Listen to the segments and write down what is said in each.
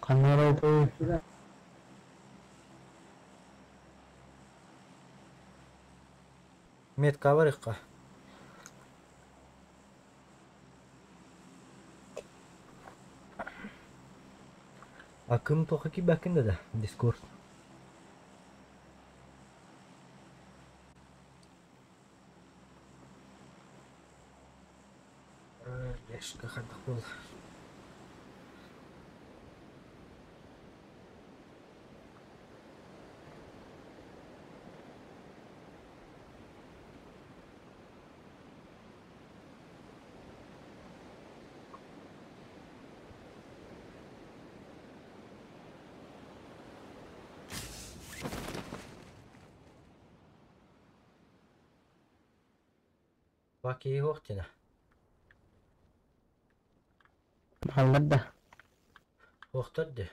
Ханна Метка барыахха. Акым тоха киирбэккин да да, Дискорд. Бешка хайдах буолла? Бакии суох диэнэ. Бааллар да. Суохтар дии.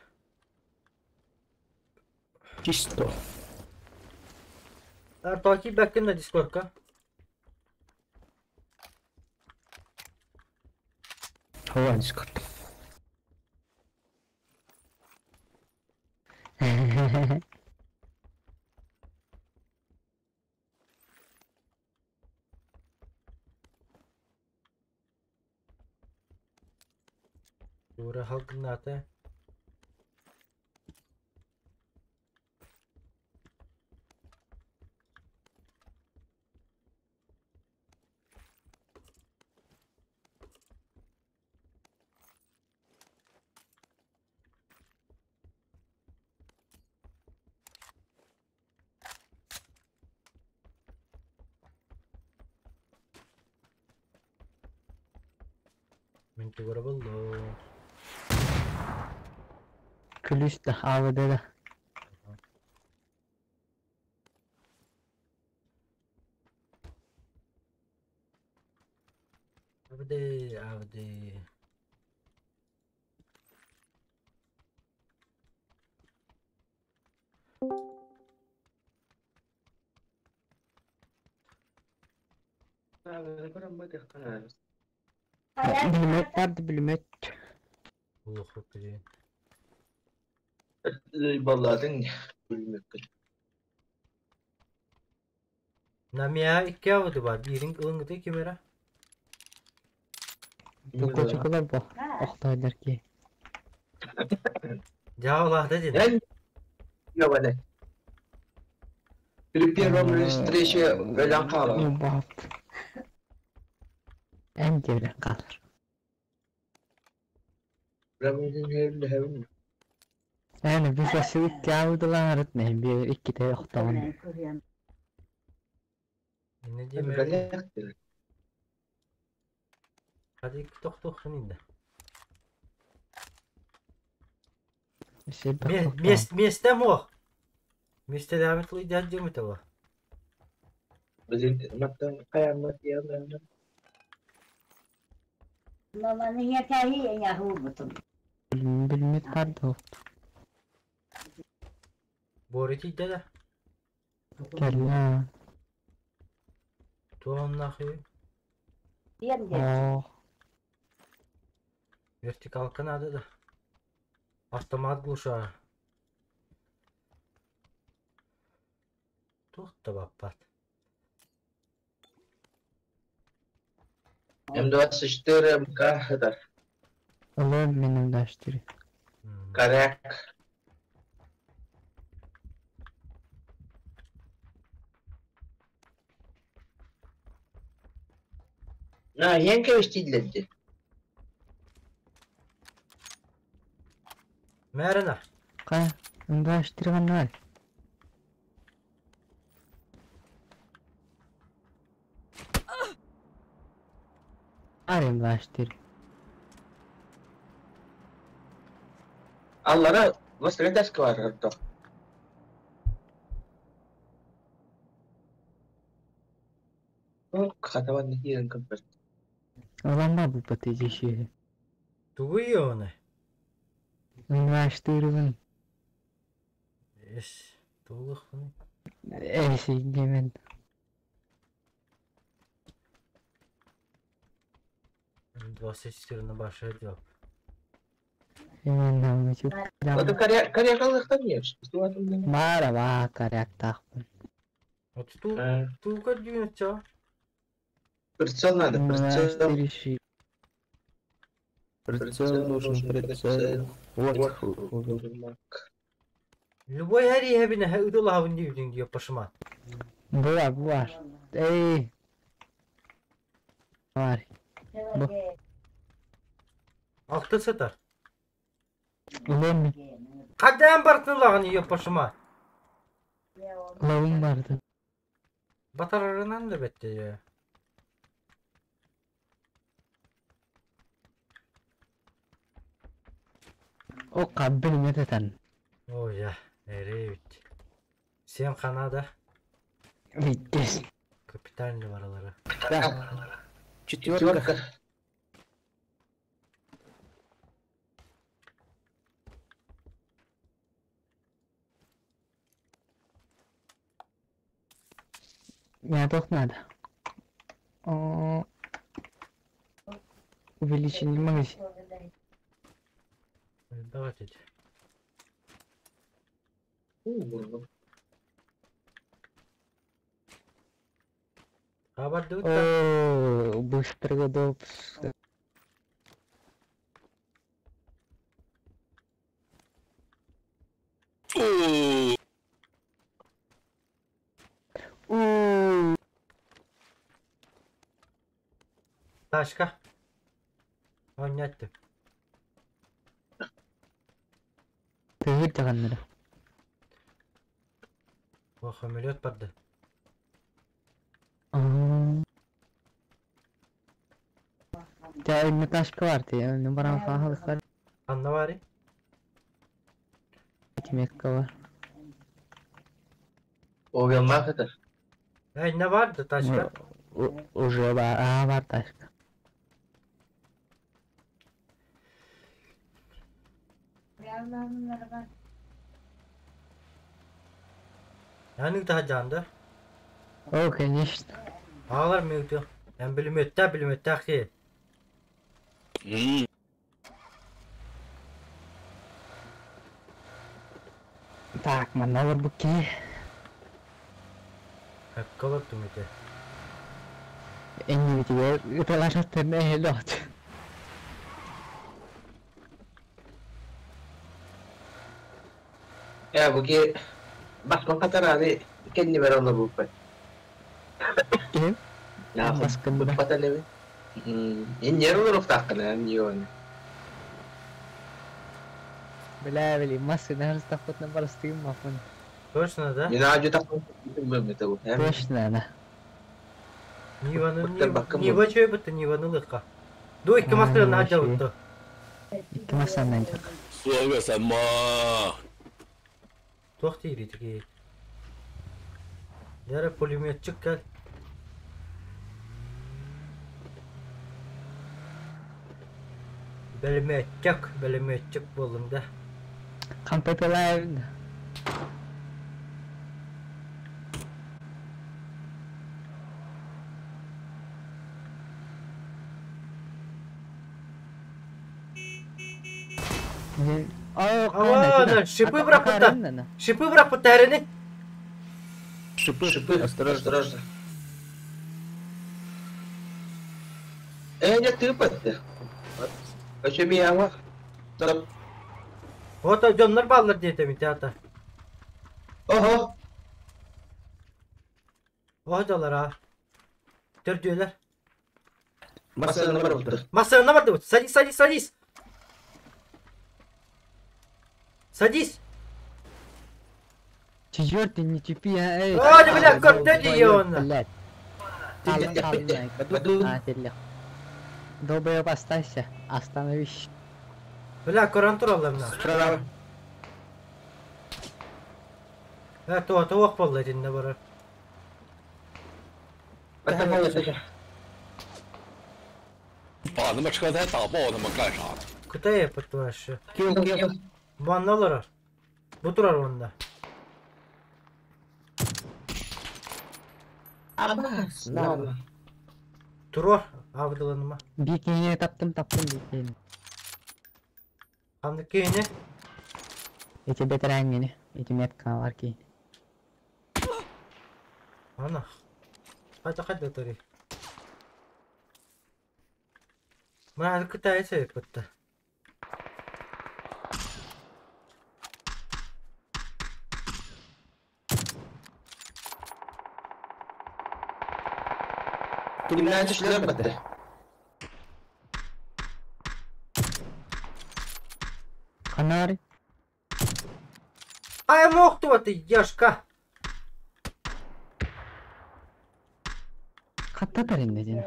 Чисто. Артоки киирбэккин да Дискордка? Һоо Дискорд. Юра халгынаата. Мин тугу эрэ буллум. Күлүүс да АВД да. АВД, АВД. Бүлүмөт барды бүлүмөт. Улуоху билин. Балладың бүлмөккүн. Намия икки АВД бар. Биирин ылыҥҥыты ким эрэ? Токочукулар бу. Охтойдор ки. Дьаалаата дин. Эн Ебаный. При первом же встрече өлөн хаалар. Баат. Эн диэбилэн хаалар. Эн biz икки аудылаарыт нэһин биэр икките охтоҕун. Инне диэмэ. Hadi икки тохтуоххун инде. Миэстэм уох. Миэстэлээбит тылыйдаат диэмит оба. Билмет барды Буора тиийдэ да? Кэллэ. Туоннахы. Оо. Вертикалка надо да. Автомат глуша. Туох да баппат. М24 МК это. Ылыам мин М24. Коряк. На, Янкович тидлетти. Мэрина. Хайа, М24 ханна Ар М24. Аллара Василий бар ордо. Хатабан киирэн көрбөт. Ылан бу баты деши. Тугуй оны? М24-бын. Эс, тугулук Эси димен. М24 баша дип. Именно. Ото карьякалыктан ешь. Баара баа коряктаахпын. Ту туга дүйнөчө. Прицел надо, прицел. Реши. Прицел нужен, прицел. Вот. Любой хари хабина удулахын дүйдүн диye пашма. Буар, буар. Эй. Бар. Бу. Алты сатар. Улем. Кадам бартылағын ее пашма. Лавым барды. Батарарынан да бетте я. О каббил мететен. О я, эре бит. Сен канада Биттес. капитальный баралары. Так. Четверка. Мне тут надо. О, увеличение магазин. Давайте. Хабар дут. О, быстро годов. У, Ташка. Ойнатты. Тыгыр даган. О, хамелет барды. Жа инне ташка бар ти, инне баран хахалык бар. Анна бари. Тимекка бар. Оғылмақ это. Эй, не барды ташка. Уже бар, а бар ташка. Яны daha candı. О, конечно. Ağlar mıydı? Ben bilimette bilimette ki. Так, манна бар бу ки. Hep kalır tümüte. Энни битигер ыталашаттарна эхелот. Я бу ки басма катараны кенни бер онда бу. Кем? Я Баскында. Патанеби. Ин нервы руфтакына нион. Бля, били, маска даже стахот на барстым мафон. Точно, да? Мен ажы тақпын бөлмете бу. Точно, да. Ниваны Быттыр баккын Нива чөй бытты Ниваны лыка. Ду икки масканы А, ажа вообще. бытты. Икки масандан жак. 说个什么？ Тоқ тири тики. Yara пулеметчик gel. Белеметчик, белеметчик болдum да. Кампеталай. Ава, шипы бракытта. Шипы бракытта әріне. Шипы, Шипы, осторожно. осторожно. Э, не ты патты. Качы мияма. Стоп. Вот дьоннор баллар диэтэ театр. Ого. Оһдалар а. Төрдүөлөр. Басына бар бутыр. Масына барды. Садись, садись, садись. Садись. Чёрт, ты не тупи, а, эй. А, да, бля, как ты её, Блядь. Долбоёб, оставься. Остановись. Бля, көрөн тураллар мына. Справа. Э, то то болду динне барар. 把他妈车胎打爆，他妈干啥？ Кытай япыт вообще. Килл, килл. Банналар. Бу турар онда. На. Турар авдыланыма. Бикини таптым, таптым бикини. Ханнык киһини? Ити бэтэрээҥҥини, ити меткалар киһини. Ана. Хайда хайда тарый? Мына кытайы сөйөппүттэ. Кимнээн түстүлэр баттар. Ханары? Ай мохтуба ты, ешка! Хатта таринна дин.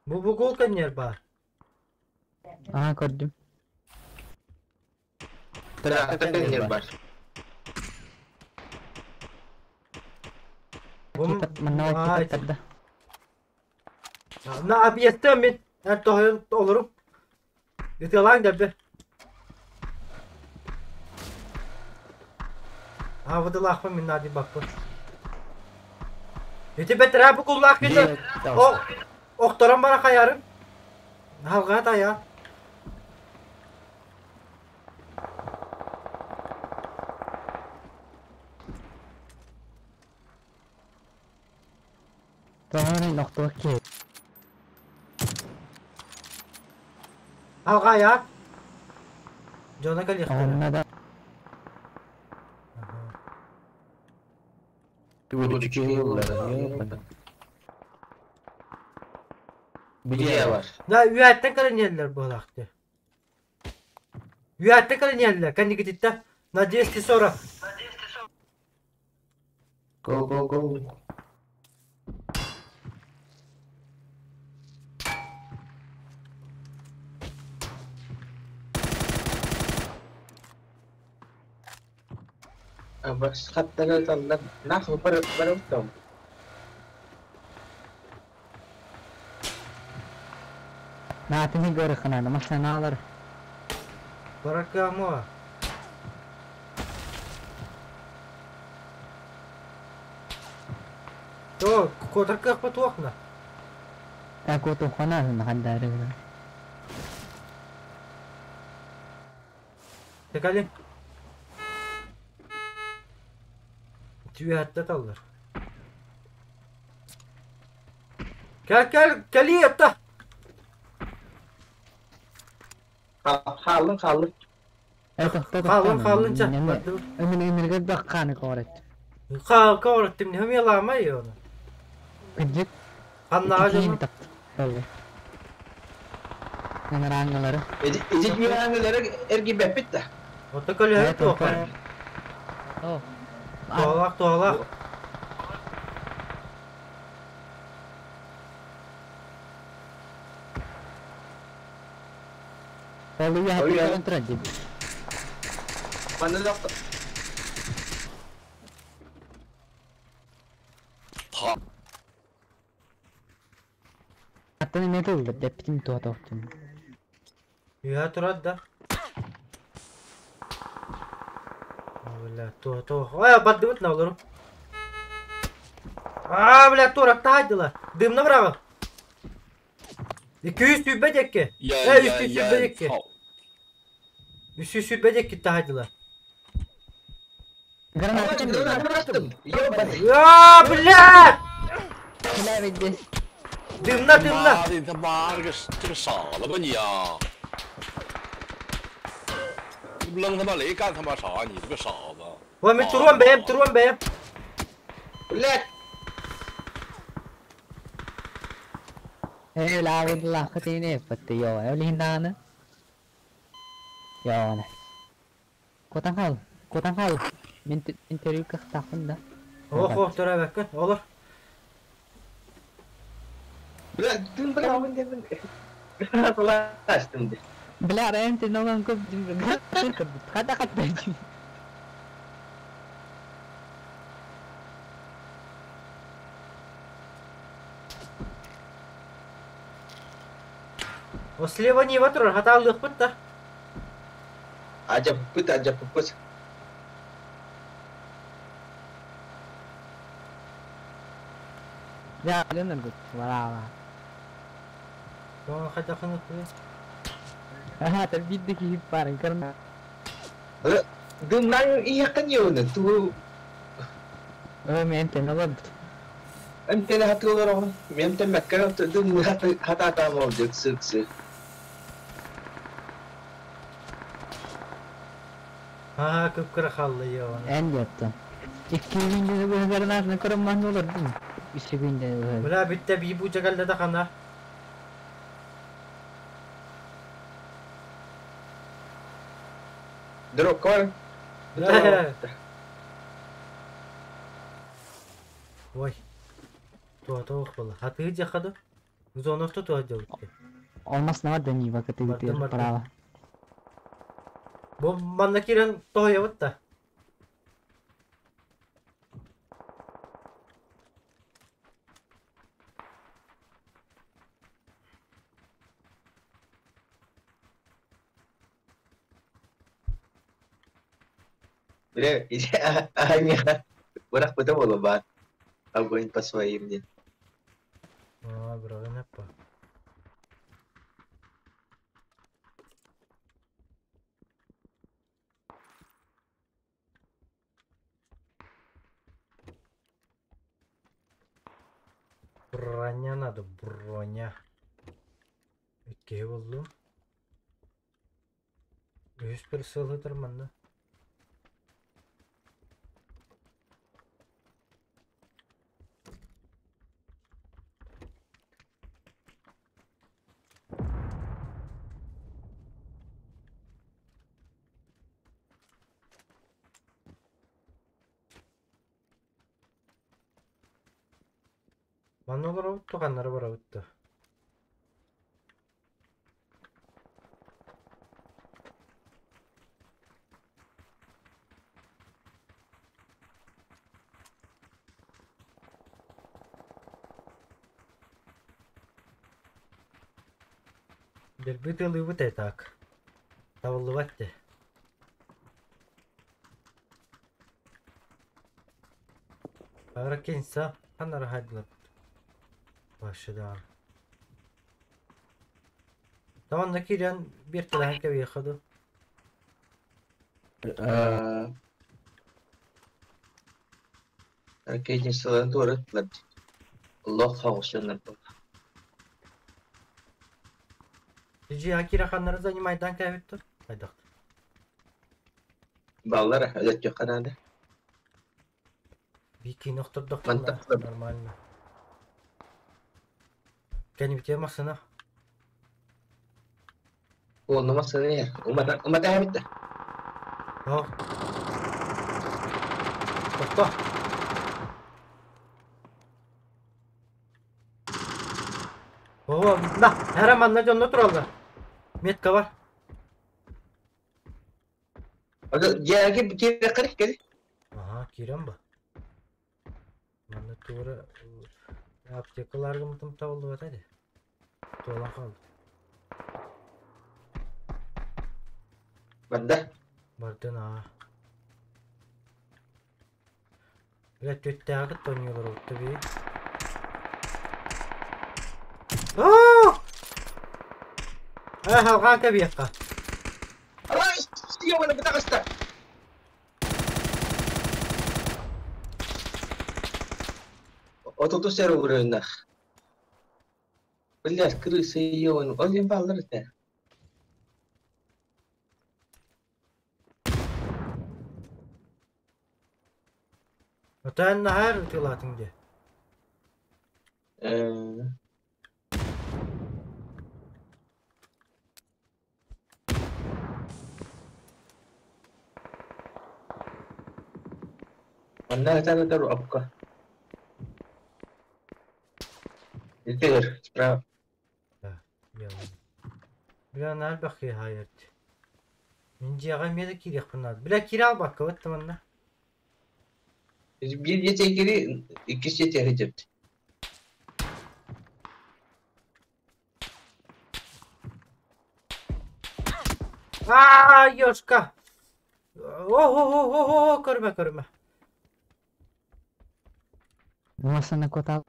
Бу бугул кэннер бар. Аа көрдүм. Трактор кэннер бар. Манна тарда. На объекта мен эн тоһойон олорум. Ытыалаан дэрбе. Аабыдылаахпын мин наадый баппын. Ити бэтэрээ бу куллаах киһи охторон бара хайарым. Халҕа тайа. Тоһоон нохтуох киһи. Халҕа айа. Дьоно кэлиэхтэрэ. Онно да Где бар? Да, үөттэн кэлэн буолаахты. Үөттэн кэлэн кэннигититтэ. На 240. Go, go, go. Бas хаттара таллар нах бар барым. Наатыны көрөххүнэ машиналар. Баракамо. То, котарках потохна. Та котухана хандаары. Текалин. Tüyhatta tallar. Gel gel gel yatta. Халын халын. Халын халын ча. Эмин эмирге бакканы корет. Хал кореттим не хмела оны. Кыджык. Ханнага жана. Нанараңгалары. Эдит мираңгалары эрги беппит да. Ота көлө тоқар. Туалак туалак. Ол уя хатты Манна доктор. 他 Аттан эме тылды деппитим туатоқтум. Уя турат да. Бля, то то. Ой, баддыбыт на олору. А, бля, тура тайдыла. Дымна браво. 200 сүбе декке. 呀 Э, 呀 300 呀 сүбе декке! 操！ 300 сүбе декке тайдыла. Граната Ёбаный. Я, блядь! Бля, Дымна, дымна. 妈的，你他妈这个这个傻了吧你啊！你扔他妈雷干他妈啥？你这个傻子！ Ой, мен туруам бэйм, туруам бэйм. Блядь. Э, лаахытыны эппэтти ёо, эвлиһиндааны. Ёо, Котан хал, котан хал. Мен интервью кахтахын да. Ох, ох, тура бэккэн, олор. Блядь, дым бля, мен дем. Ластым. Бля, рэм ты нован көп хата хатта. О, слева не ватрур, хата лыхпыт да. Ажап пыт, ажап пыт. Дьэ, браво. Тоҕо хайдахын ытыы? Аха, биирдэ киһи баарын көрмө. Дымнан иһэххин йоуна туу Мен тен олорбут. эмтэн хатылар оҕо мемтен мэккэ дым хатаатаам ол дьык сык-сык. Аа, кып-кыра хаалла йоуна. Эн диэттэн. 2 күндэ быһыгарын аатынан көрөн олордум. 3 күндэ быһыгар. Бля, бүттэ бии бу кэллэ да хана. Дрокор. Бля. Ой. Туата ох була. Хатыы дьахады. Зоновто туа дьалытты. Алмас нава да не вакаты Бардым, бардым. право. Бу манна кирен тоһуйабыт да. Бля, аня. Бырах быта боло баар. Огонь по своим ден. Аа, бырагын аппа. Броня надо, броня. Иккиһи буллум. Үһүс бір сылытыр манна. Манна олоробут ханнары барабыт. Дерби тылыбыт так. Табыллыбат де. Ара кенса ханнары хайдылар. Башы да. Tamam da kiren bir tane кебе яхады. Ракетницаларын туораттылар. Олох хаҕусаннар Жи акира ханнары занимайдан кәбиттер. Хайдак. Баллар өтөттү канада. Бики нохтордох Мантаклы. нормально. Кәни бите масына. Уонна масыны умата умата хабитта. Ох. Тохто. О, на, хәр манна жонно тураллар. Метка бар. Жааги кире кырык кел. Ага, кирем ба. Манна тура аптекаларга мытым табылды бат. Туолан калды. Банда. Бардын а. Бля, төттәгы тоньолар отты би. Аа! Аа, халга кабиякка. Ай, сиёмана бутагаста. Отуту сер угрынах. Бля, крысы ён, олин баллар это. Отан нахар утилатын де. Онна это апка. Итер, справа. Бля, нар бахи хайырт. Мен жига меде кирек бунад. Бля, кире ал бакка баттым анна. Bir yetekiri, ikisi yeteri cepti. Аа, ёшка. О, о, о, о, көрмө, көрмө. Масына кота.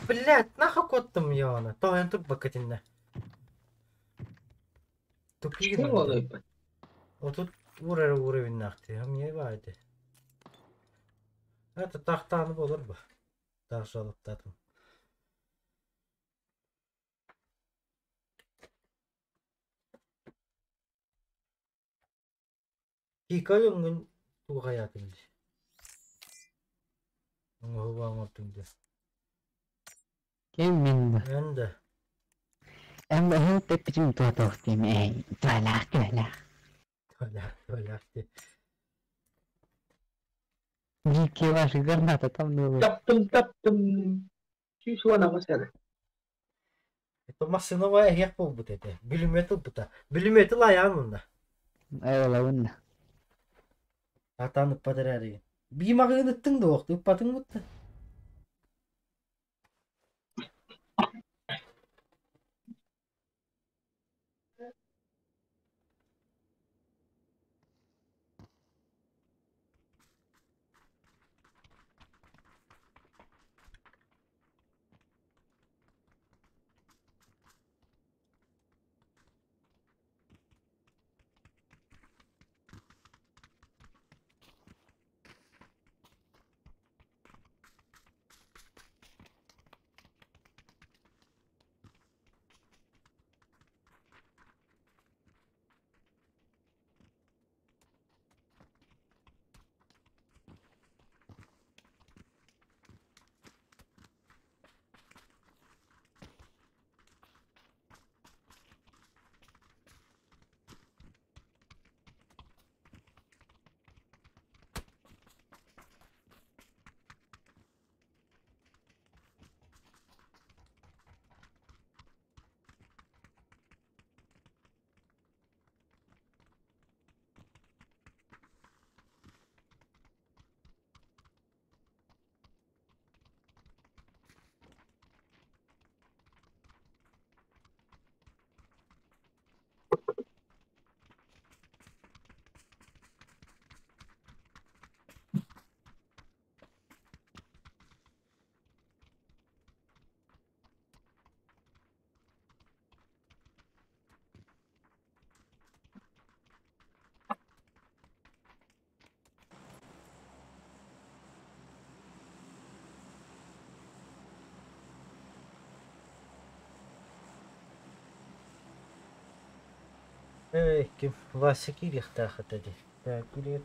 Блядь, нахуй куоттум ёна. Тоһуйан турбакка итиннэ. Тупик Что он? Отут уурара уровеннаахтыы, хамньай баайды. Это тахтааны болор ба. Таах жалоптаатым. Кика өҥҥүн тугу хайаатыҥ дии? Оҥоһуга оҥордуҥ дии. Ким мин да? Эн да. Эн бэһин тэппитим туотуох диэм ээ, туһалаах туһалаах. Туһалаах туһалаах дии. Дикие ваши граната там было. Таптым, таптым. 118 эрэ. Это массыына эһиэх буолбут этэ. Бүлүмүөт ылбыта. Бүлүмүөтү лайаан уонна. Ылабын да. Атаан ыппат эрээригин. Бии маҕыын ыттыҥ да уохту ыппатыҥ бутта. Эй, ким Вася киириэхтээх этэ дии. Так, киириэ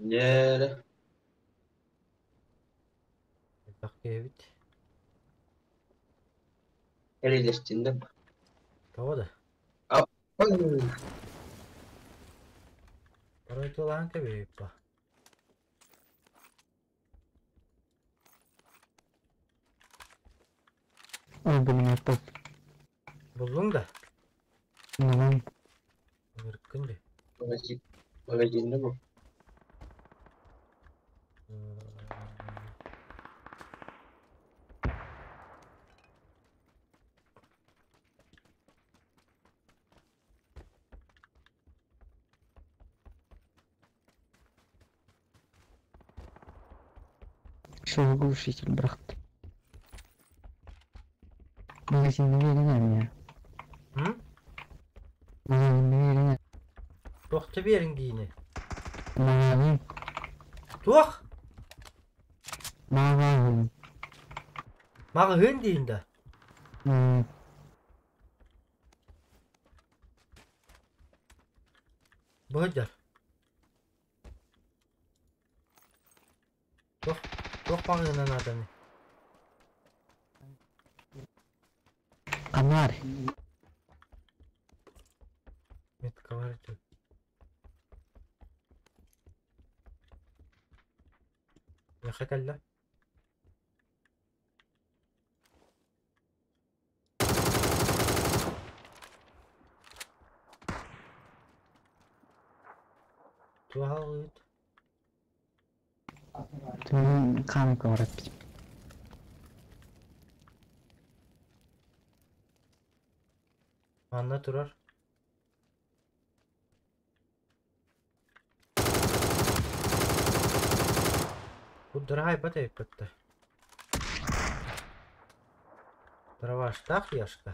Дьэ, Элбэх киһибит. эрилэстиннэ. Тоҕо да? Ой, Порой тулаан кэбиһиппа. Ой, блин, опять. Буллуҥ да? Ну, Ыркын дии. Магазин. Магазинна бу. Шел глушитель, брат. Магазин не меня. М? Магазин не Туох биэриҥ диини? Магазин. Туох? Магазин. Маҕаһыын диин да? Быһыдьар. Туох, туох маҕаһыына нааданы? Анар. Метка бар этэ. Миэхэ кэллэ. Туох аҕалыыт? Хаамык оҥорот. Манна турар. Куддара хайбат эбиппит. Дроваштаах яшка.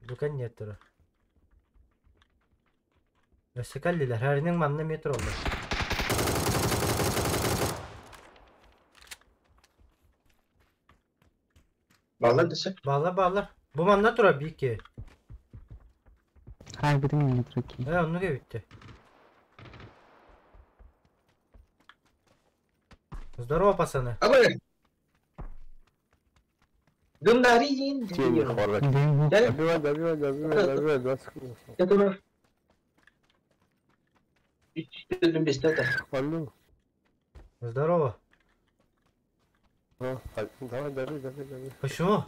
Бүкэн нет турар. Өссө кэллилэр. Һэринин манна эмиэ тураллар. Баллар десе. Бааллар бааллар. Бу манна турар биир киһи. Хайбытын эмиэ турар киһи. Ээ оннук эбиттэ. Здорово, пацаны. Абы. Дымдарин. Тени хорват. Добивай, добивай, добивай, добивай, 20 секунд. Я думаю. Хвалю. Здорово. А, давай, дави, дави, дави. Почему?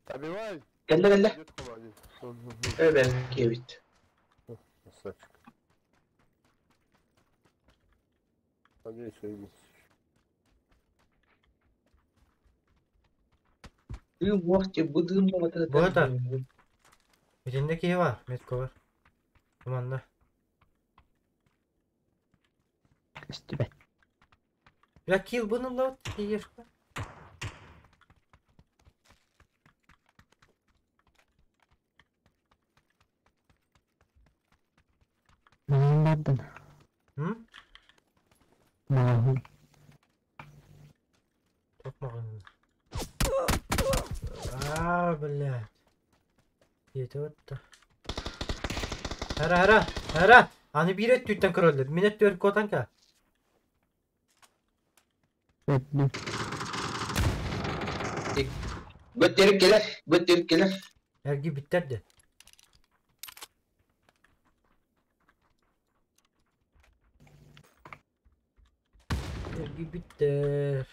Добивай. Кэллэ кэллэ. Идет холодец. Эбэн киэбит. Красавчик. Надеюсь, выйдет. Ты вахте будым Бу это. Итиннэ киһи бар, метка бар. Бу манна. Көстүбэт. Бля, килл буну лот, ешка. Маҕаһыын бардын. М? Маҕаһыын. Туох маҕаһыын? А, блядь. Диэтэ отто. Ара, ара, ара! Аны биир өттүттэн көрөллөр. Мин өттүгэр куотан каа. Көрдүм. Бөттерик келер, бөттерик келер. Эрги биттер де. Эрги биттер.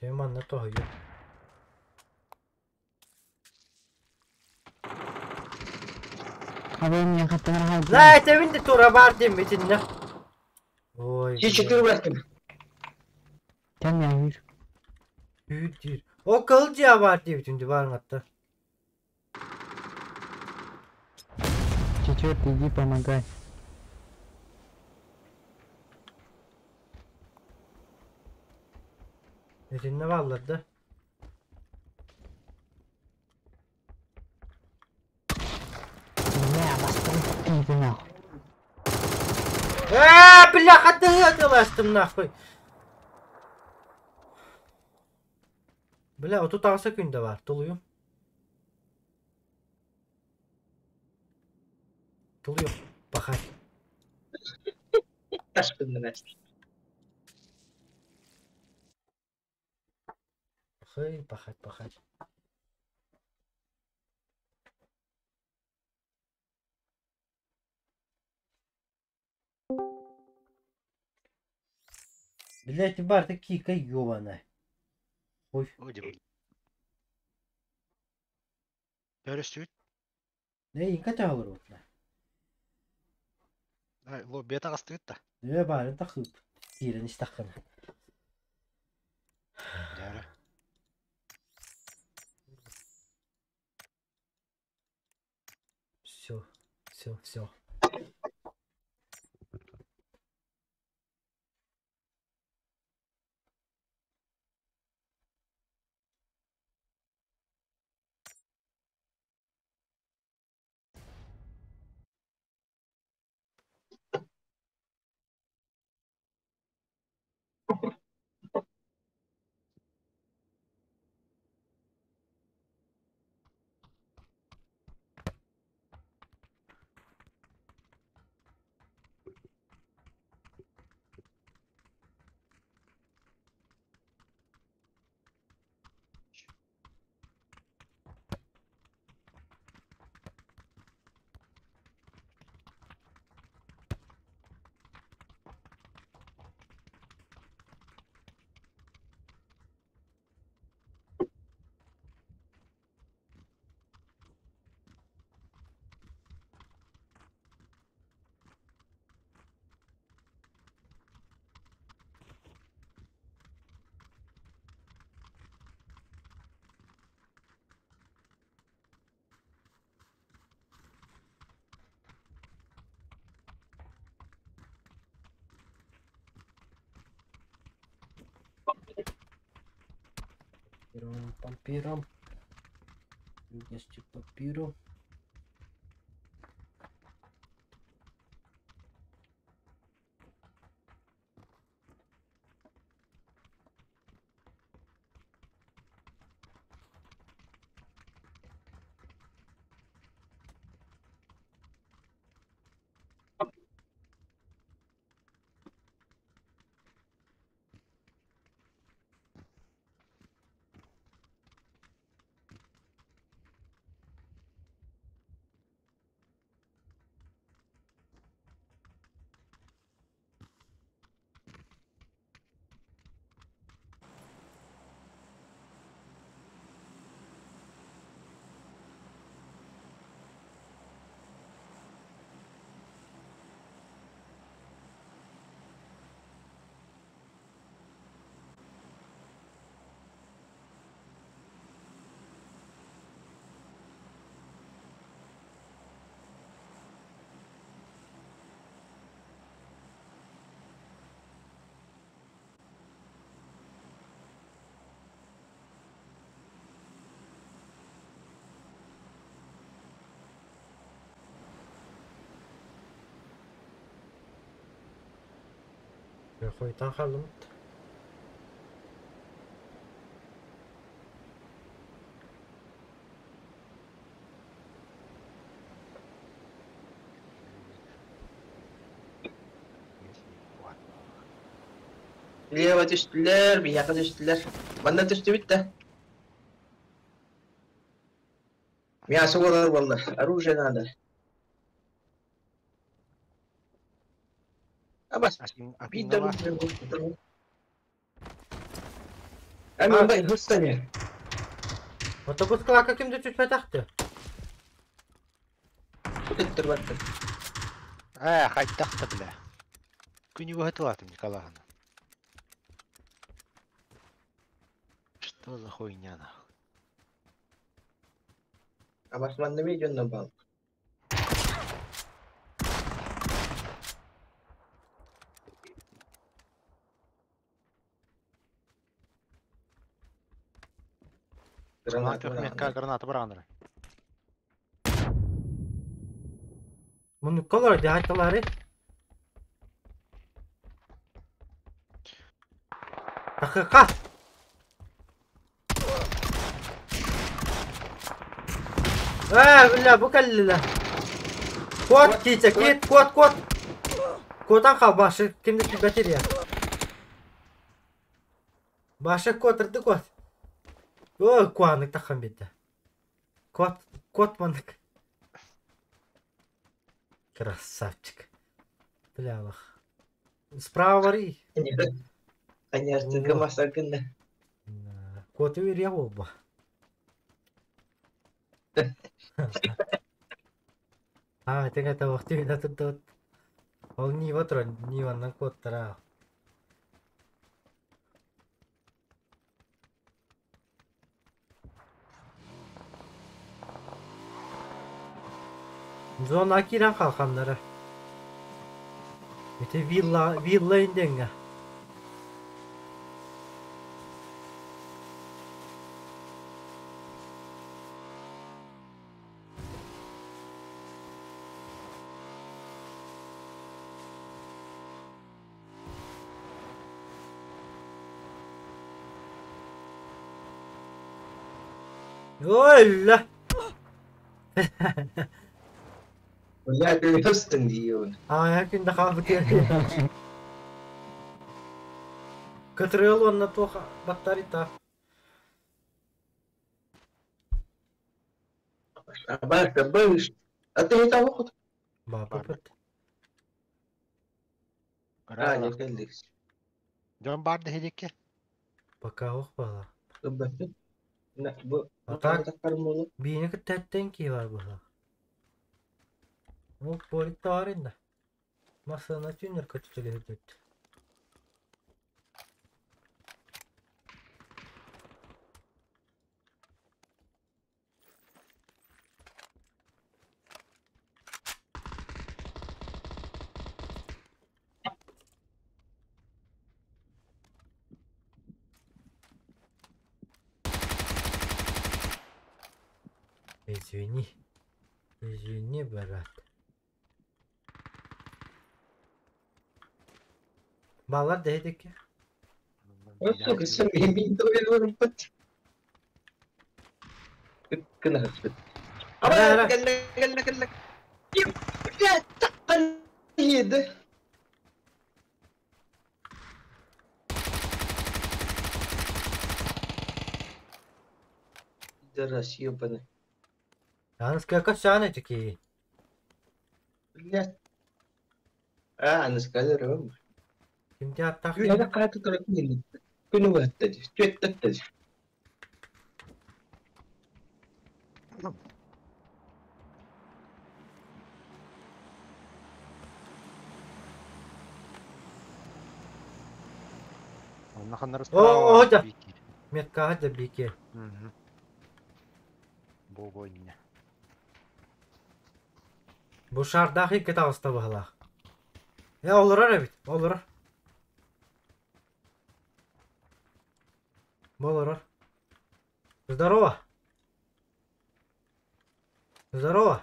Төм манна тоһуйу. Абы эмиэ хаттан хаалбыт. Да, этэбин де тура бар дим итиннэ. Ой, Чи четыре бырахтым. Кэм яһыыр. Бүүр диир. О кыл дьиэ бар диэбитим ди баарыҥатта. Четвертый, иди помогай. Итиннэ бааллар да. Бля, бастан иди нахуй. Ээ, бляха, тыһыатыластым нахуй. Бля, 38 күндэ бар, тулуйум. Тулуйум, пахать. Ташкыннан Пахай, пахать, пахать. Блять, бар, ты кика ёбаная. Ой, Ой, Көрүстүбүт. не инка тағылыр отна. Лоббия таҕыстыбыт да. Не барын тахып. Киирен истаққын. Дьэ, Все, все, все. Пиром, пампиром. Папиром. Хойтан хааллым. Лево түстүлэр, биһиэхэ түстүлэр. Манна түстүбүт да. Мясо буолар буолла. Оружие надо. Абас. Биир да Эми хыстане. Мотопускалака ким да түспэтахты. Көттөр баттым. Ээ, хайдах да бля. Күнү быһытылатым Николаевна. Что за хуйня нахуй? Абас манна видеонан бал. Граната, метка, граната быраҕыннара. Муннукка олорор дии хайталаары. Тахыка! Ээ, бля, бу кэллилэр. Куот, Китя, кит, куот, куот! Куотан хаал, Баша, ким да киирбэтир я. Баша куотырды куот. Ой, куанык таххан биэрдэ. Куот, куот маннык. Красавчик. Бля, алах. Справа вари. Конечно, масаргында. Куоты үөрүйэх буолба. Аа, этиҥ этэ вахты үүнэ турдубут. Ол Нива турар, Ниваннан куоттара. Зона киирэн халханнара. Ити вилла, вилла индиэҥҥэ. Өллө! Бля, перестань дии. Аа, күндэ хаалбыт Кытырыал уонна туох баттарита. Абака быш. А ты не того ход? Бааппыт. А, не кэллик. Дьон баар дэһиликке. Пока ох бала. Ыббаппын. Бу А так таххар буолу. биини кытта кии бар быһа. Ол полик таарында. Масына түннер көтүтөлөһүрдөт. Извини. Извини, брат. Балар дэһитикки. Сука, сен мен Кына Ара, ара. Кэллэ, кэллэ, кэллэ. Блядь, таққан еді. Пидорас, ебаный. Аныска сааны такие. Блядь. А, аны сказали, Кимде аттах Күнү қаты тұратын Күнү баттады. Төттөттөдү. Онна О, о, да. Метка да бике. Бу бойня. Бу шардах икки таҕыста быһалаах. Э, олорор эбит, олорор. Бу олорор. Здорово. Здорово.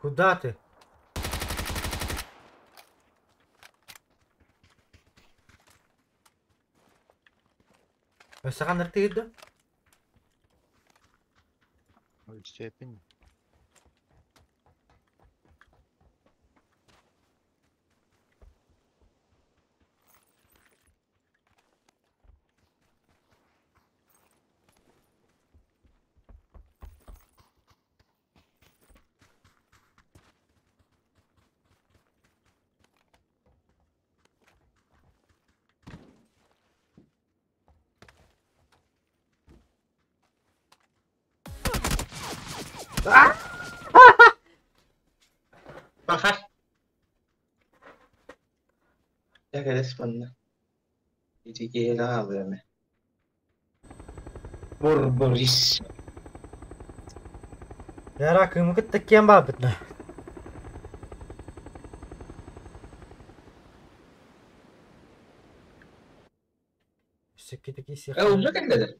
Куда ты? Өссө ханнык да? Степень. Баха. Я кэлэс манна. Ити киһилэ аалыаме. Борборис. Яра кымыкыт таккиэн баабытна. Үссекки таки Э, уже кэллэлэр.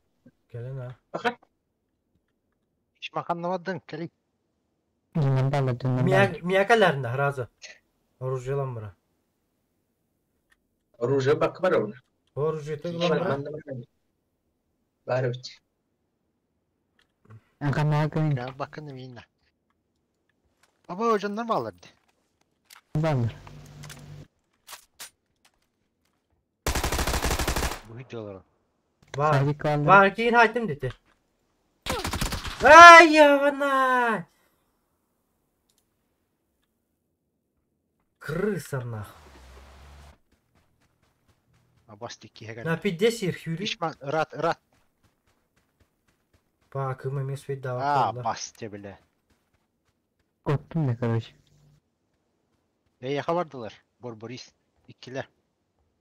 Кэлэн а. Баха. Ишмаханнавадын кели. Дуннан дуннан Мия миякаларында сразу. Оружие бара. Оружие бак бар оны. Оружие тыгылан бара. Бар бит. Анканаа Я бакын минна. Аба ожоннор баларды. баллар. Бу видеолар. Бар. Садик баллар. Бар кийин хайтым дети. Ай, явана! Крыса нах. Абас тикки На 50 хюри. Ишман рат рат. Па, кыма мен свет А, дава. бас те бile. Коттум да, короче. Ey хабардылар. Борборис. Иккилер.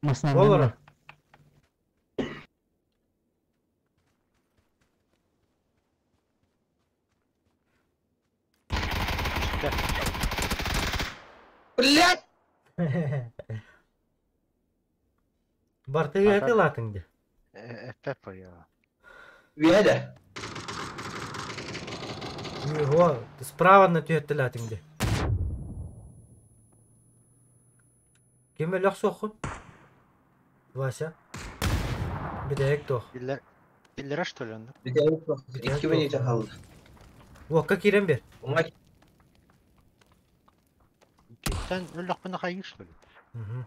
Масынан Олар. Блядь! Барты Ага. латыңды. Пеппа я. Үйәдә. Го, справа на түйетті латыңды. Кеме лөх соқын? Вася. Бидәйек тох. Биллер. Биллер что ли онда? Икки минута қалды. Оққа кирен бер. Умай. Сен өлөк хайыр что ли? Мгм.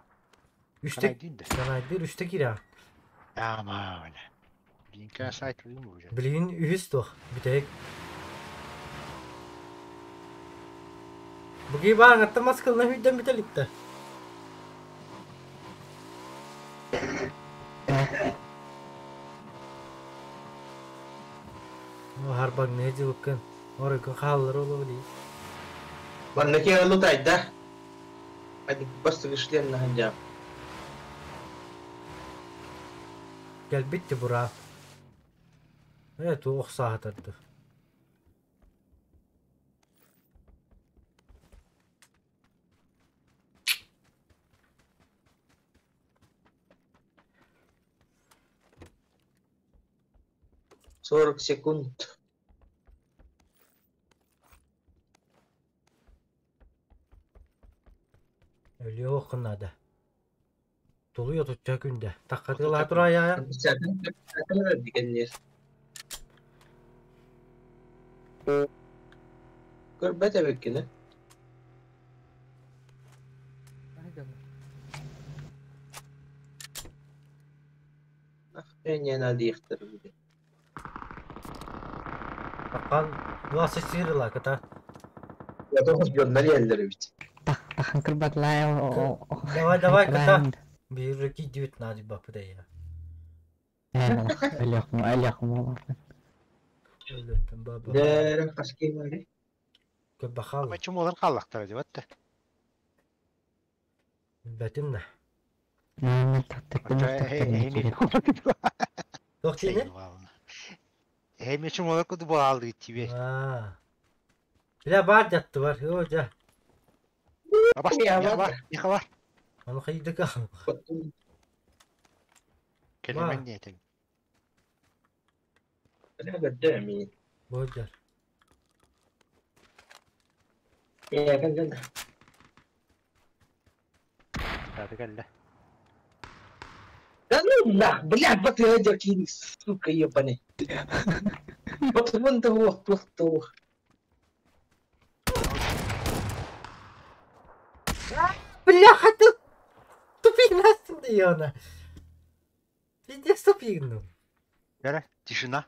Үште Канайдын да. Канайдыр үште кире. Ама бile. Блинка сайт уйум уже. Билигин үһүс тох. Бидәйек. Буги бааңатта маскална хүйден бителикте. Харбаг не жылыккын. Орыкын хааллар олу били. Манна ке лутать, да? Один просто шлем на хандя. Гел битти бура. Evet, o саатарды. 40 секунд. Өлүөх надо. Тулуйа тутча күндэ. Таххатыла турая. Көрбөт эбиккин э? Не надо их Бакан 24 лаката. Я тоже дьоннор иһэллэр эбит. Тахан кырбатлай. Давай, давай, кота. Биир 19 бапыдайа. Алехм, алехм. Баба. Дэрэ хаски бары. Көббахал. Чумолар қаллақтар деп атты. Бэтим на. Туох тиини? Эми чумолар куду буалды тебе. Аа. Бля бар жатты бар. Йо жа. Абас, не бар. Аны кыйдыка. Келемен не этем. Бля көрдө мин. Божар. Я кэллэ. Тады кэллэ. Да ну нах, блядь, вот я дякин, сука, ебаный. Вот вон того, тух тух. Бляха, ты тупигнастың да ена. Пиздец тупигнул. Бәрі, тишина.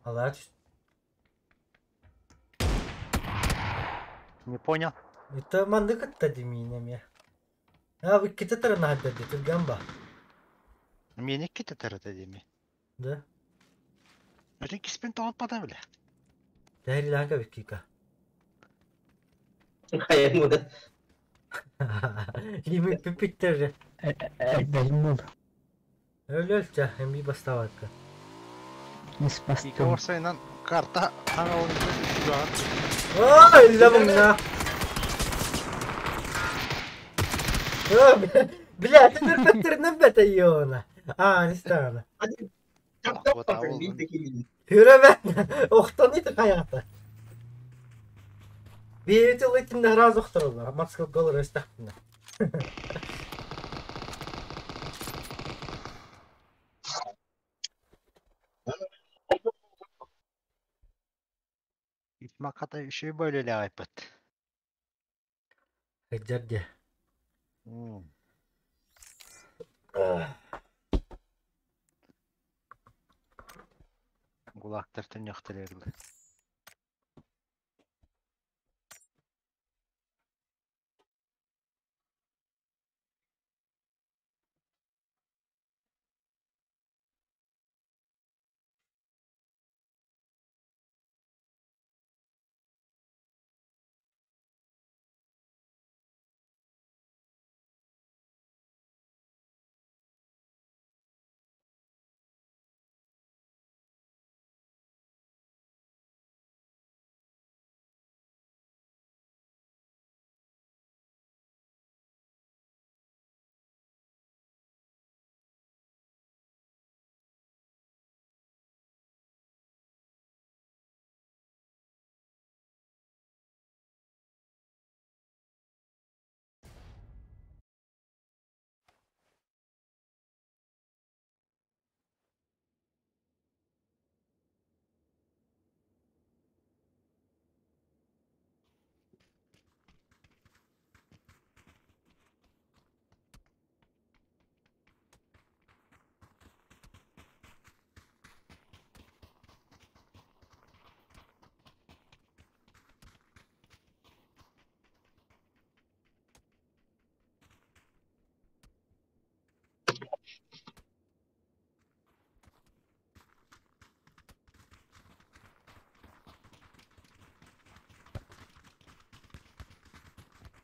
Алар. Не понял. Это манды кытта демейнем я. А, вы ките тарана хаддады, түргән ба. Мені кете тарата деме. Да. Өтен киспен тоғытпада біле. Дәрі лага биккика. Хайа Лими пипиттер. Бэлмул. Өлөлчә, эми баставатка. Не Екі спастым. орсайынан карта аңалын Ой, ла бля, бля, ты бер бета йона. А, не стана. Хүрәбәт, охтан ит хаята. Бейт лытын раз охтарла, матска гол рестахтына. Маката еще бөлелі айпат. Хеджерде. Гулактар түнөктөрөглü.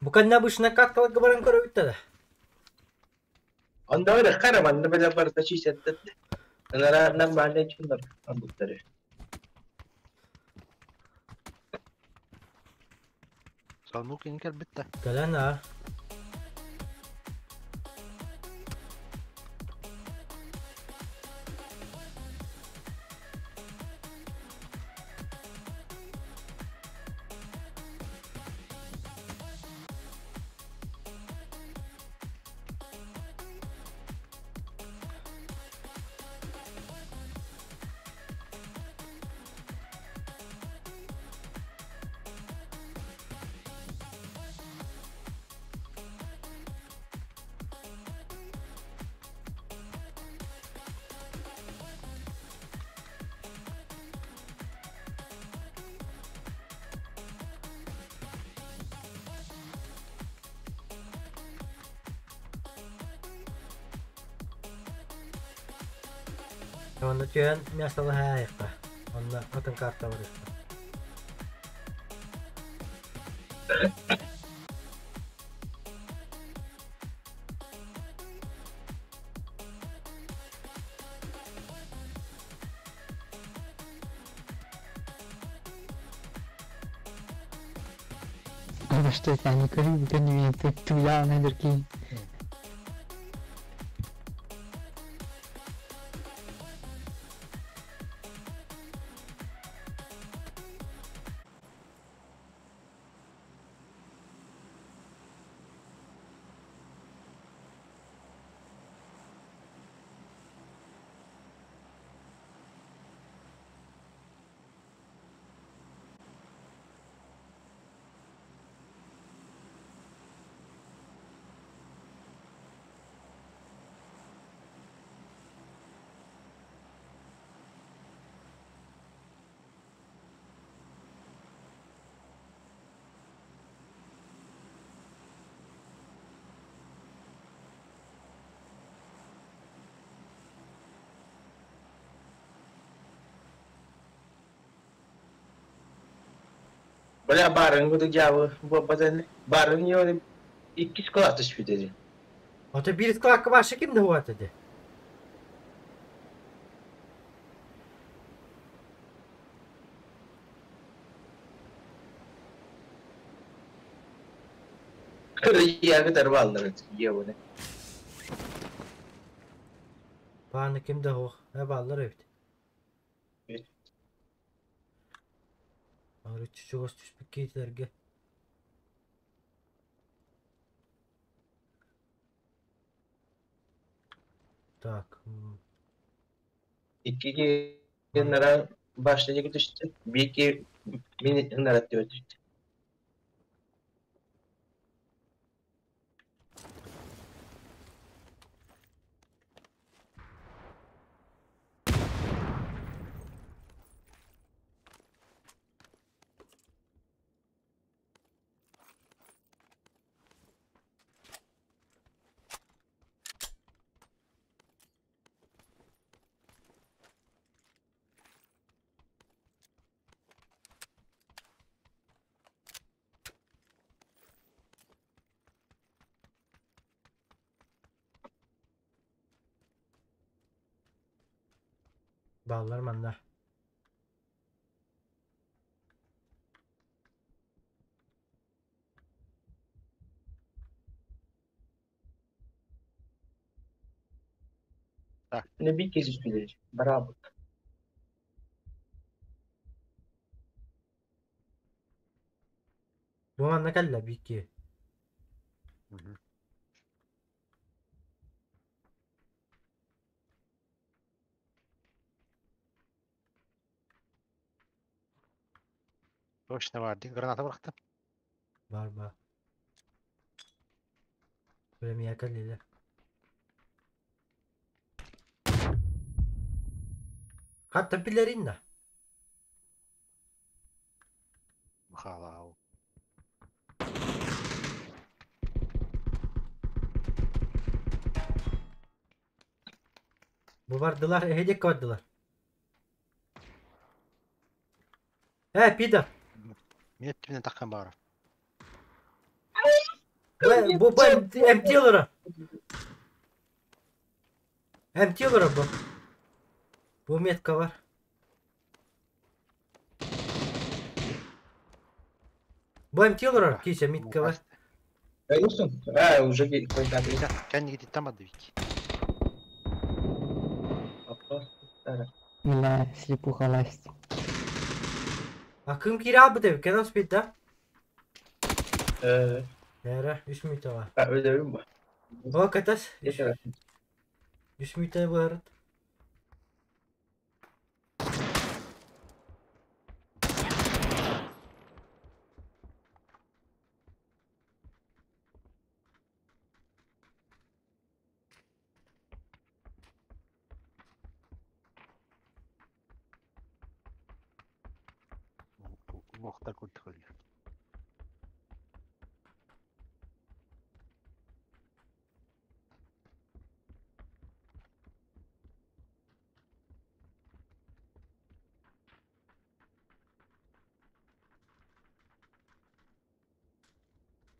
Буканна бышна каткалык баран көрөбүттэ да. Онда öyle karamandı böyle barda çiğ Anara mahalle çunlar ambutları. Салмук иҥ кэлбит да. Кэлэн аа. Онно түһэн миэстэлэһээйэххэ. Онно атын карта барыахха. А что это, они көрүн туяна дырки. Бля баарыҥ курдук дьаабы буолбатан баарыҥ йоҕун иккис кылаас түспүт этэ. Ото биир кылаакка баша ким да хуат этэ. Кырыйыагы тарбааллар этэ дьиэбини. Бааны ким да хуох. Э бааллар эбит. Арыччы чугас түспүт киһилэргэ. Так. Икки киһи башня диэки түстэ, биир киһи мин ынара түстэ. Бааллар манна. Ne bir kez üstüne Bravo. Бу манна кэллэ биир Точно бар дии. Граната бырахтым. Бар бар. Премия кэллилэр. Хатта билэрин да. Махалау. Бу бардылар, эһидик бардылар. Э, пидор. Мин өттүбүнэн таххан баара. Бу бу эмти олоро. Эмти олоро бу. Бу метка бар. Бу эмти олорор киисэ миткаба. Конечно. А, уже какой-то. Кэннигититтэн бардыбит. Бля, слепуха лазит. А кым киирэ аалбыт эбит, кэлэн спит да? Э, Эрэ, үс мүтэҕэ. а, өлөрүм бу. О, кэтэс, Yeter. үс мүтэ быһарыт. Лохтар курдук өлөр.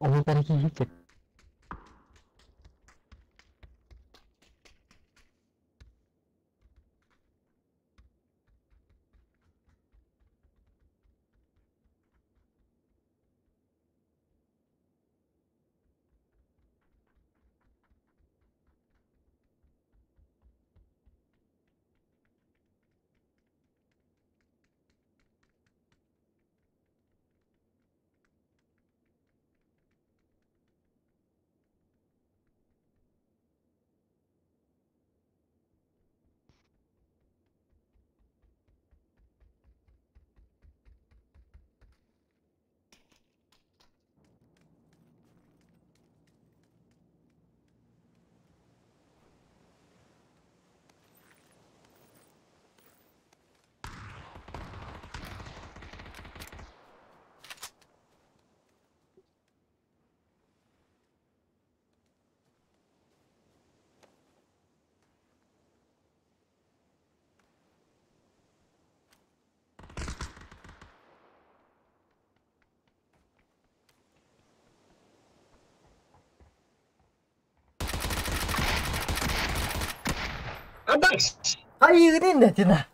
Ол киһи Абакс! Хайыгын иннэтина.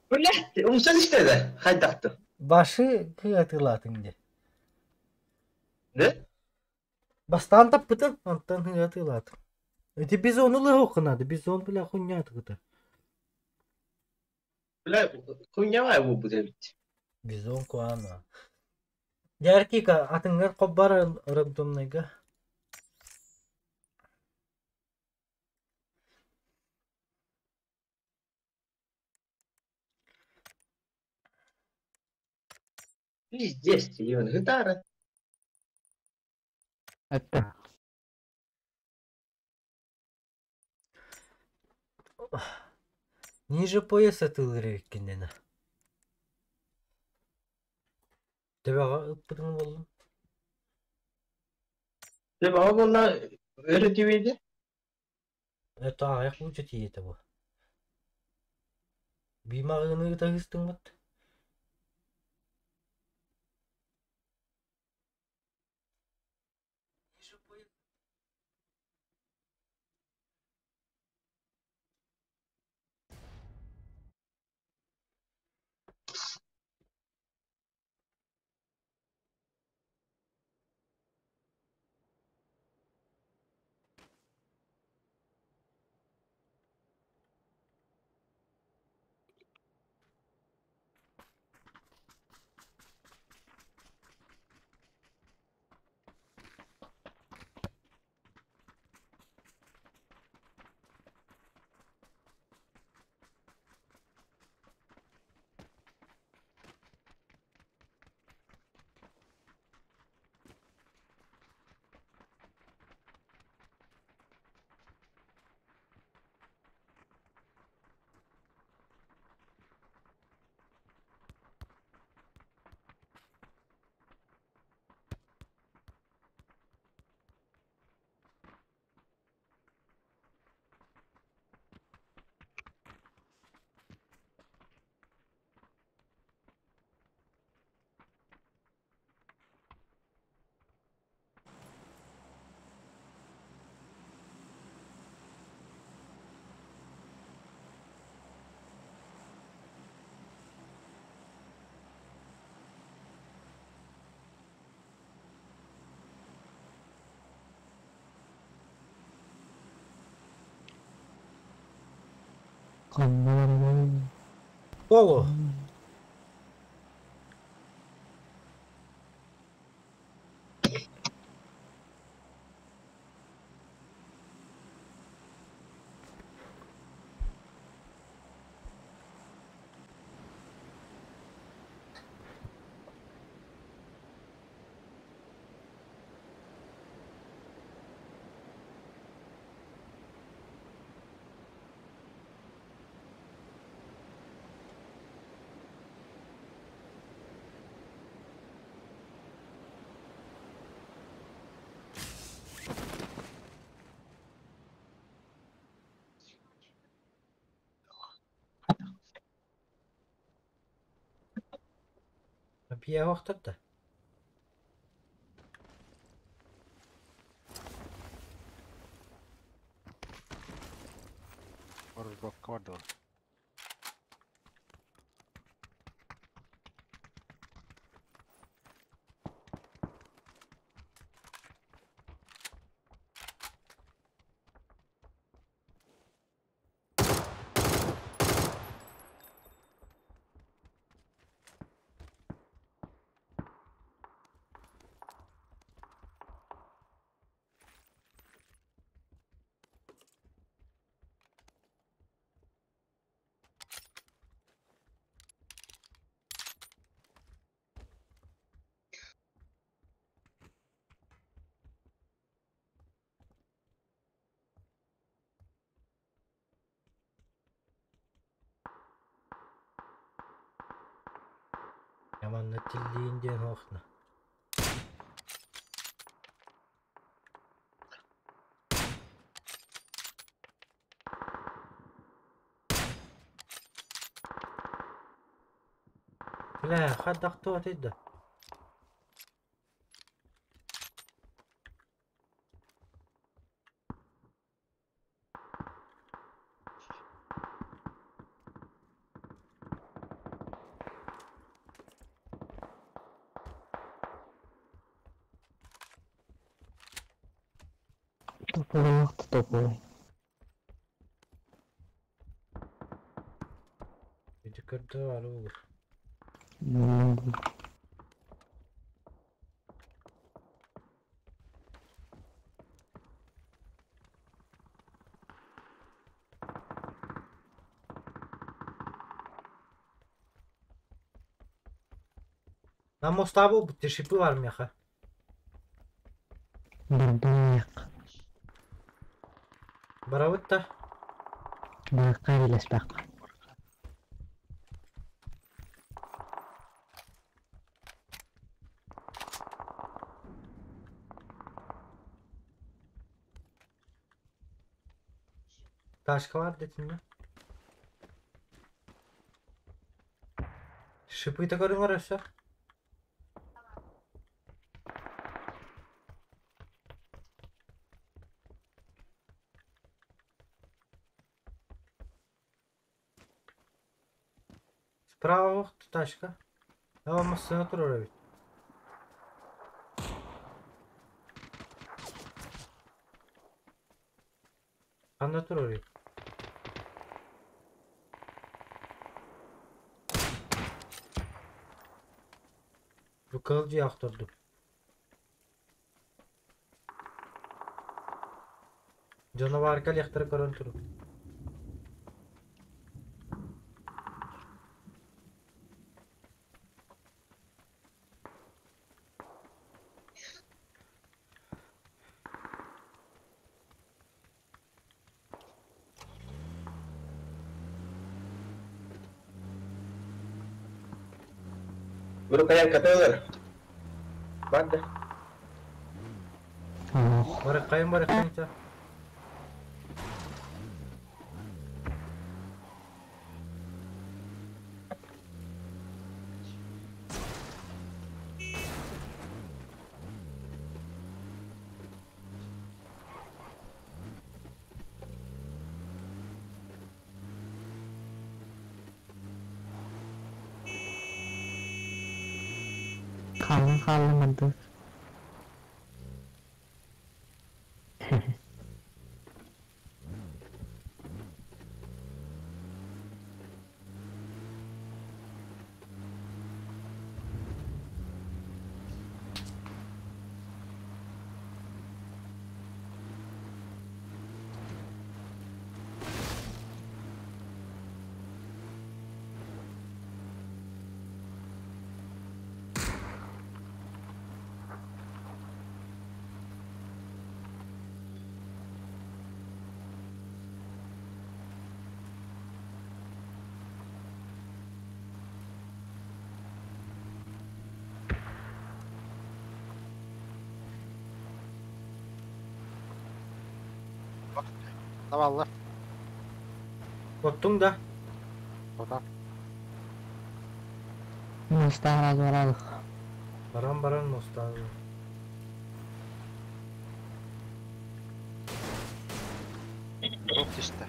Блядь, умсан istedi. Хайдахты. Башы кыатылатын де. Ne? Бастан таппытын, онтон кыатылатын. Эти бизону лыхукынады, бизон бля хуйня тыгыта. Бля, хуйня var bu bu demiş. Бизон куана. Яркика атыңгар коббар рандомныйга. Пиздец, Иван, гитара. Это Ниже пояса тылырыккинена. Тебеға ыппытың болдum. Değil mi? Ama bunlar öyle diviydi. Это аяқ лучше тиете бу. Бимагыны тагыстың бат. Ханна Полу. Пия вахтарда. Орбокка бар дуо? Яманна тиллиин диэн хоохна. Бля, хаддахтуа тидда. Тополой тополой. Ити көрдө ары olur. Нам моста bu шипы var меха. Бардык. Барабытта. Баракка билеспек. Ташка var dedim mi? Шипы көрүң арасы. Справа вот тачка. Ама машина турар бит. Канда турар бит? Бу кылжы яктырды. Жаныбар кал көрөн туруп. Бuru kaya katılır. Bak da. Барыккайын барыккайын та. Kalın kalın. Tavallar. Оттуң да? Ота. Мустаҕа баралык. Баран баран мустаҕа. Дроп түстэ.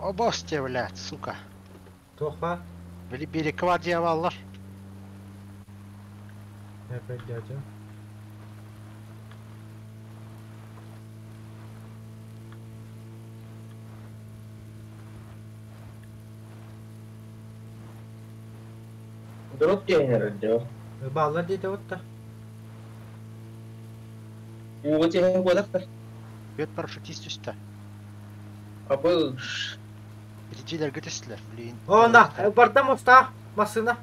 О, босс тебе, блядь, сука. Туох баар? Били биэрэккэ баар дьиэ бааллар. Опять дядя. Дроп диэн эрэр дьо. Бааллар диэтэ отта. Ууга түһэн буолахтар. Бүөт парашютист түстэ. Абы Ити дьиэлэргэ түстүлэр, блин. О, на, барда мостаах массыына.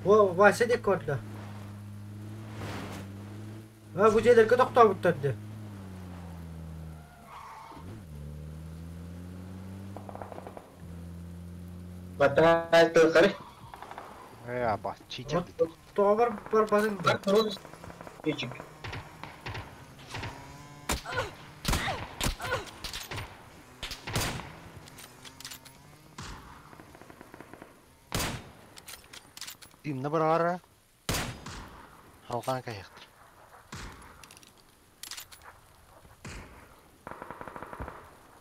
О, Вася диэки барда. А, бу дьиэлэргэ тохтообуттар дии. Батаай тылкары. Э, аба, читер. Тоҕо бар барбатын да? Бар турун. Кичик. Дымна быраҕара. Халҕаан кайыахтар.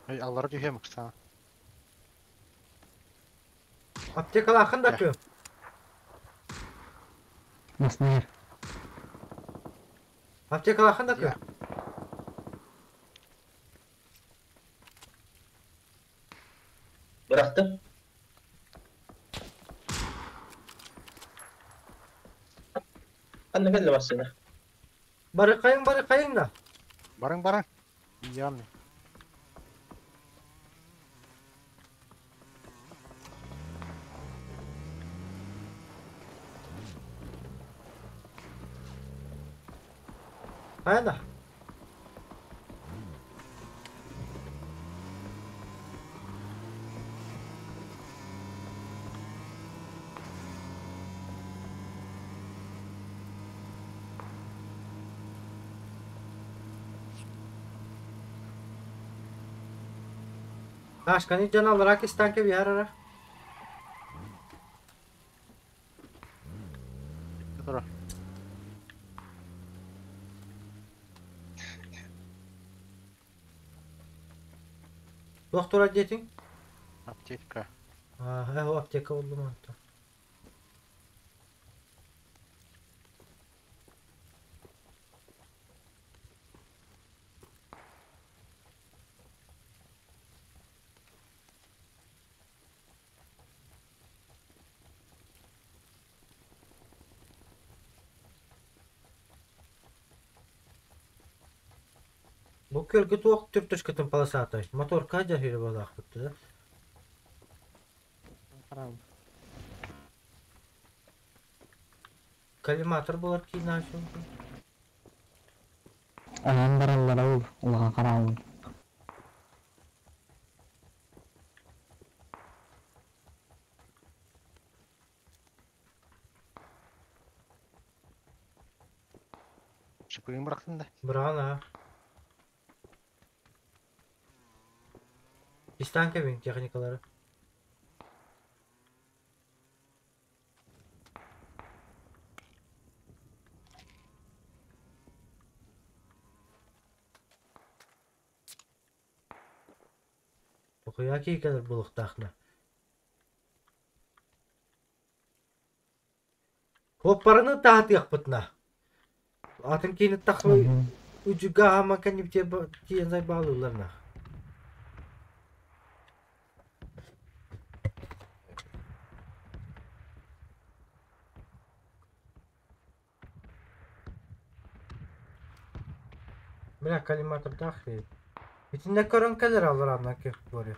Эй, аллара түһүөм ыксаан. Аптекалааххын да кы. Маснайар. Аптекалааххын да кы. Бырахтым. Ханна кэллэ массыына? Барыкайың барыкайың да. Барыҥ барыҥ. Тиийэҕин. Хайа да. Ташканы дьон аллараа кистээн кэбиһэр эрэ. Тура. Туох турар диэтиҥ? Аптечка. Аа, оо, аптека буллум онтон. Бу күөлгэ туох түртүскэтин полосатай? Моторка дьаһыыр буолаахпыт да. Коллиматор буолар киин Онон бараллара ол улахан хараабын. Шипыгын бырахтын да. Быраҕан аа. Кистээн кэбиҥ техникалары. Тохуйа киһи кэлэр буолуохтаахна. Хуоппараны таһатыахпытына. Атын киини тахсыбай үдьүггэ аһаама кэннибитиэ тиийэн сайбаалыыллар Бля, коллиматордаах хрень. Итиннэ көрөн кэлэр алларааннан киһи говорю.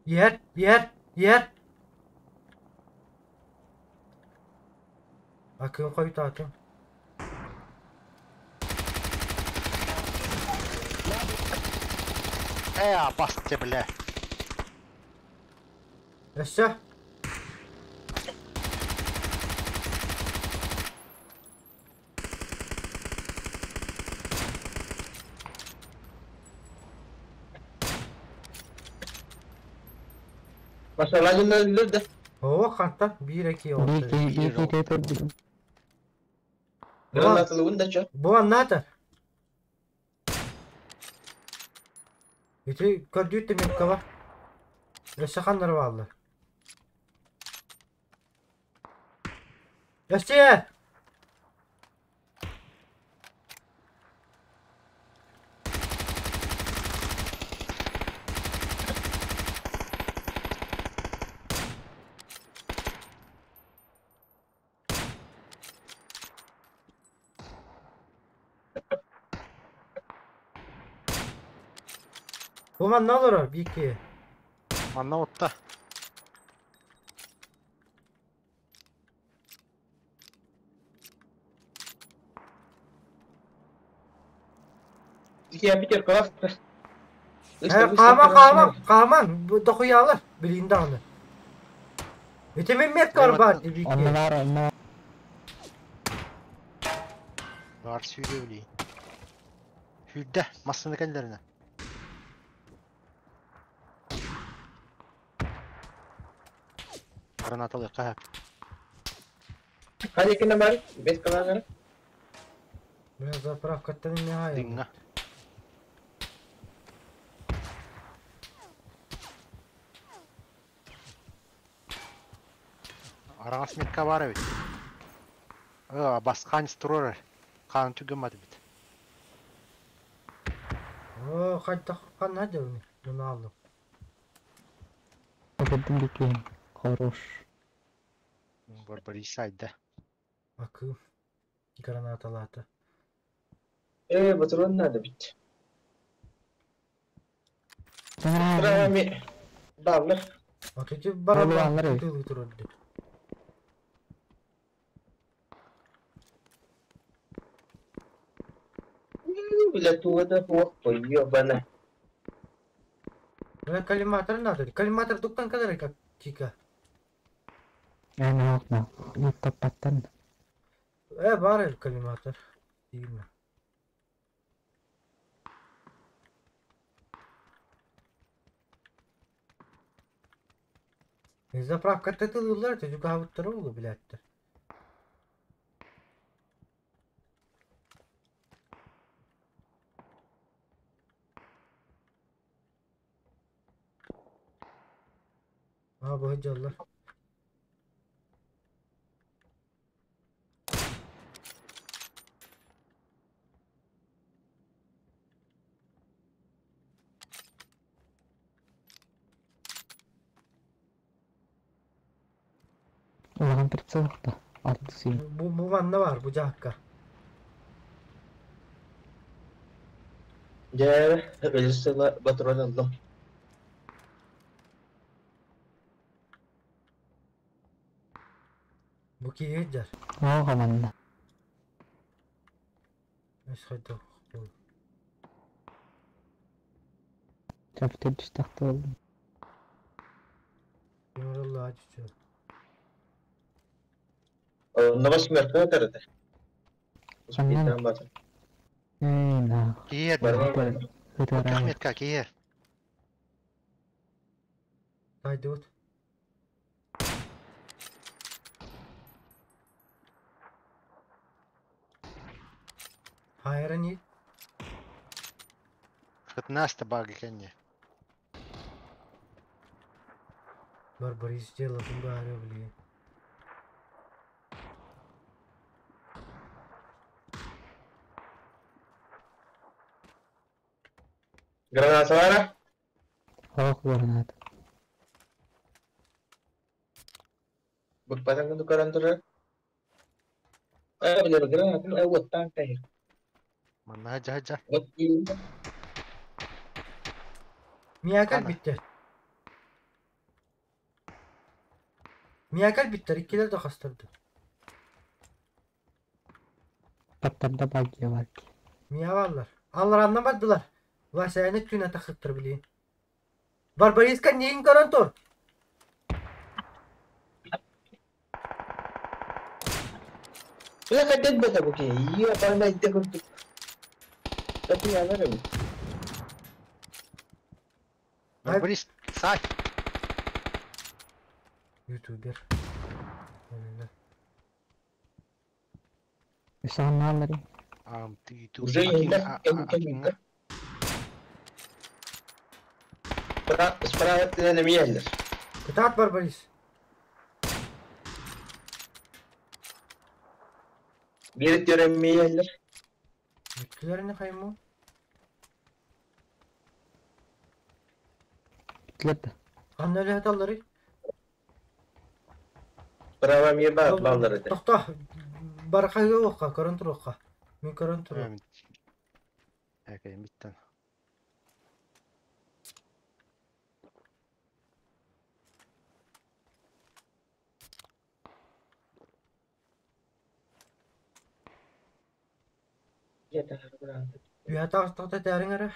Иһэр, иһэр, иһэр. Акыым хойутаатым. Э, басты, бля. Өссө? Масалаажын өллөр да. Оо, хантан биир эки Биир киһи биир киһи көрбүтүм. Гранаталыбын да чо. Бу аннаата. Ити көрдүүр Тимиркова. Өссө ханнары бааллар. Өссө! Бу манна олорор биир киһи. Манна отта. Я пятерка. Хааман, хааман, хааман, дохуйаалар, билиин даҕаны. Ити мин меткар баар дии Онно баар, онно Бар сүүрүө билиин. Сүүрдэ, массыына кэллэринэ. Гранаталыахха сөп. Ханьыкына бар, бес калаанара. Бля, заправкаттан эмиэ аайы. Дыҥҥа. Араҥас метка баар эбит. Э, баскаан туруорар. Хаан түгэммат эбит. Оо, хайдах ханна дьылыны? Мунааллым. Көрдүм дикки. Хорош. Барбарис сайда. Акыы. Гранаталаата. Э, патрон надо бит. Рами. Бааллар. Отути барабан Буолаллар эбит. тылы турар дии. Бля, туга туох ёбана. Бля, коллиматор надо. Коллиматор туктан калары как чика. Эн оох на. Юттаппаттан. Э, бар эл коллиматор. Дима. Заправка тылылар, ты жугаабыттара олу билээттер. Аа, бу дьаллар. Улахан прицел да. Алты сүйін. Бу манна бар, бу жаакка. Дьэ, өлүсүлэ патрон аллым. Бу киһи дьар. Оох аманна. Өс хайдах. Чаптыр түстәхті болдым. Юморалла ачучу. Онно восьмерка тарата. Ханна? Успейтан батын. Эй, на. Киэр. Бар. Өтөр Метка киэр. Тайдыбыт. Хайра не? Пятнадцать баги кэнни. Барбарис дело тунгары, блин. Гранаталара? Оох гранат. Букпатан кунду көрөн турар. Э, бля, гранатын э уоттаан кайыр. Манна жа-жа. Вот Миякар Ана. битте. Миэхэ кэлбиттэр, иккилэр да хастарды. Таптарда багги бар. Миэхэ бааллар. Алларанна бардылар. Васяны түүн атахыттар билигин. Барбариска нейин көрөн тур. Бля, хотят бы это буки. Ебаный ты курдук. Татьяна. Барбарис, сай! Ютубер. Öyle. Санаалары. Ам, ты ту. Уже инде, кем Справа эмиэллэр. Кытаат Барбарис. Биир өттүгэр эмиэллэр. Бүттүлэр хаймы? Бүттүлэр да. Ханна эле аталлары? Справа эмиэ баар бааллар этэ. Тохто. Бархайга оққа, көрөн туруққа. Мен көрөн туруқ. Әкәйін биттен. Үйә тағыстақта тәрің әрі.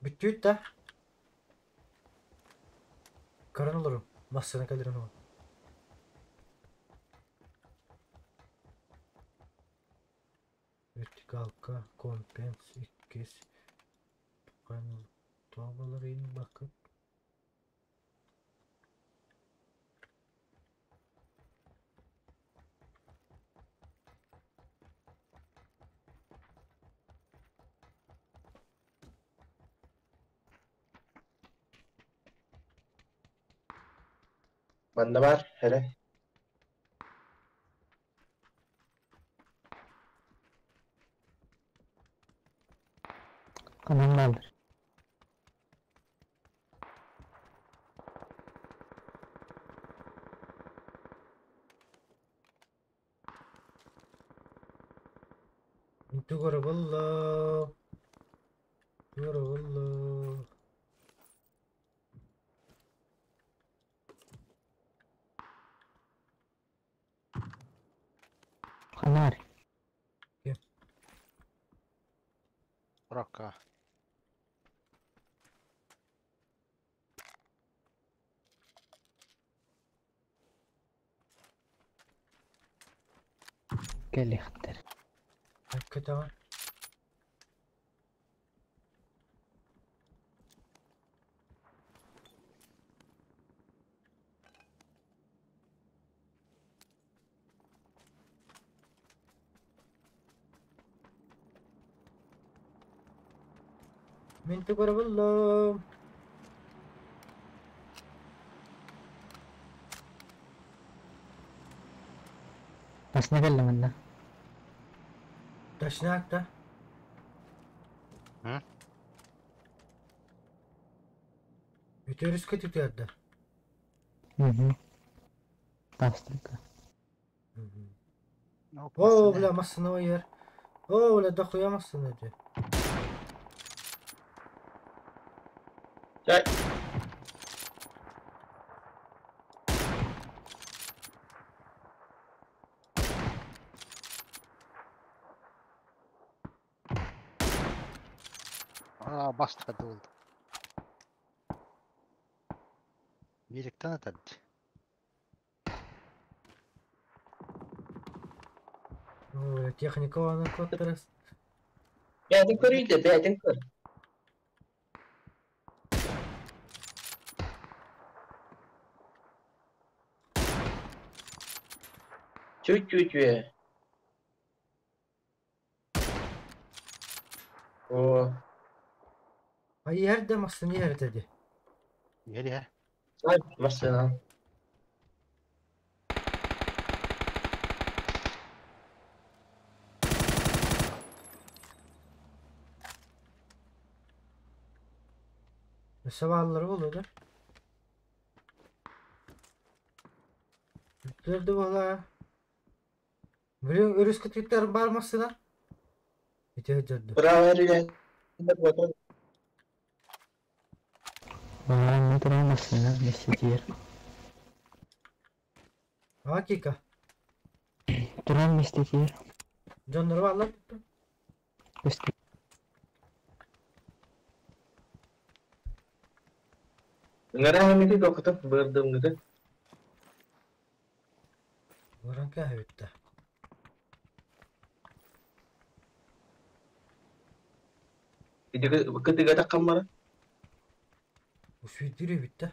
Бүттүйт да. Көрөн олорум. Массына кэлэрин ол. Vertikalka, kompens, иккис. Канал табаларын бакып. Манна бар, эрэ. Ханан бааллар. Инту көрө болла. Көрө болла. Ханар. Рака. Кэлиэхтэр. Hakikaten. Минту көрө болла. Басына кэллэ манна. Точняк да. Hı? Өтөрүскө түтүөрдө. Мгм. Тастырка. О, бля, массыны ер. О, бля, дохуя массыны ди. Чай. А, бастыға болды. Биліктен атады. О, бля, техника аны көттөрөс. Бэйэтин көрүйдэ, бэйэтин көр. Чуть-чуть. О, Ай, ерде массыны ерде ди. Ер, ер. ай, машина. Өсө бааллары болду да. Түстүлэр да буолаа. Блин, өрүс кытыыттар баар массыына. Ити сылдьар дуо? Браво, ребят. Вот он. Баҕар турар массыына миэстэтигэр. А, Кика. Турар миэстэтигэр. Дьоннору бааллар туттум. Көстүү. Ыҥыраһыммыты тохтоп бырдымҥыты. Баран кээһэбиттэ. Ити кытыга таххаммара. Усүйдүр эбиттэ.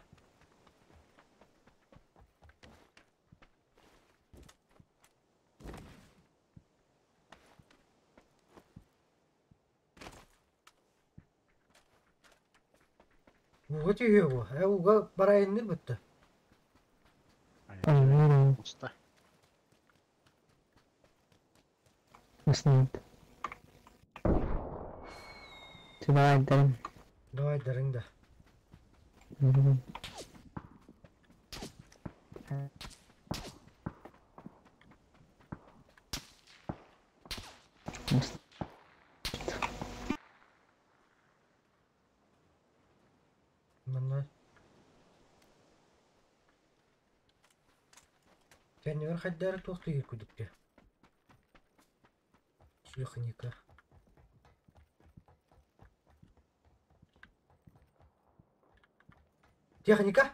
Ууга түһүө буо. Э ууга барайынныр бытта. Аннырын. Уста. Уснут. Давай дарым. Давай дарың да. Манна. Кэннигэр хайдары туох тыйыр кудукте. Техника. Техника?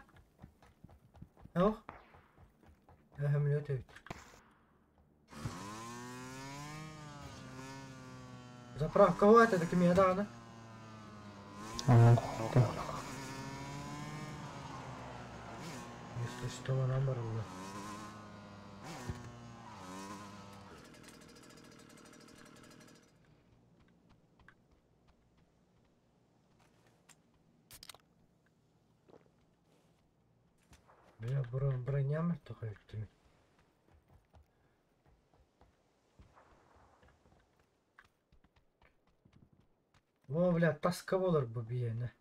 Ох. Әһәмләт эбит. Заправка вот это кимиэ даҕаны. Если что, нам барылла. Бля, броням только өттүм. О, бля, таска болар бу биэне.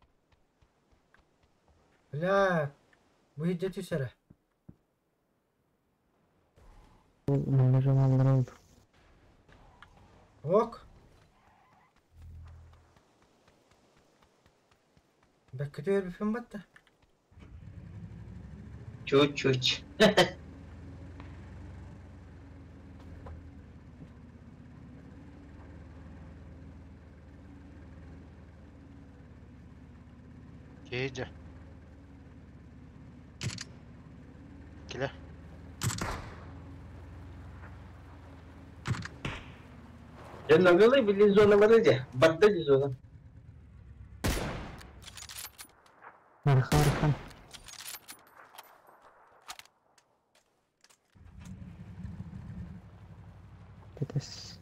Бля, бу иде түсәрә. Ок. Бәкке түһэр батта. Чуть-чуть. Кейджи. Киле. Дьон били зона бар дии. Барда дии зона. Арха арха. Тетес.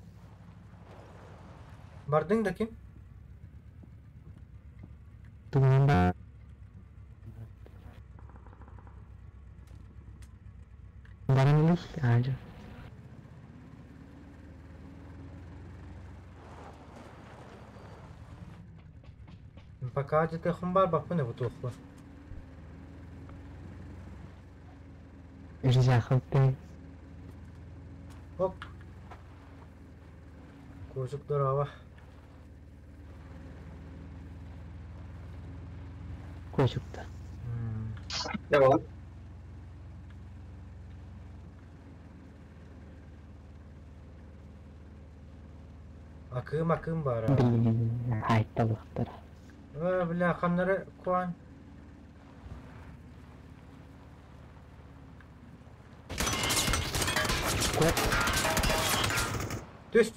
Бардың да ким? Тугунда. Баран ажы. Пока где-то хумбар баппын бу туохпа. Ирзахыппын. Оп. Кожук здорово. Кожукта. Давай. Акым акым бар. Блин, айтталыктар. Э, бля, ханнары куан. Түс.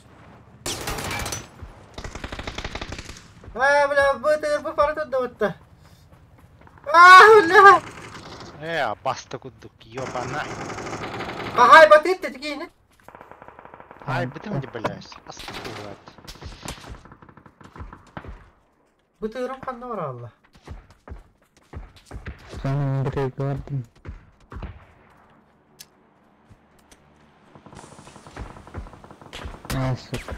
А, бля, бытыр бу пара тут да. А, бля. Э, баста кудук, ёбана. Ахай, батыр тетигини. Ай, бытым не блядь. Баста кудук. Бытырым ханна бар алла. Сонун бир көрдүм. А, сука.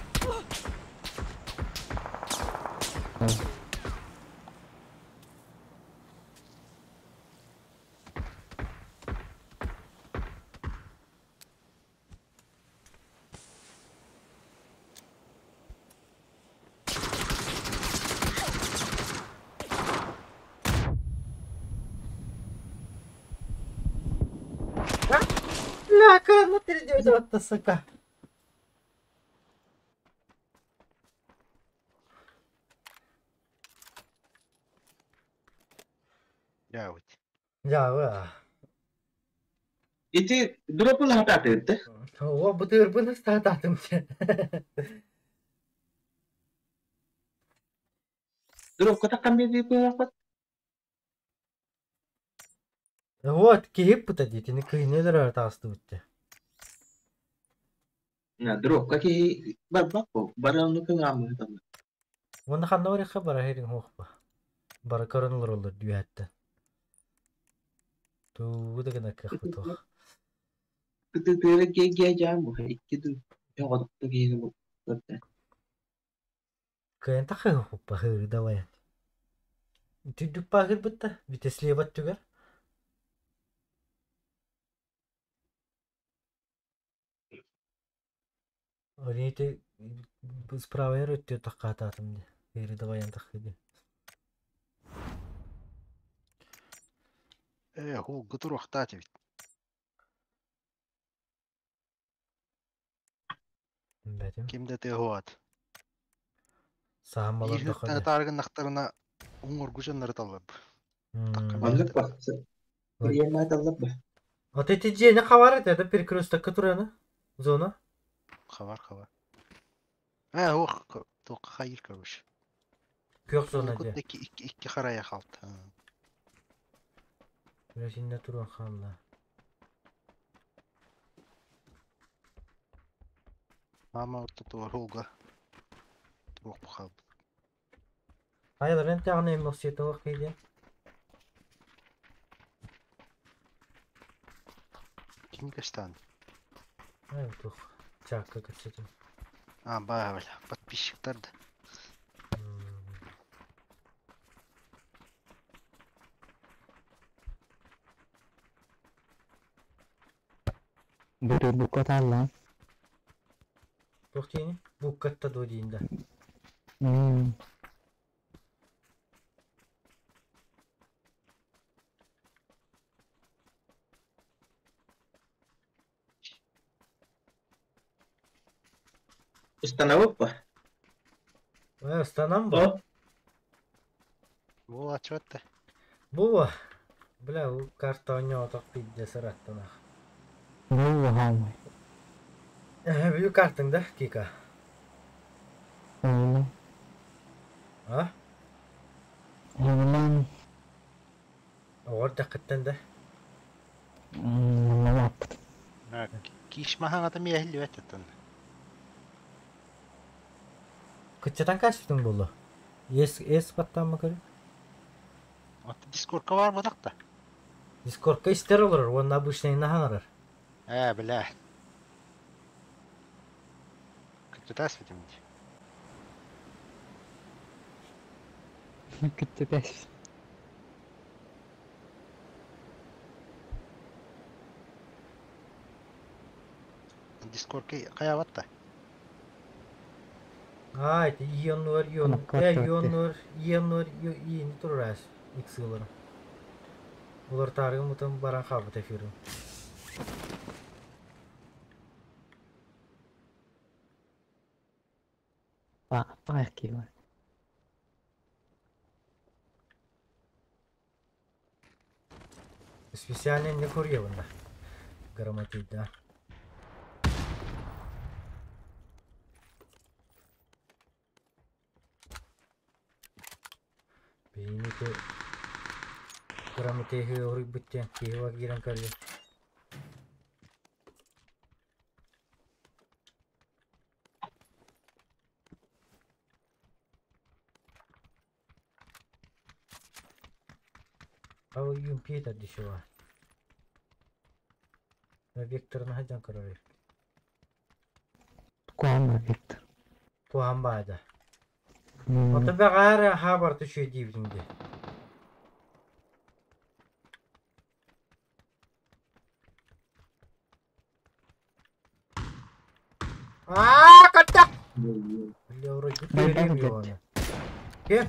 Тридевять, сука. Дьэ, Дьэ, Ити дропун хатаатыытты. О, бытырбын ыстаатаатым. Дропка таххан биэрдии кыһаахпат. Вот, киһи пыта диэтини кыйны таастыбыт. Дропка киһи барбак бу. Барыны кыҥааммыт. Уонна ханна барыахха бара херин хуохпа. Бара көрөн олороллор дүйэттэн. Туу да гына кыахпытох. Кытытыары ге жаам бу. Икки ду. Жоҕотукту киһини бу. Кыйан тахы хуппа хыр давай. Түдүк пахыр бытта. Битеслебат түгер. Оните справа өттө тахкаатаатым ди. Хыры давай тахы ди. Хул гутур вахтаат эбит. Бэтим. Ким да тыаһуат. Саам Биир балар хыттан дахы. тааргын нахтарына уҥургучаннары таллар. Маннык бахсы. Приемна таллап ба. Вот эти дьиэни хабар это перекресток тураны. Зона. Хабар хабар. Ох, тоққа хайыр, короче. Күөх зона дьэ. Икки икки икки харая халт. Биросинне туран хаалла. Мама отто туар хулга. Туох бухал. Айылар эн тағын эмоция туох кейде. Кини кастан. Ай туох. Чакка качетим. А, ба, бля, подписчиктар да. Бу букка таалла. Туох тиини? Буккатта дуо диинда. Установок ба. Станам ба. Бу ачуатта. Бу бля, у карта оñоотох пидде сыраттанах. Бу хаамай. Бү картың да, Кика. Ону. А? Хемлан. Оҕор дақыттан да. Лаппыт. Кишмахан ата миэхилли бэттэн. Кытчатан каспытың болу. Ес эс баттан көрү. Отто дискордка бар бодақта. Дискордка истер олорор, уонна обычный наханарар. Бля. Кытытас битим. Күттү. Дискордка каябатта. А, это ионнуар, ион. Ана карта өтте. Ионнуар, ионнуар, иини турурас. Иксылар. Олар тарыгы мутан баран хабыт эфирин. Па, паах кива. Специально не курьевында. Грамотей, да. Бейните грамотей хыоры бүттен киева кирен көрдө. Ау юмпи дешево. Векторны хаджан көрөр. Куама Виктор. Куан баада. Ото бәгәр хабар төшө дибдинде. Аа, катта. Бля, вроде Байбал перебил хеджет. оны. Кем?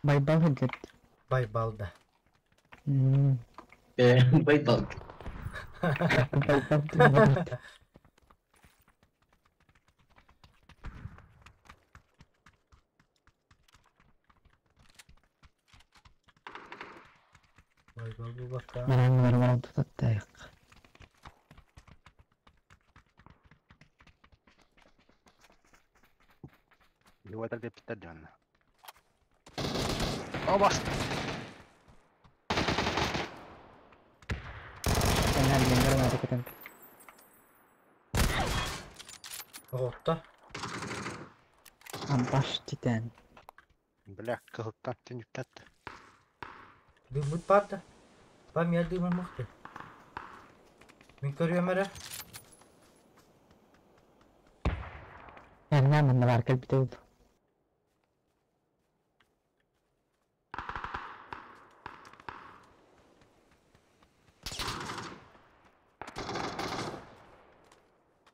Байбал хеджет. Байбалда. Байбал. Баран баран тутаттайык. Юватар деппиттер дьонно. О, бас! Оҕотто. Амбаш титан. Бля, кыһылтан түнүктэтти. Дыммыт бар да. Ба мия дымым мухты. Мин көрүөм эрэ. Энна манна бар кэлбитэ буолуо.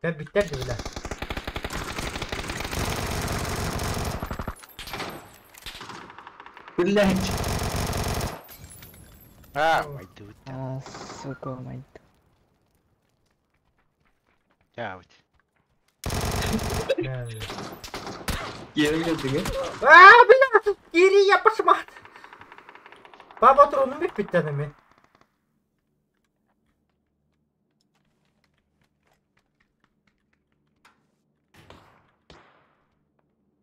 Кэлбиттэр да бля. Блять. А, майдыбыт. А, сука, мать. Явыть. Киирэн кэлдиҥ Аа, бля! Кири я пошмат. Ба патроным бүппүттэн эми.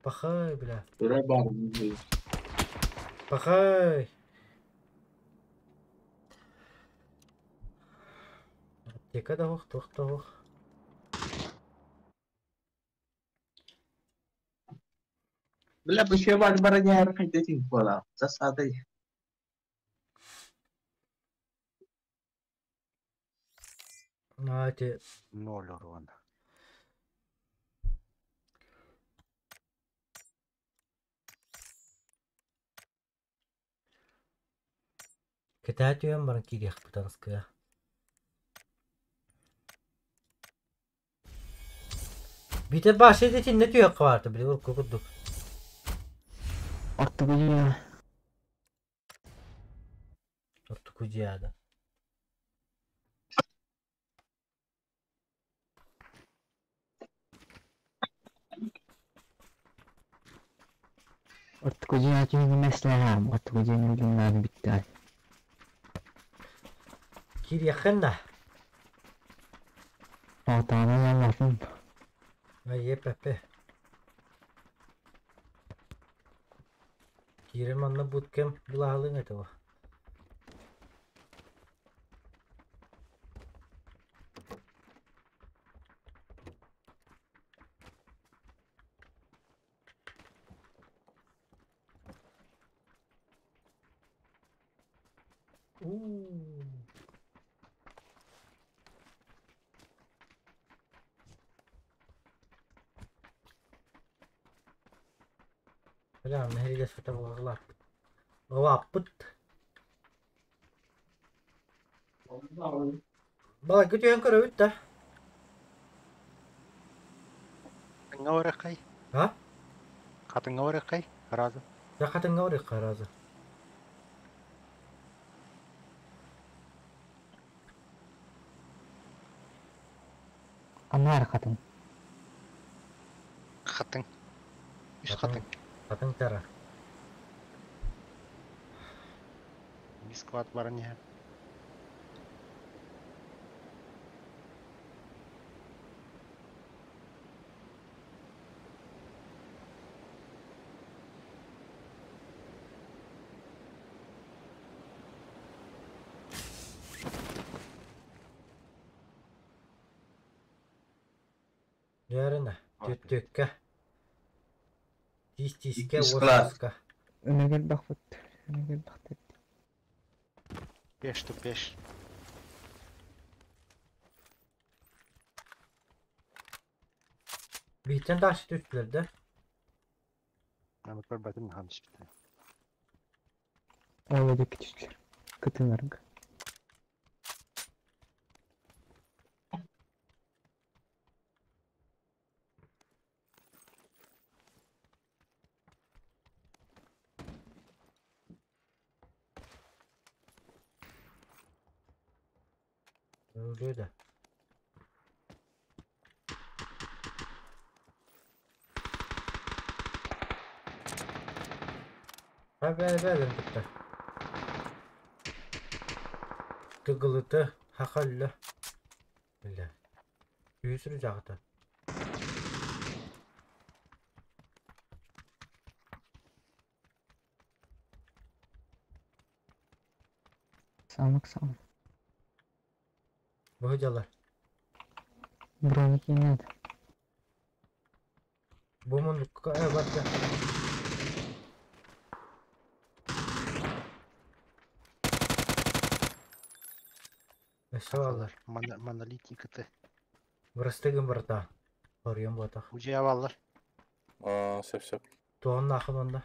Пахай, бля. Тура бар. Пахай. Аптека да ох, туох да ох. Бля, бу бар бар яар хайдетин буола. Засады. На эти Ноль урона. Кэтээтүөн баран киириэхпит аныскыга. Биитэр баасы итиннэ түһүөххэ баарта били урукку курдук. Ортоку дьиэ. Ортоку дьиэ Ортоку дьиэ түһүнү мэслэһэм. Ортоку дьиэни билиннээн бүттэ. Киириэххин да. Отаана яллафын. Ай еппеппе. Киирэн манна буткем булаалыҥ этэ. Уу. Бля, нэһилиэс фото лаппыт. Лаппыт. Балай күтүөн көрөбүт да. Хатыңа орақай. А? Хатыңа орақай. Разы. Я хатыңа орық разы. Анар хатын. Хатың. Үс хатың. Хатың тара. Склад бар не. Дьээринэ, түттүккэ. Тиис тиискэ, Икки уос склад. уоска. Өнөгөл бахпыт. Өнөгөл бахпыт. Пеш ту пеш. Бийтен даш түттүлэр да. Аны көрбөтүм хамыс бит. Ол өдө күтүчлөр. Кытынарга. Өлүө да. Ha бээ бээлэрин кытта. Тыгылыты хаха өллө. Бля. Күүсүр дьаҕыта. Самык сам. Бу дьалар. Броники не надо. Бу муннукка э барда. Өссө бааллар. Монолитик ты. Бырастыгын барта. Хоруйан буотах. Удьуйа баллар. Аа, сөп сөп. Туоҕун наахын онно.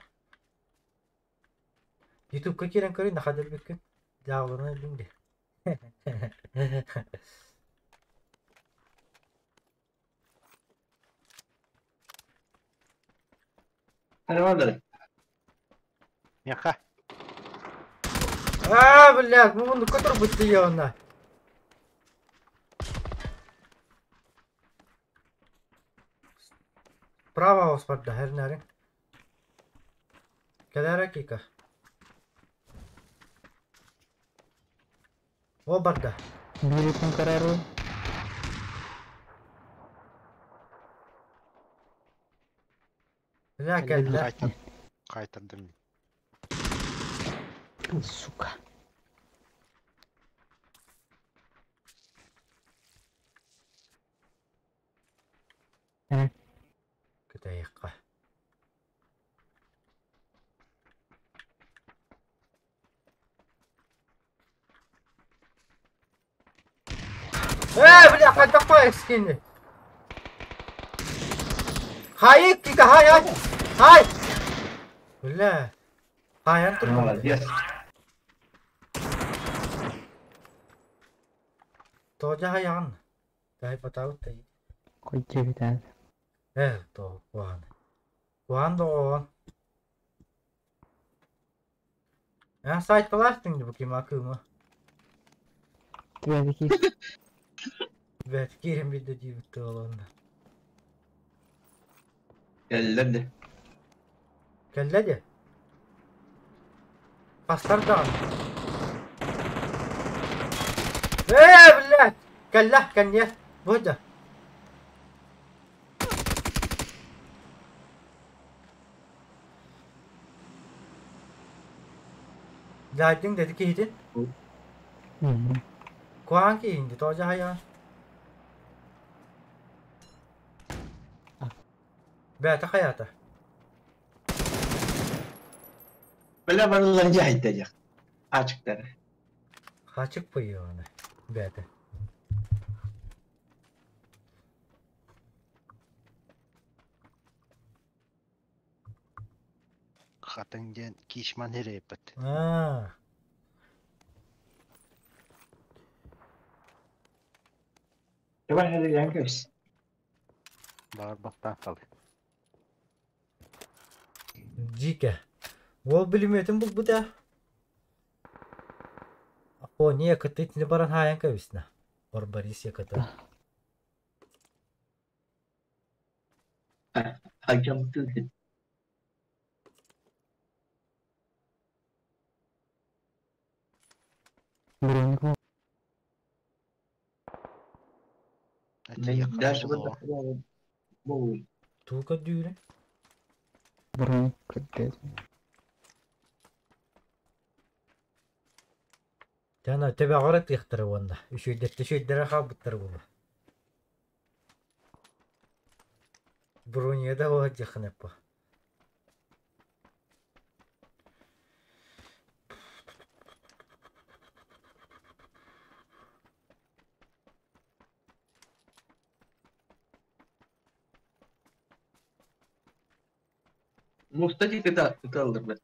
Ютубка киирэн көрүй наха дэлбиккин. Дьаабыланан өллүҥ дии. Хайвандар. Миэхэ. Аа, блядь, бу муннукка турбут дии онно. Справа оспарда, хэрнэриҥ. Кэлээрэ Кика. Ол барда. Бииритин көрөрү. Бля, кэллэ. Хайтар. Хайтардым. Сука. Кытайыкка. Ээ, бля, хайдах скини. Хайык, Кика, хай, хай. Хай. Бля. Хайан турбут. Молодец. Тоҕо хайаҕын? Тай потаут тай. Койдебитэн. Э, то куһаҕан. Куһаҕан доҕоон. Эн сайталаахтыҥ дии бу ким акыыма. Твэдики. Бэт киирэн биэрдэ диэбит тыаланна. Кэллэр де. Кэллэ дии. Хастар даҕаны. Ээ, блядь! Кэллэ, кэнниэ. Бу да. Дьаайдыҥ деди киһитин. Куһаҕан киһиҥ дии, тоҕо дьаһайаҕын? Бэйэтэ хайаата? Бля барыллар дьаһайда дьах. Ачыктары. Хачык пыйыаны бэйэтэ. Хатыҥ диэн Кишман эрэйбит. Аа. Давай хәле көс. Баар бастаан салый. Дьиикэ. Уол бүлүмүөтүн булбута. О, не, кытты итини баран хаайан кэбиснэ. Барбарис яката. Хачам тыытын. Броник Даже вот бу. Тугу көрдүүрэ? Броник көрдөөтүм. Тана төбөҕөр ытыахтара уонна үчүгэйдэртэ үчүгэйдэрэ хаалбыттара буолуо. Броня да буолар диэххин эппэ. Мустаки кыта ыталдырбат.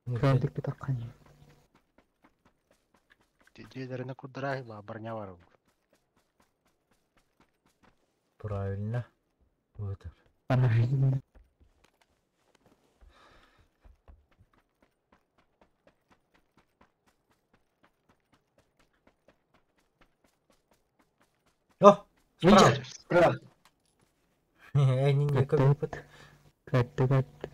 Броник битаккан. Дьиэлэринэ курдараhi ба барня бар. Правильно. Вот. Правильно. О, справа. Видишь? Справа. Эй, не не Көттүбүт. Көттү көттү.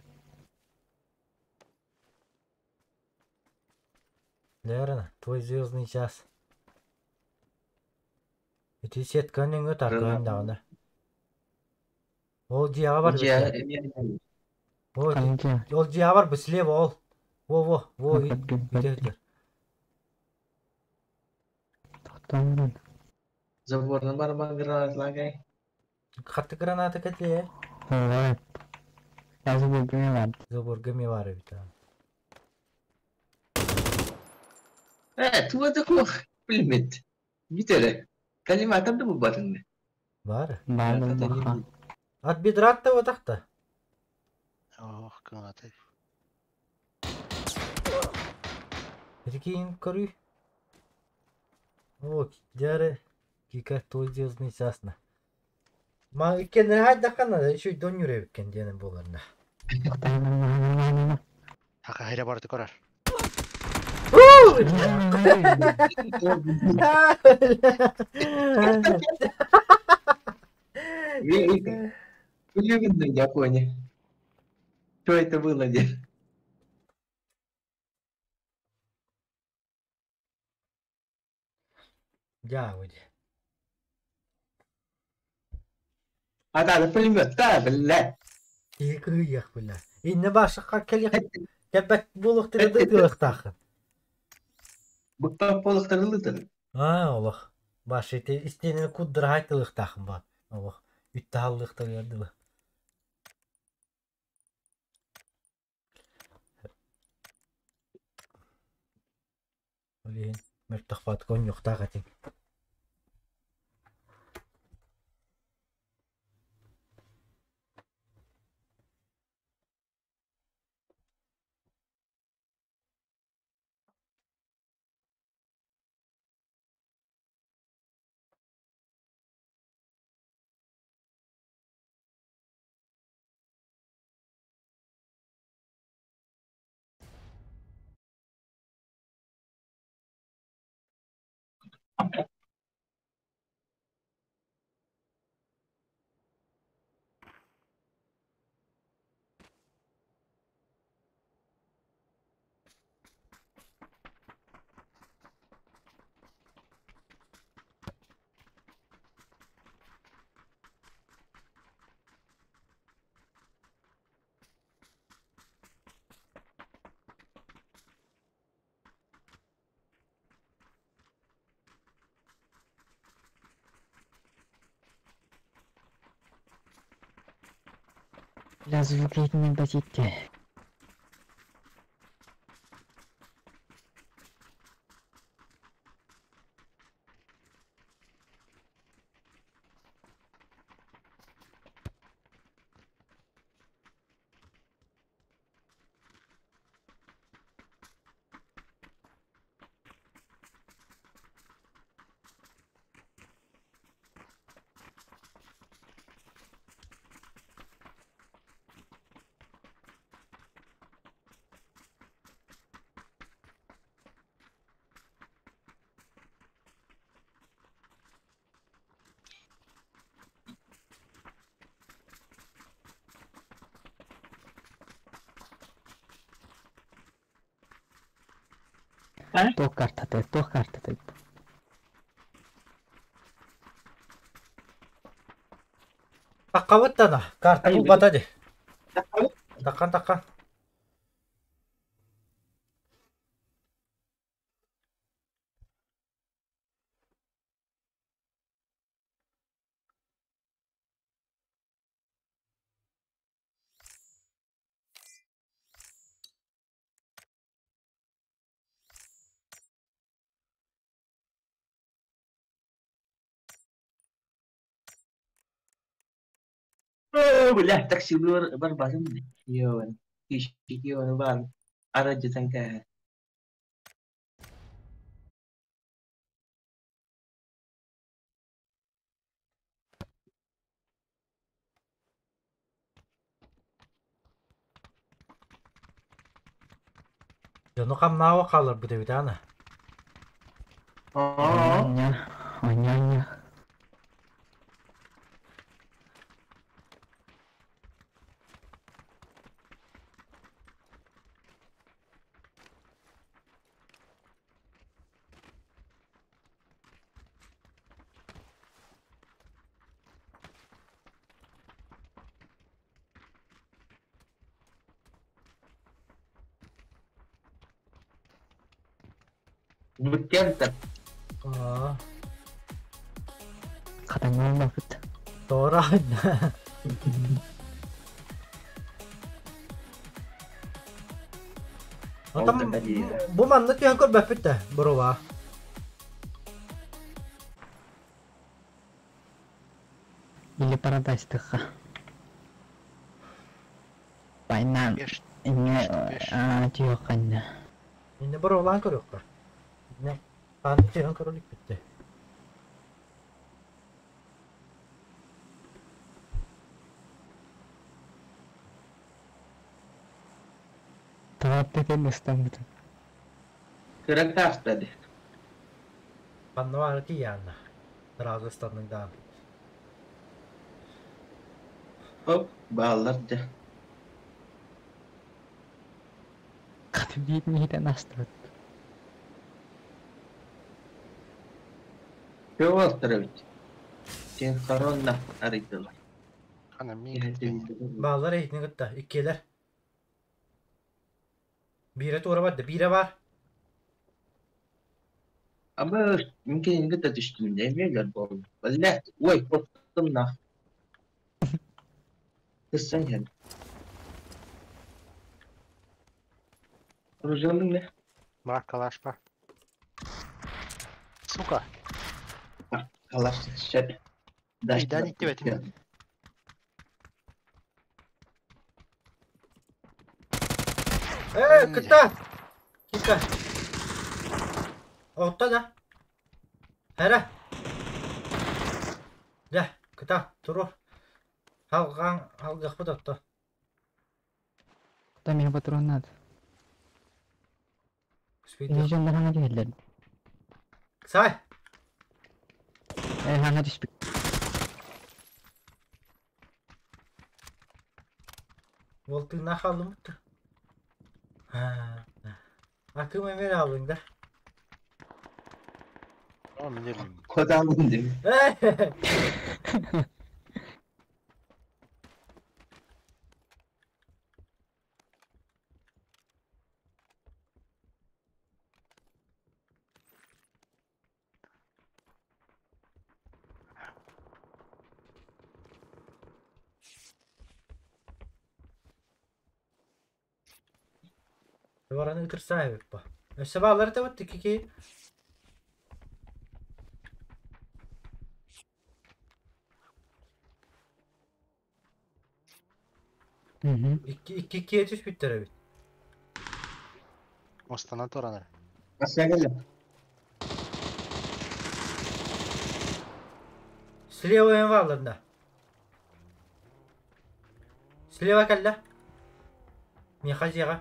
Лерна, твой звездный час. Ити сетканы өҥө таркаан даҕаны. Ол дьиэҕэ бар Дьиэ битэ. эмиэ Ол Ханча. ол дьиэҕэ бар слева ол. Во во во Көттүм ити көттүм. өтөр. Тохтоон. заборна бар гранатлагай. Хатты граната кэтиэ. Вот. Я забыл бар. Заборга ми бар эбит. Э, туга да пулемет. Битере. Коллиматор да булбатын. Бар. Бар маха. От бедра-то вот так-то. Ох, кыҥатай. Прикинь, көрүй. О, дьары. Кика твой звездный час на. Ма иккеннere хайдахха надо, еще донюр эбиккен диэн буоларна. Тохтоон. Хака хайра барыты көрөр. Пулемет я понял. Что это было, дед? Дьа, выйди. А да, да пулемет, да, блядь. Киһи кыһыйыах бля. Инне башаққа кэлиэх кэлбэт буолуохтары тыылыахтаахын. Букта полохтарылытын. Аа, олох. Баш ити истиэнини куддыраһай тылыахтаахын ба. Олох. Үттаһаллыахтарыгар дылы. Ол иһин мөлтөхпат конньуохтаах этиҥ. Бля, звук не базите. Туох картата, туох картата. Таккабыт тана. Карта булбата ди. Таккан таккан. Бля, такси барбатын. Йоан. Кишки бар. Араджатан каа. Дьону хамнааwa хаалар бу эбит ана. Аа. Оня, оня, оня. Буткемп-то. Аа, Хатаҥҥа ыллаппыт. Тора. Отон бу манна түһэн көрбөппүт да, боруба. Или парадайстыхха. Байнаан инньэ түһүөххэ Инньэ боруобалаан көрүөххэ. Инньэ хааны түһэн көрө иликпит дии. Таҕатта кэллэ ыстаммытым. Кыра тааста дии. Ханна баара тиийээннэ. Сразу ыстанныҥ даҕаны. Оп, бааллар дьэ. Хата биир миһитэн астыбыт. Чего уолтар эбит? Синхронно арыйдылар. Хана миигин Бааллар эһитини кытта иккиэлэр. Биирэ туора барда, биирэ баар. Абы мин кинини кытта түстүм дии, эмиэ буоллум. Блядь, ой, оттум нах. Кыссан иһэн. Оружиялыҥ не? Бар калаш бар. Сука. Калаш сөп. Ыйдан иттибэтим. Э, кытта! Кытта. Отто да. Эрэ. Дьэ, кыта, туруор. Халҕаан халгыахпыт отто. Там миэхэ патрон надо. Успейте. Дьоннор хаҥа түһэллэр. Сай! Э, хаҥа түспүт. Уол тыыннаах хааллыммыт да. Акым эмиэ хааллыҥ да. О, мин өллүм. Кодалын дим. Баран ытырсаа эбит бу. Өссө бааллар да вот икки Икки икки иккиэ түспүттэр эбит. Мустанан туранар. Асягала. Слева эм бааллар да. Слева кэллэ. Миэхэ дьиэҕэ.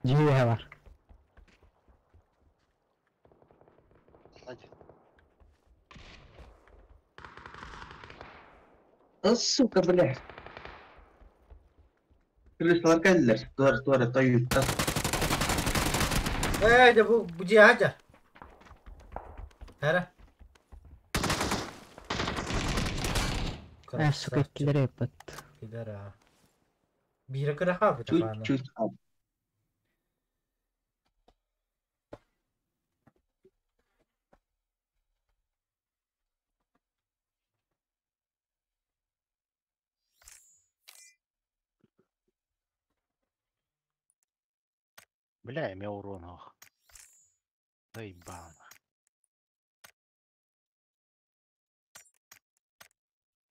Дьиэ үөһэ бар. А, сука, блядь. Крышлар кэллэр. Туора туора тойуттан. Ээ, дьэ бу бу дьиэҕэ дьэ. Эрэ. Э, сука, иккилэри ыппыт. Килэр аа. Биирэ кыра хаалбыта Чуть хаана. чуть ал. Бля, эмиэ урон ох. Заебал.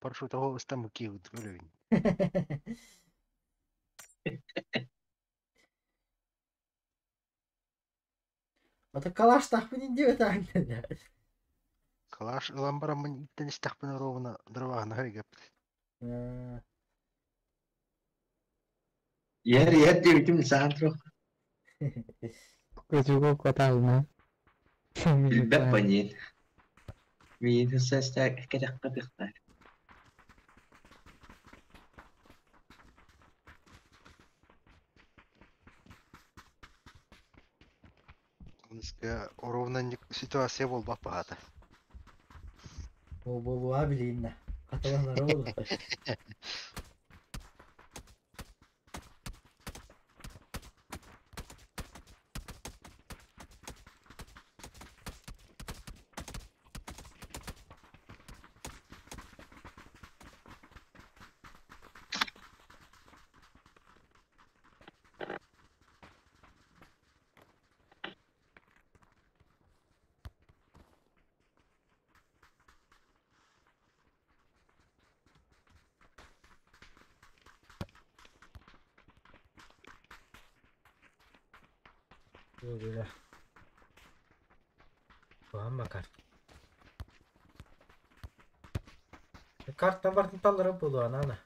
Прошу того ыстамыки өлөйүн. Ата калаштахпын индиэбит аанньа. Калаш ылан бараммын иттэн истэхпинэ ровно дроваһына хэргэппит. Иһэр иһэр диэбитим саһан туруох. Көтүгү кутална. Билбэт панин. Миин сэстэ кэтэххэ тыхтар. Аныска ровно ситуация буолбат баһаата. Буолуа билииннэ. Хатыланара буолуо. Бля. Туһамма карт. Карттан бартын таллара буолуо анаана.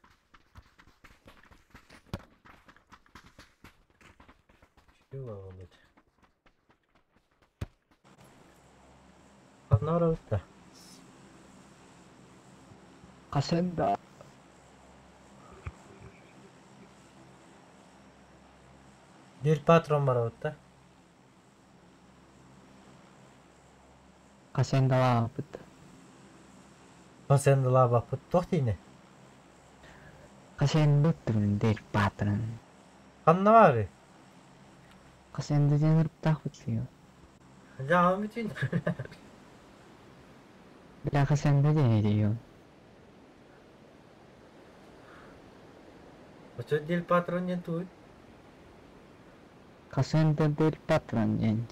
Чего болот? Ханна барабыт да? Хасан да. Bir patron барабыт да? Хасан да быт. Хасан да баппыт. Туох диини? Хасан быт дел патрон. Ханна баарый? Хасан да диэн ырыптаахпыт сыйо. Дьаҕам бүтүн. Бля хасан да диэн диyo. Очо дел патрон диэн тугуй? Хасан да дел патрон диэн.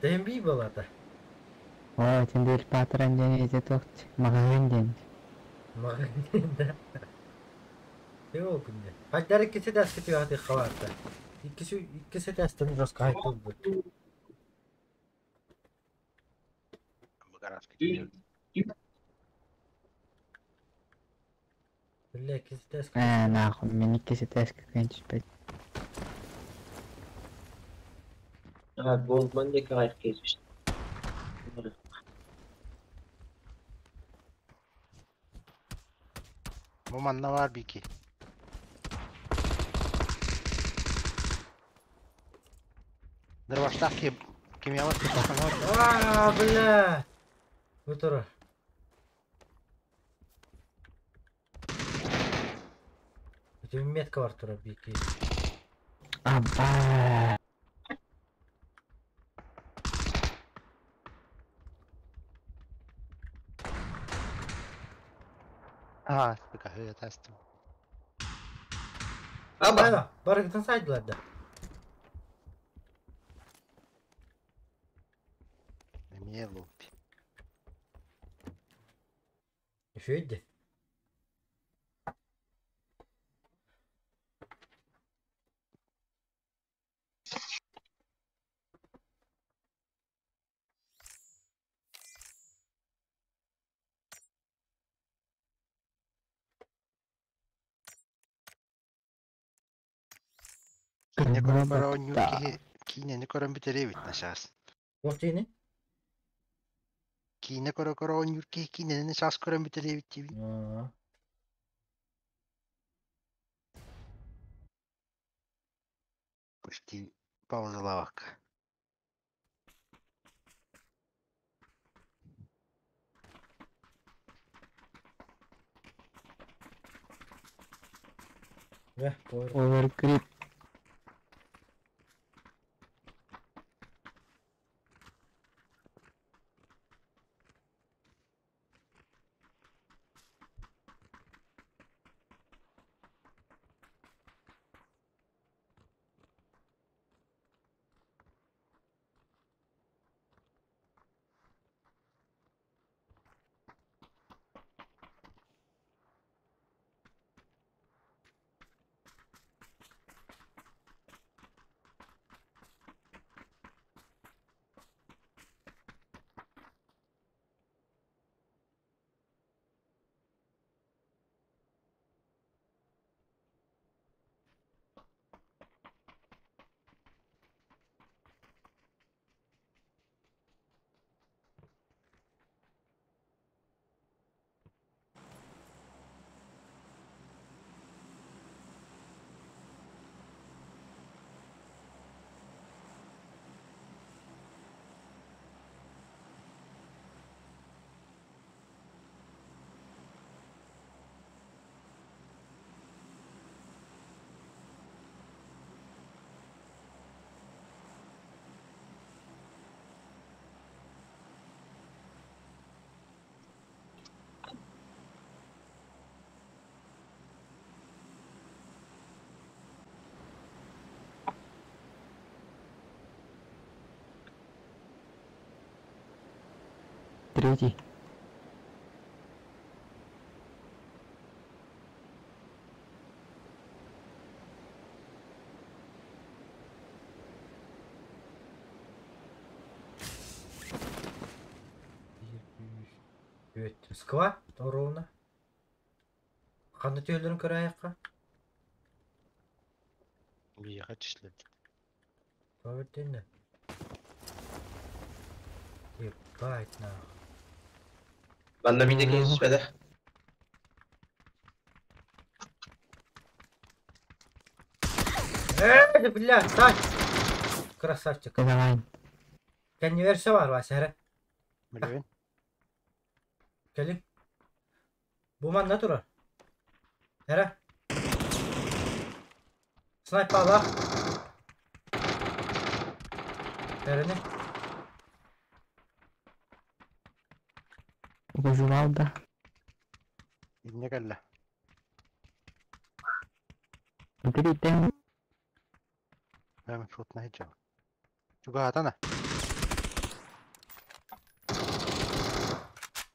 Тэһин бии буолаата. Оо, тин дел патрон диэн эти туохт маҕаһыын диэн. Маҕаһыын да. Ол күнде. Хайдар иккиси дэскэ түһэти хаварта. Иккиси иккиси дэстен роска хайты бут. Гаражка тиийэбит. Бля, иккиси дэскэ. Ээ, нахуй, мин иккиси тэскэ кыайан түспэт. А, Goldman диэки аҕайах киһи түстэ. Бу манна баар бики. Дырбаштаах ким кимиялар Аа, бля. Бу тура. Бүтүн метка бар тура бики. Аба. Аа, бика тастым. Аба! Айва, барыгытын сайдылар да. Эмиэ лупи. Үчүгэй Киинэ көрөн бара оонньуур Да. киһи киинэни көрөн бүтэрэбит начаас. Туох диини? Киинэ көрө-көрө оонньуур киһи киинэни начаас көрөн бүтэрэбит диибин. Аа. Почти паузалаабакка. Бля, повар. Overgrip. Третий. Түөт. Сквад ровно. Ханна түһэллэрин көрө айахха. Биһиэхэ түслэбит. Тоҕо Ебать нах. Манна мине киһи түспэтэ. Э, бля, стой! Красавчик. Давай. Кэнниверсе бар Вася, эрэ. Билэбин. Кэлин. Бу манна турар. Эрэ. Снайпалаах. Эрэни. Выживал, да? Инньэ кэллэ. Смотри, Бэм шутна сылдьабын. Чугаһатана.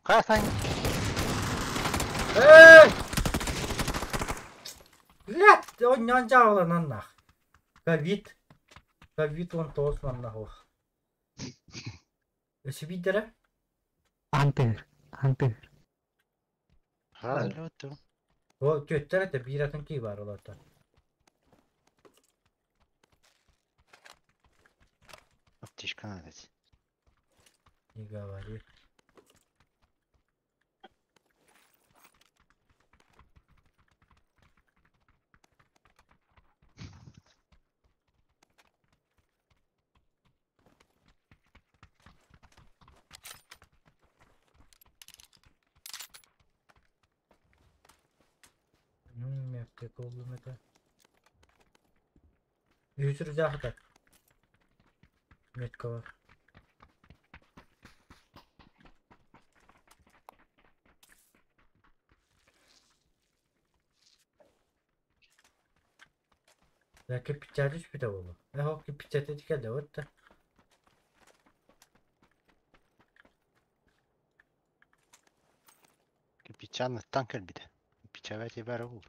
Хасан. Эй! Блядь, он дьааланан нах. Ковид. Ковид он тоос манна хуох. Өссө биирдэрэ? Антыр. Антыр. Хааллыбыт. О, түөттэр этэ биир атын кии баар олортон. Аптечка надо. Не говори. Аптека болдум это. Үсүр жахта. Метка бар. Я кирпича түспүтэ буолуо. Э, ол кирпичата кэллэ вот. Кирпичаныттан кэлбитэ. Кирпичаҕа бары бул.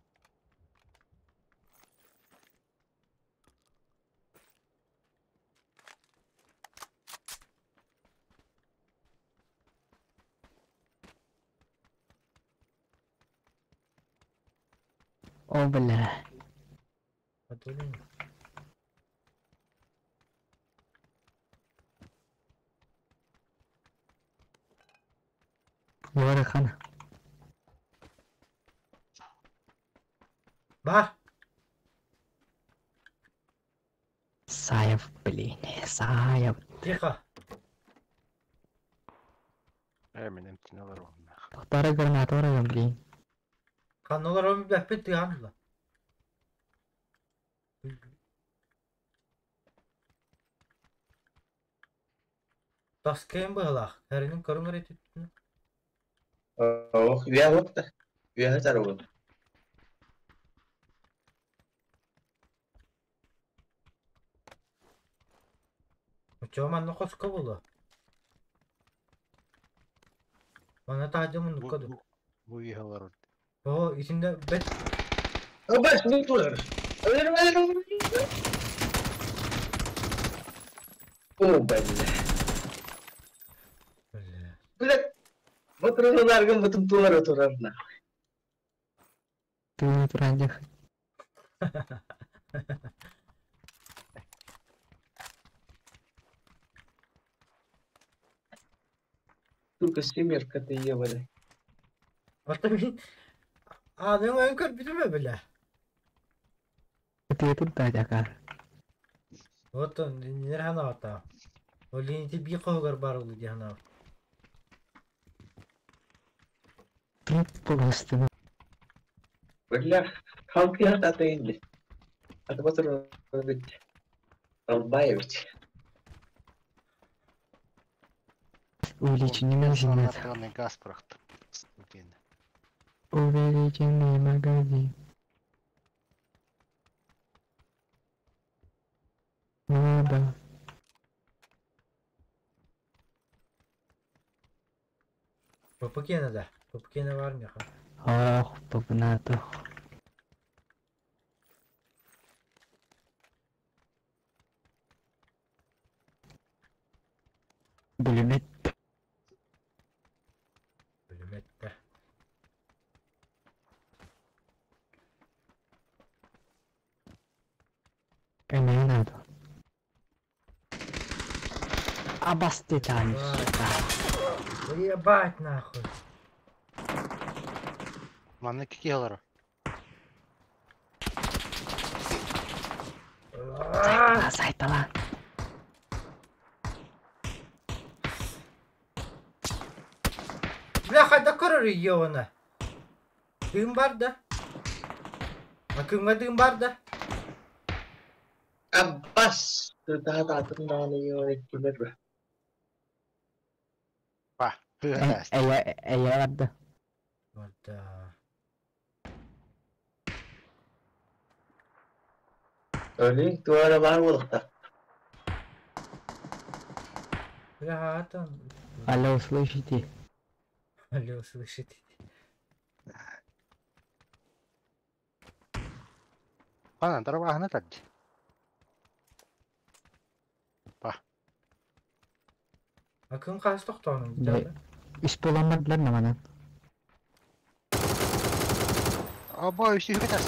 О, бля. Подумай. Говори, хана. Бар! Саев, блин. Саев. Тихо! Э, мен эмтин олоруом. Второй граната, блин. Ханналар он билбэппит тыаан Таскайын быһалаах, эринин көрүҥ эрэ Ох, үө уопта. Үөһэ таругун. Оччоҕо манна хоско буолуо. Манна таһырдьа муннукка ду. Бу үөһэ олорор. Оо, итиннэ бэт Бas, не турар. О, бля. Бля. Бля, батырыларгын бутун туара турар на. Ты не турандях. Сука, семерка ты ебаный. Оттон мин аанын ойон көрбүтүм ээ бля. Ты тут дать, акар. Вот он нер ханаата. Ол ити биир хоһугар баар улуу дии ханаабыт. Труп просто. Бля, халки атайын. Аты батыр бит. Албаевич. Увеличенный магазин. Санаторный газ бырахтым. Диэн. Увеличенный магазин. Ну да. Папакена да. Папакена бар миэхэ. Ох, попнато. Пулемет. Пулемет. Абастытаешь, сука. Ебать нахуй. Манна кики олоро. Сайтала, сайтала. Бля, хайда көрөр ёна. Дым бар да. А кымга дым бар да. Аббас! Тытаатаатын даҕаны ёреккилер бе. Ба. Эйэ, эйэ барда. Барда. Өлүн туора баар буолуохтаах. Бля, там. Алло, слышите? Алло, слышите? Пана, дарабаһына тадди. А кым хас тохтоонун Да. Үс буламмадылар наманан. Або үсүһү кэтас.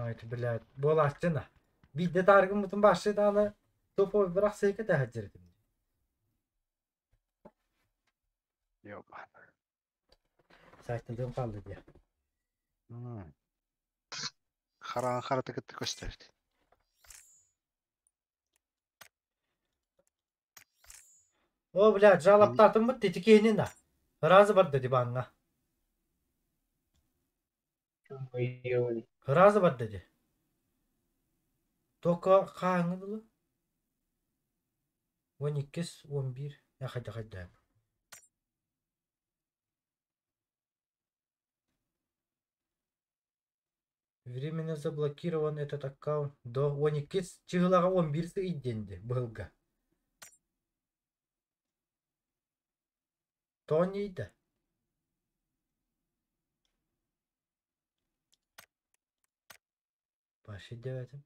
Ай, блядь, буолааччына. Биирдэ тааргын мутун башы дааны топой бырах сейке тәһәджердим. Ёба. Сайтылдым қалды дия. Харан харата кытты көстөрдү. О, блядь, жалаптатын бут тетикейнин да. Разы бар деди баңга. Разы бар деди. Только қаңы бұлы? 12, 11. Я хайда хайда. Временно заблокирован этот аккаунт до 12 чыгылага 11 иденди былга. Тони да. Башы деветим.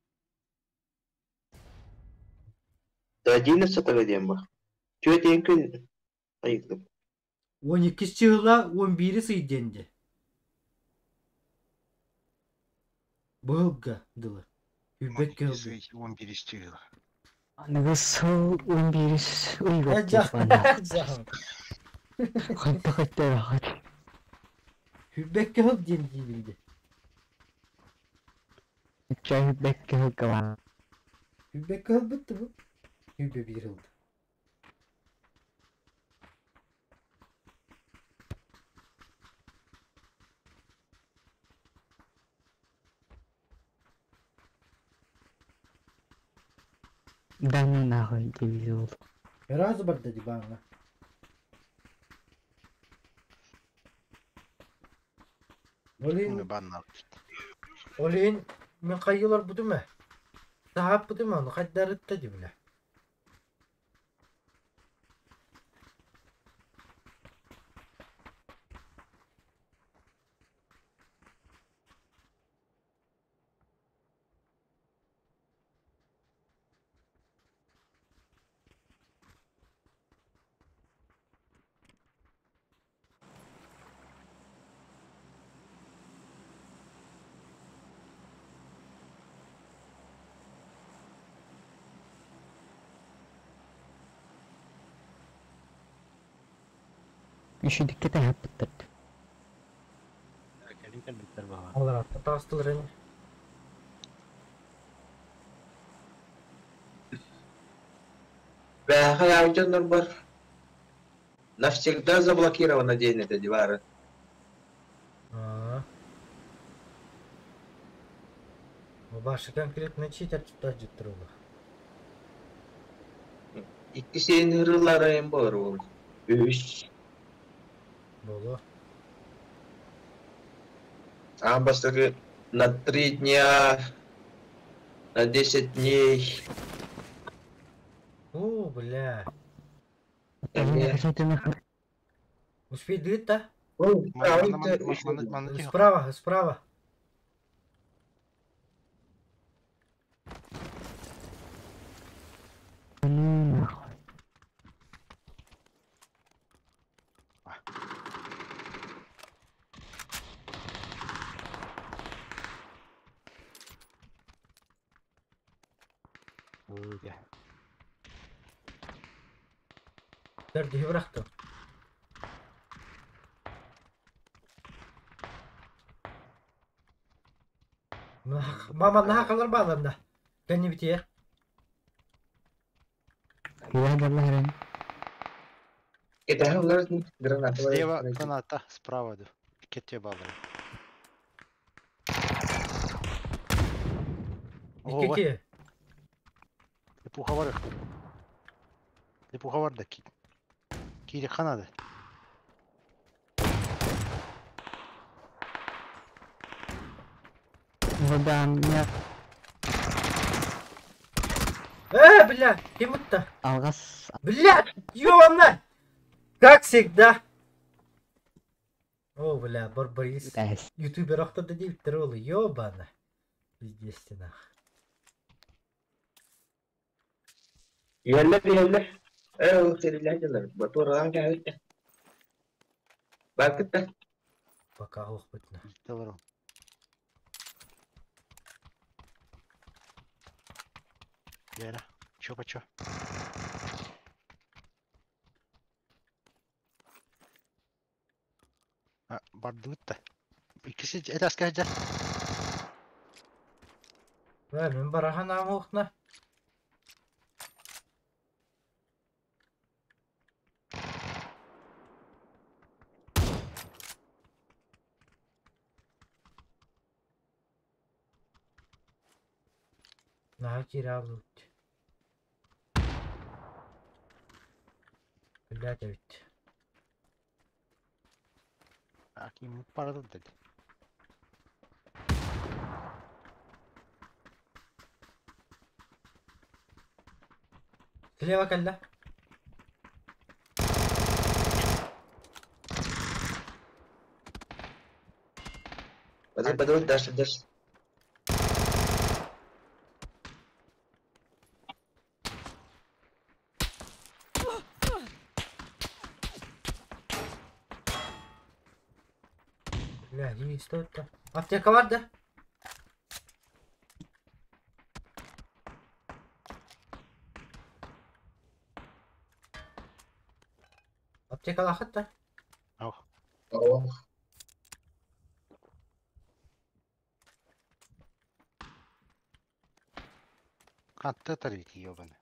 До 11 диэн ба. Түөтэн күн айыктым. 12 чыгыла 11 сыйденди. Былга дылы. Үбек кылды. 11 чыгыла. Аныгы сыл 11 уйгат деп ана. Ханта хатта рахат. Үбек кыл ден дейбилди. Чай бекке хылкала. Үбек кыл бітті bu. Үбе bir ылды. Да ну нахуй дебил. Разы бар деди баңа. Олин, Банна. олин, мен кайылар будума. Сахап будума, onu кайдарытта дибиле. Үшүдүккэ таһаппыттар. Кэлин кэлбиттэр баҕа. Алар атта тастылар эни. Бэхэ аудионнор бар. Навсегда заблокировано день это дивара. Аа. Башы конкретно читер тута жыттыр ола. Икки сен ырылары эм бар ол. Үс. Болу. А бастагы на 3 дня, на 10 дней. О, бля. Успей дыт-то? Справа, справа. Ну нахуй. Ой, Төрдүһү бырахтым. Мама наһаа бааланна. Кэннибитигэр. Киирэн дьалла хэрэн. Кэтэһэ олорор граната Слева граната, справа ду. Икки баллары. Икки ки. Лепуха бар. Лепуха бар да ки. Кири ханады. Вода Э, бля, ким утта? Алгас. Бля, ёбана! Как всегда. О, бля, барбарис. Ютубер охторда диэбиттэр уолу, ёбана. Естественно. Иһэллэр иһэллэр. Ээ ол сэрилээн Батураан кээбиттэ. Бакытта. Пока охпутна. Олору. Лера, чё по чё? А, бардыбыт да. Иккиси этаска сылдьар. Бля, мин барахан аамуохна. Наһаа киирэ Блядь, эбит. Аким парадыр dedi. Слева кэллэ. Подожди, подожди, дальше, дальше. Бля, есть это. Аптека бар да? Аптека лахат да? Ох. О, Хантта тарики ёбаны.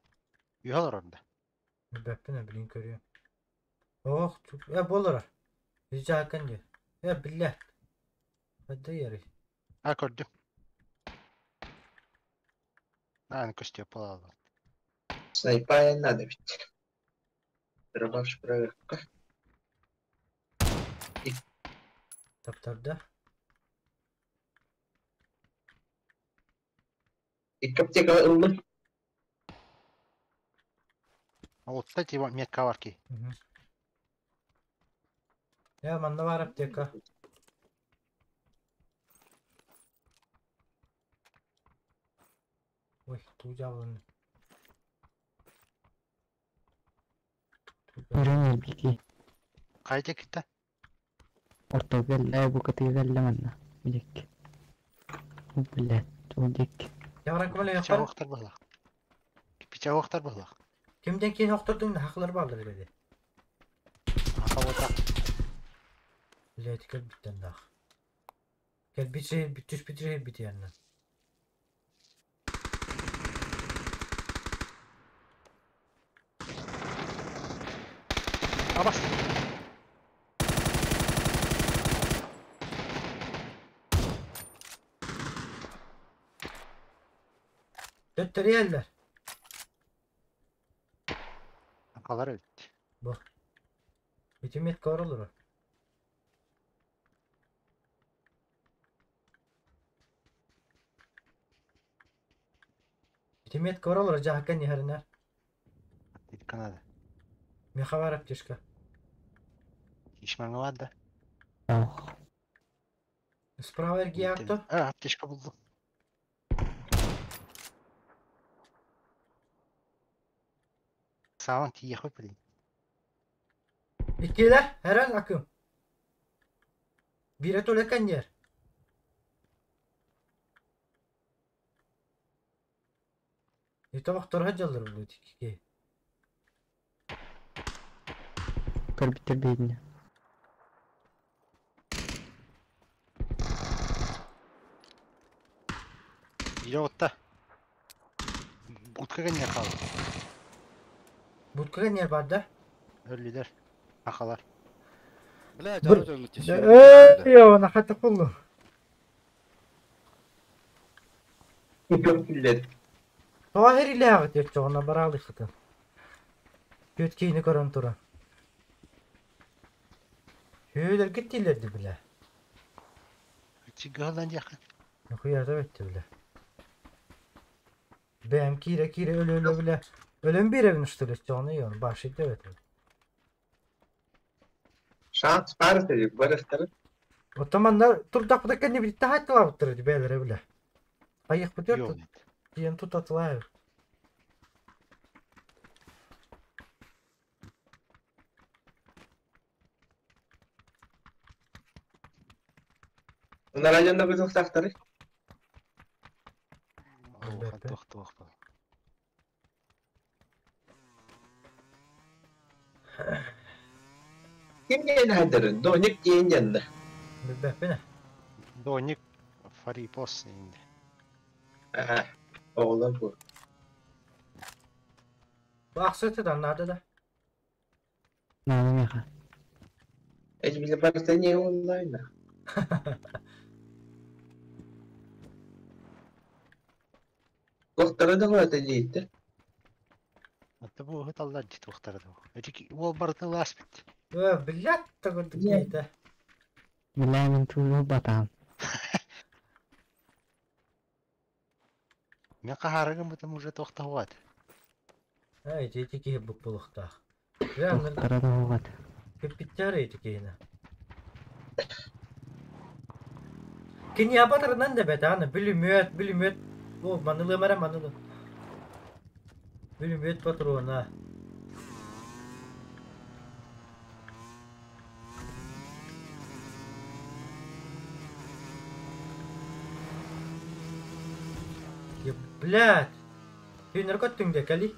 Юхалар орда. Бэппин блин көрүө. Ох, я болора. Жакын де. Я бля. Хадда ярый. А көрдүм. Аны көстө палалы. снайпа надо ведь. Дробаш проверка. Таптарда. Икки аптека ыллым. Отта тиба метка бар ки. Я манна бар аптека. Ой, туу жабылын. Өрөн элбики. Кайда китте? Орто кэллэ бу кытыы кэллэ манна. Билек. Блядь, удик. Явран кымала Пича япар. вақтар баһлах. Пича вақтар баһлах. Кимден кейин охтордуң хақлар барлар dedi. Ахавата. Блядь, кел биттен дах. Кел бит түш бит бит yanına. Абас. Төттөрü yerler. Акалар эбит. Бу. Битимет кор olur. Битимет кор olur жахакан яхарынар. Канада. Меха бар аптечка. Ишмаңа бар да. Ох. Справа эрги акто. А, аптечка булду. Саван тиехой блин. Иккилер herен акым. Бире толекен yer. Тобохторо дьаллар булуу тикки. Көрбүттэр биһигини. Илэ отта. Будка гэннер хаалар. Будка гэннер бар да? Өллүлэр. Ахалар. Бля, Быр- дьону Ээ, она хата куллу. Көптүлэр. Тоҕо эрилээҕит өччөҕүнэ бараалыххытын. Түөрт киһини көрөн туран. Үөлэргит дииллэрди билэ. Чигыһалан диэххэ. Нахуята бэтти билэ. Бэйэм киирэ-киирэ өлө-өлө билэ. Өлөн биэрэбин что ли өччөҕүнэ ион башит эбэтин. Шанс баар этэ барыстары. Оттон манна турдахпыта кэннибититтэн таһаатталаабыттар ити бэйэлэрэ билэ. Хайыахпытыгар Йоо. тиийэн тутатылаайар. Унара дьонно бытылтахтары. Улахан туох туох ба. Ким диэн хайдарын? Доник диэн дьанна. Билбэппин ээ. Доник Фарипос инде. Аа, оҕолор бу. Бу ахсыты да наада да. Наада миэхэ. Эч биле барыта не онлайн. Туохтара да это диэттэр. Аты бу ыһыталлар дии туохтара да. Эти уол барытын ылааспыт. Э, блядь, такой киһитэ. Бля, мин туу батаам. Мен хаһаарыгым бытым уже туохтаһуат. Э, ити ити киһи бук булуохтаах. Бля, анны Туохтара да уһугат. киппиттэр ити киһини. Кини абатарынан да бэт, аны бүлүмүөт, бүлүмүөт. О, манылыам эрэ манылы. Бүлүмүөт патрона. Я, блядь. Түүнэр көттүҥ дэ, кэли.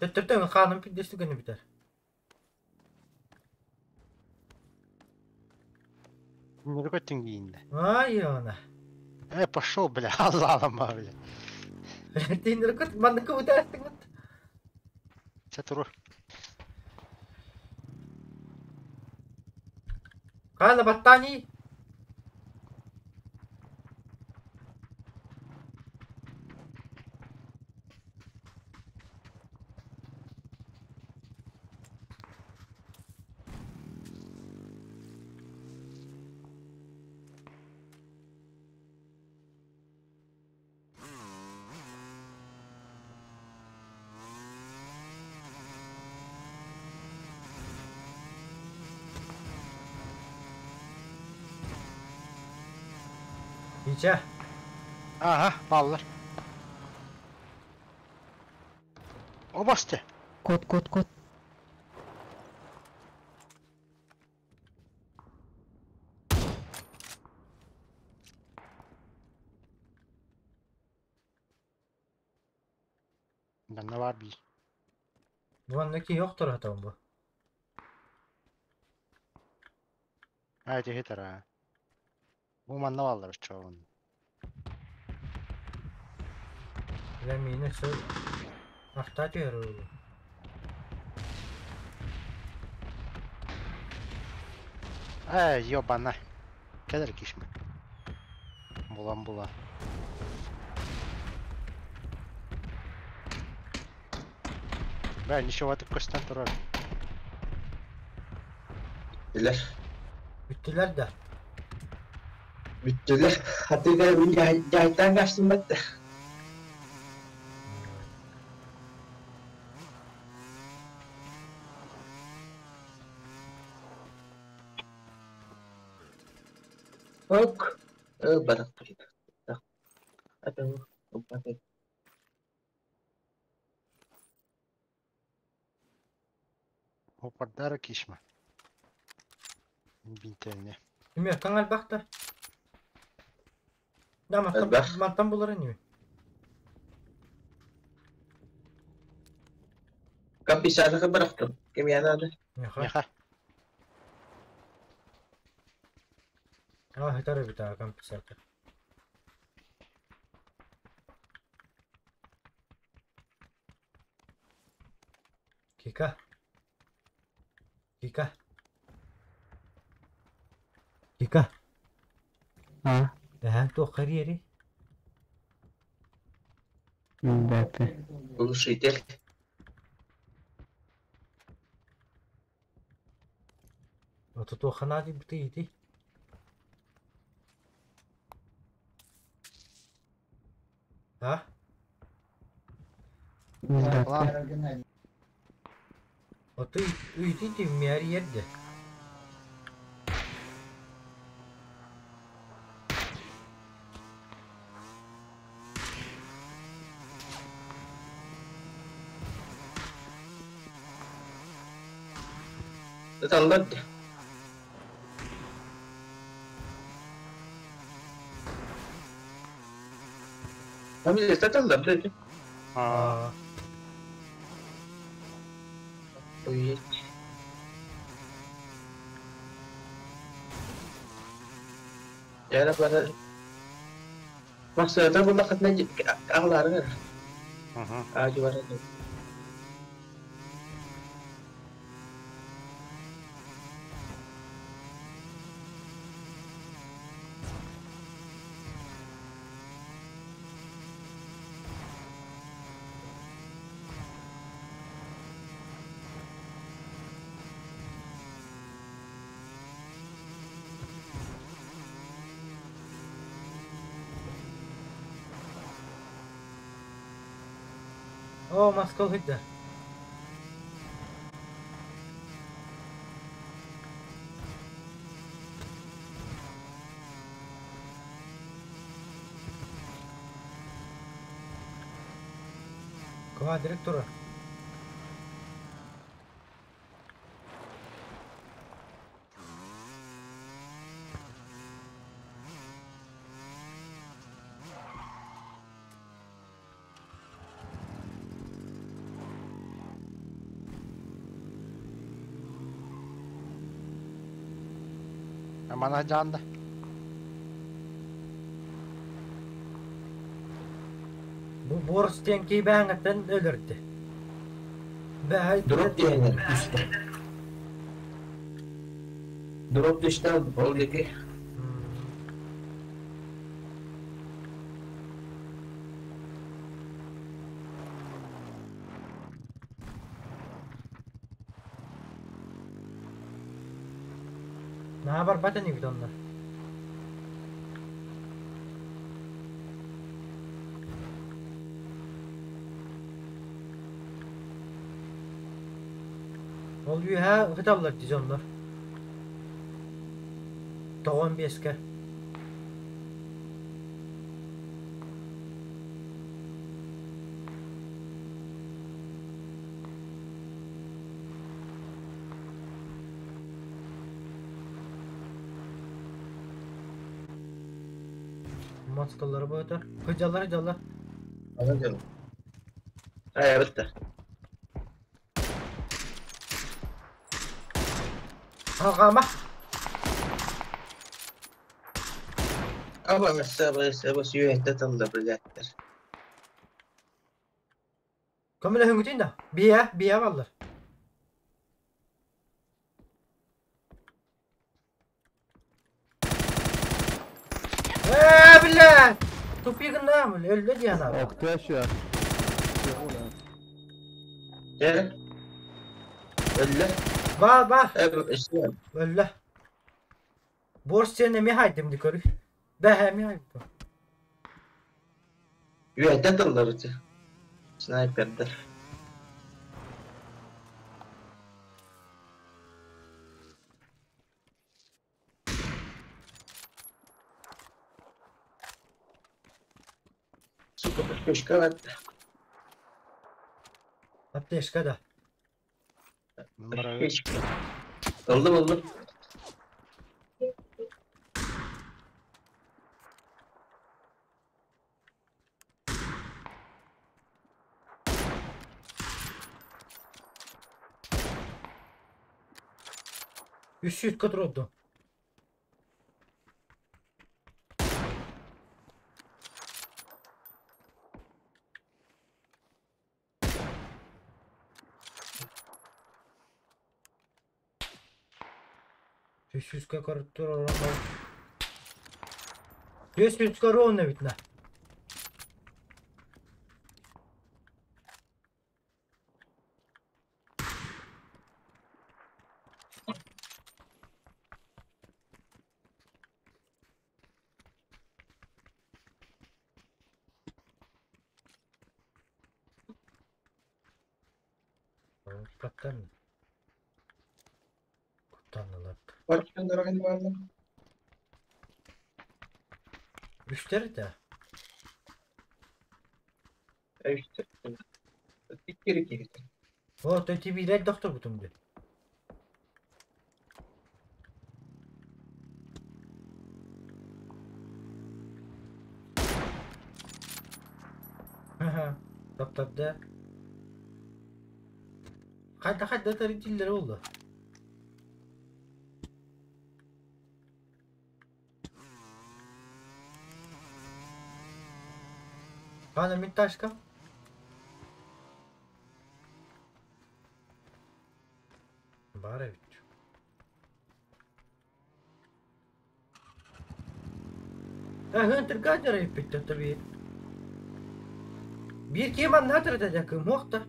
Төттөртөҥ хааным пиддес түгэни бүтэр. Нөргө түнгиинде. Ай, она. Э, пошел, бля, аллалама, бля. Түүнэр көт, маннык бүтэртиҥ. Чэ туру. Хаала баттаани. Ичэ. Ага, баллар. Обасты. Кот, кот, кот. Манна бар би. Бу ки йохтор хатам бу. А, эти хитера. Бу манна баллар чоғын. Бля, миинэ сыл арта түһэр Э, ёбана. Кедер кишме. Булан була. Бля, ничего ты көстөн турар. Билэр. Бүттүлэр да. Бүттүлэр. Хатыга мин жайтан каштым батта. Ок. Э, барак. Атын уппаты. Опардара кишме. Бинтелне. Үмө таң албахта. Да, мантан Элбэх. мантан булар ини. Компенсация бырахтым. Кимиэхэ наада? Миэхэ. Миэхэ. Аа, хытар эбит аа, компенсатор. Кика. Кика. Кика. А, Эһэҥ туохха эрийэрий? билбэппин. Глушитель. Ото туохха наадыйбытый ити? А? Билбэппин. Ото ыйытый тиммиэр эрийэрдэ. Ыталлар да. Фамилия ыталлар да. Аа. Аа. Ой. Яра бара. Махсата буллахытына аҕалаарыҥар. Мгм. Аадьы барар. Оо, маска сылдьар. Квадрик турар. Мана жаанда. Бу борс диэн киибээҥҥиттэн өлөрдө. Бэһэй Дроп диэннэр түстэ. Дроп түстэ ол диэки. Наһаа барбат инибит онно. Ол үөһээ ыталлар дии дьоннор. Тоҕон биэскэ. Маскалары быһытар. Кыдьаллар, кыдьаллар. Аны дьон. Айабыт да. Алҕаама. Аба саба саба сүйэттэ тылла билээттэр. Көмөлөһүҥүтүн да. Биэ, биэ баллар. Ээ, бля! Тупик гыннаам, өллө диэн аата. Охтящая. Э? Өллө. Ба, ба, Э, өссө. өллө. Борс сен эмиэ хайдым ди көрүй. Бэһэ эмиэ хайдым. Үөһэттэн тыллар ити. Снайпердэр. Сука, аптечка бар. Аптечка да. Аптечка. Ыллым, ыллым. Үс сүүскэ турдум. Үс сүүскэ туруоран 400 ровно видно. Куттан. Куттаннылар. Баччандарагын бааллар. Үстэр да. Үстэр. Иккири киһитэ. О, то тибилер доктор бутум ди. Ха-ха. Таптарда. Хайда хайда таритиллер oldu. Хана мин ташка. Бар эбит. Хантер гадер эппит таби. Биир киһи манна атырда кымуохта.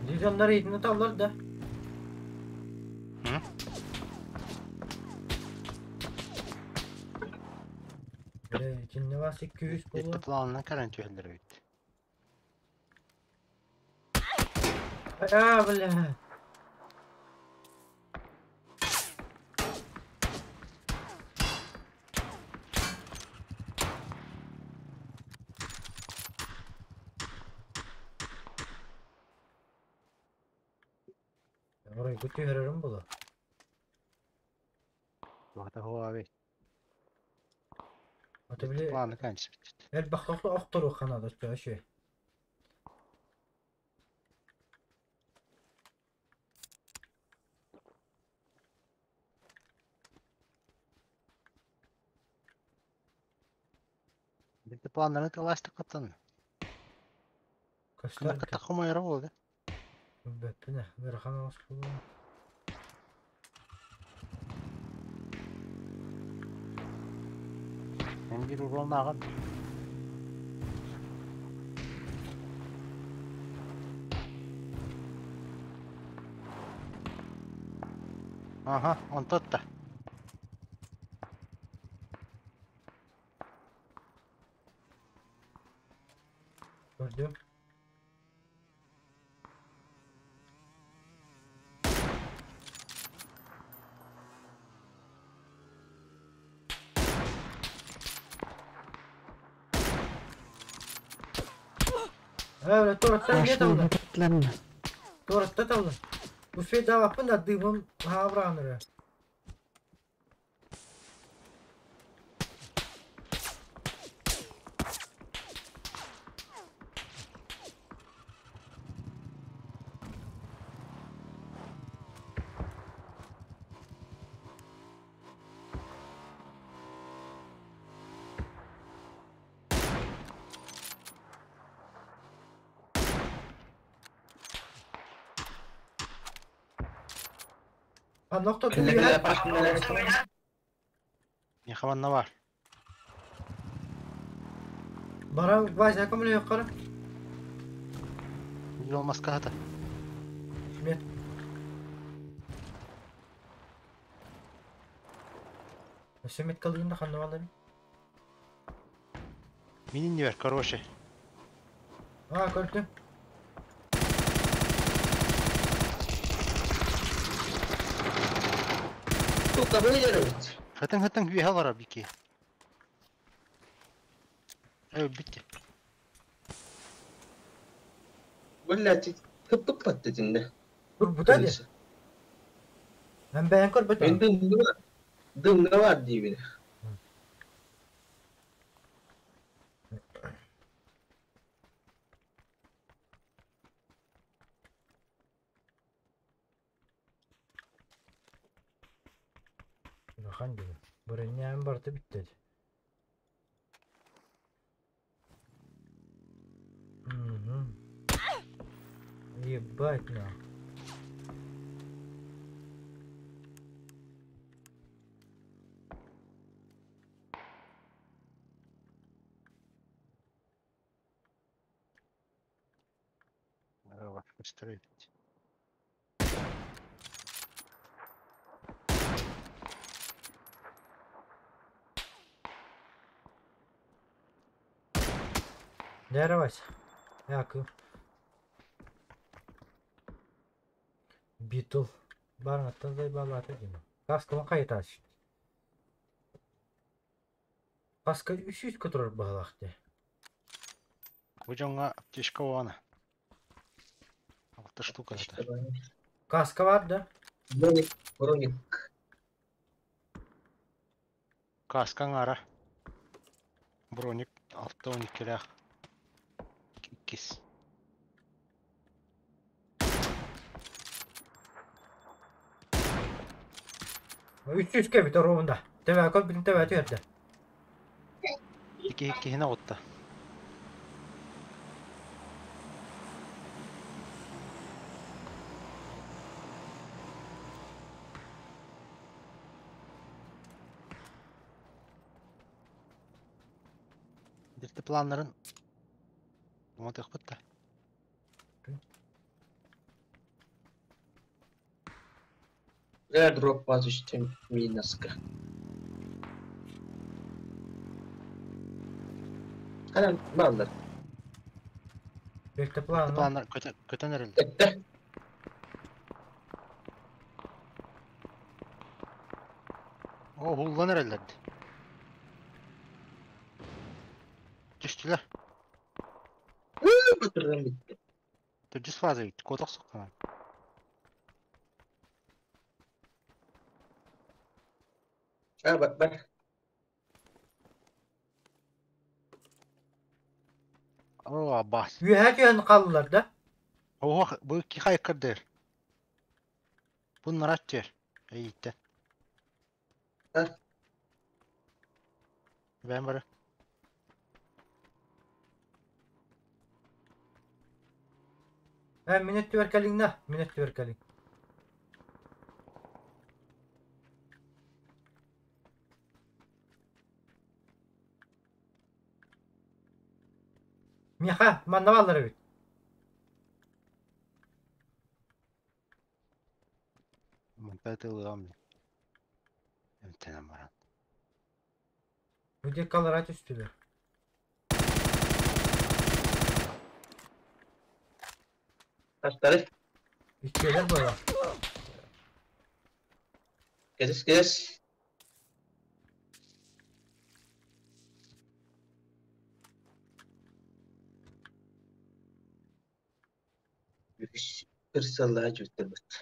Дизоннар иитин таллар да. Hı? Итинне вас 200 Икки болу. планынан кэлэн түһэллэр эбит. А, бля. Orayı көтү болу. Туохта хуа эбит. Ата биле Планы кэлэн түспүт. эл бахтахта охтору ханада чөшө. Бити планнарын тыластык каттан. Көстөр. Кытта хомойро болду. Бөппүнэ, ыарахан оҕус буолуо. Мен бир урон ааҕан. Аха, онтотта. Көрдүм. Э, туораттан эмиэ Машина табылла. кытланна. Туоратта табылла. Успейдаабаппын да дыыбым хаабыраан эрэ. А нохто Кэллэ түһэ. Нехаманна бар. Баран Вася көмөлө юккара. Бир олмаска хата. Мет. Өссө мет калыгында ханна балар. Минин бер, короче. А, көрдүм. Сука, выдерживать. Хытың-хытың үөһэ олорор бики. Өлбүт. Блядь, хыппыт титиннэ. Турбута ди. Мен бэйэн Мен көрбөтүм. дымҥа дымҥа бар диибин. Улахан дьоно. Бырынньаан барыта бүттэ дии. Мгм. Ебать на. Быстрее. Дээрэ Вася. Яков. Битл. Барыҥаттан зайбаалаата дима. Каскабын хайытааччы. Каска үс сүүскэ турар быһалаах дии. Бу дьоҥҥо аптечка уона. Алта штука это. Каска бар да? Броник, броник. Каска аҥаара. Броник 6 12-лээх. Иккис. Үс сүүскэ эбит оруобунда. Тэбээ көрбүтүн тэбээ түһэрдэ. Икки иккиһин оҕутта. Дирти планнарын уматыахпыт да. Airdrop базычтын минуска. Ханан баллар. Бэлтэ плана. Планнар көтөн эрэллэр. Этте. О, һуллан эрэллэр. Түстүлэр. Батырдан битти. Төрдүс фаза бит. Куотах сукканан. А, бар, бар. О, абас. Үөһэ түһэн хааллылар да? Оһох, бу икки хайкырдыр. Бу нарат жер. Эйиттен. А? Ben бары. Эн мин өттүбэр кэлиҥ да, мин өттүбэр кэлиҥ. Миэхэ манна бааллар эбит. Мынтай тылыгам. Эмтенен баран. Бу диэки аллараа түстүлэр. Астары. Иккиэлэр буолар. Кэс, кэс. Кырсаллаа жүттэрбит.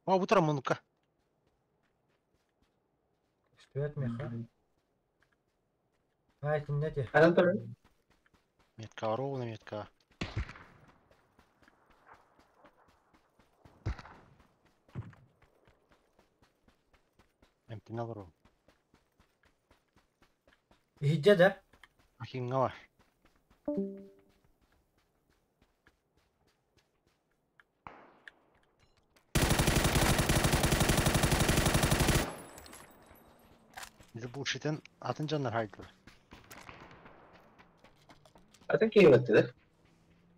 О, бу туран мунука. Түстүбэт миэхэ. Аа, итиннэ ти. Ханан туран? Метка, ровно метка. Эмтенен олору. Иһирдьэ да? Ахиҥҥа бар. Бу атын дьоннор хайдылар. Атын киһи да?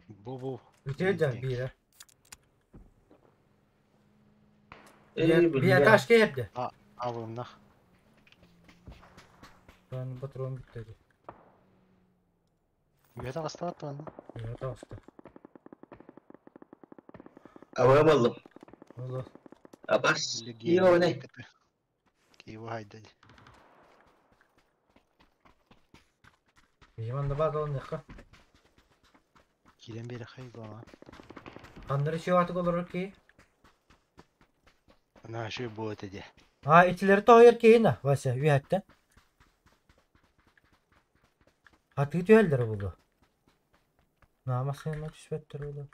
Бу. Үтүө да биирэ. Эй, Биир бля. этаж киирдэ. Алымнах. Аны патрон бүттэ дии. Үөтэ хастаат туонна. Үөһэ таҕыста. Абам аллым. Олох. Абас. Легионы Ионе. Киево хайда. Биһиман да бааталаныахха. Киирэн биэрэ хайдалана. Ханнары чугаатык олорор киһи? Наша будет иди. А, итилери тоһуйар киһи на, Вася, үөһэттэн. Атыы түһэллэрэ буолуо. Наа массыына түспэттэр буолуо.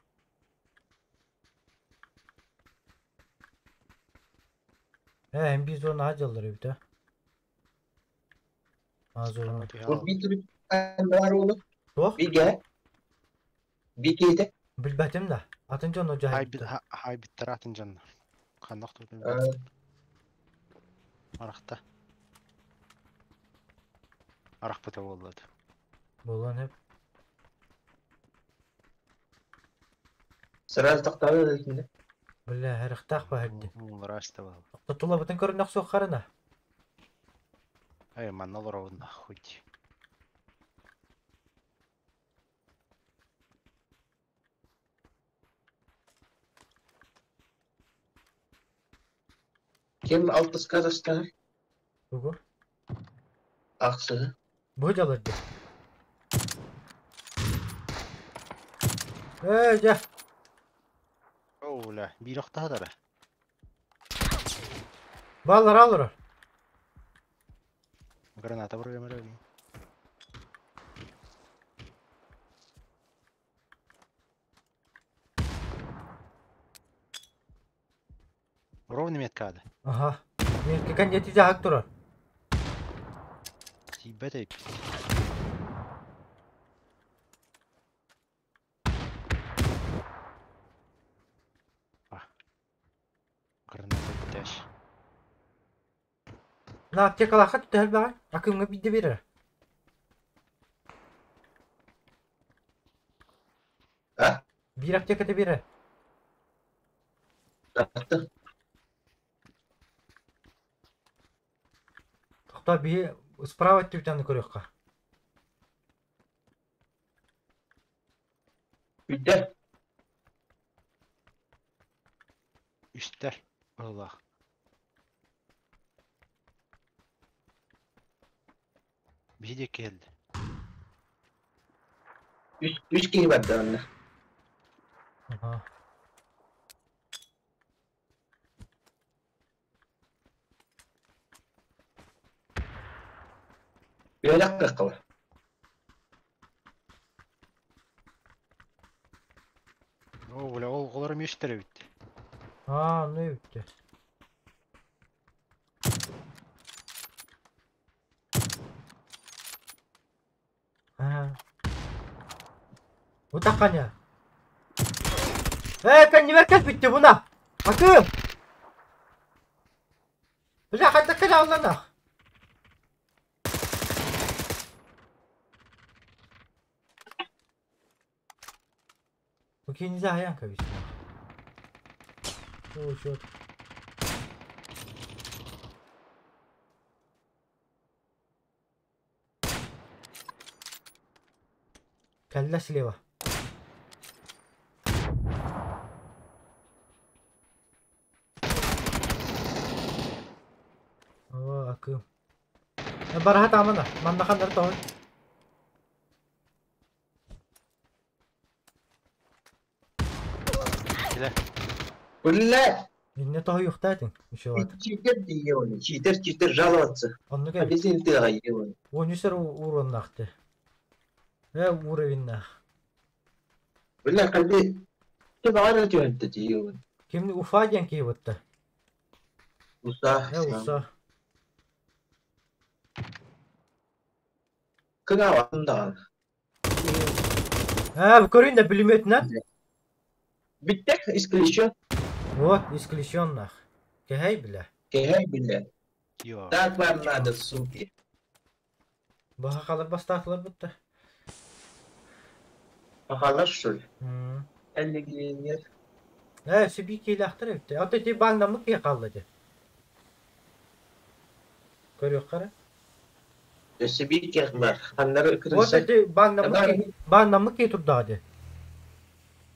Ээ, эн биир зонаҕа дьаллар эбит ээ. А зона. Туох? Бигэ. Бикиэтэ. Билбэтим да. Атын дьону дьаһайбыттар. Хайбиттар атын дьоннор. Ханна охтубутун Арахта. Арахпыта буолла. Буолуон сөп. Сразу тохтообут этинде. Бля, харахтаах баһырды. Муҥураста буолла. Тутулабытын көрүнэх суоххарына. Эй, манна олоробун нахуй. Ким алтыска тастар? Тугу? Ахсыһы. Бу дьаларды. Ээ, дьэ. Оо, бля, биир охтаһа Баллар аллар. Граната бұрып Ровно меткады. Аха. Метка кандидат жаһак турар. Тиийбэт эбит. Граната бүтэш. На аптекалаахха түһэр баҕай. Акымҥа биирдэ биэрэр. А? Биир аптеката биэрэр. Тахты. Тохтоо биһи справа өттүбүтэн көрүөххэ. Бүттэ. Үстэр. Быһылаах. Биһи диэки кэлди. Үс киһи барда онно. Аха. Үөлэх кыахха бар. Оо, бля, ол оҕолор эмиэ үстэр эбит. Аа, ну эбиттэ. Аа. Утахханя. Ээ, кэннибэр кэлбиттэ буна. Акым! Бля, хайдах кэлэ алланах? Бу кинизе хайаан кэбистэ. Оо, чёрт. Кэллэ слева. Оо, акым. Бараха таамана. Манна ханнар тоһун. Бля! Инне тоһуйуохтаатыҥ, еще Читер дии Читер, читер жаловаться. Оннук эбит. Обязательно ты гаён. Уонүсэр уруоннаахты. Э, уровеннаах. Бля, қалби. Ты бағана түйөнті дейін. Кимни Уфа диэн киһи бутта. Уса. Э, Уса. Кына анда. Э, көрүн да пулеметинэн. Биттек исключен. Вот, исключенных. Кэһэй бля. Кэһэй бля. Йо. Так вам надо, суки. Баха халар бастаатылар бутта. Пахалар, что ли? Әллегенер. Э, сиби киилээхтэр эбит. Ото ити бааннаммыт киһи хаалла дии. Көрүөххэ эрэ. Өссө биир киэх бар. Ханнары Вот кырыса. ити бааннаммыт киһи, бааннаммыт киһи турдаҕа дии.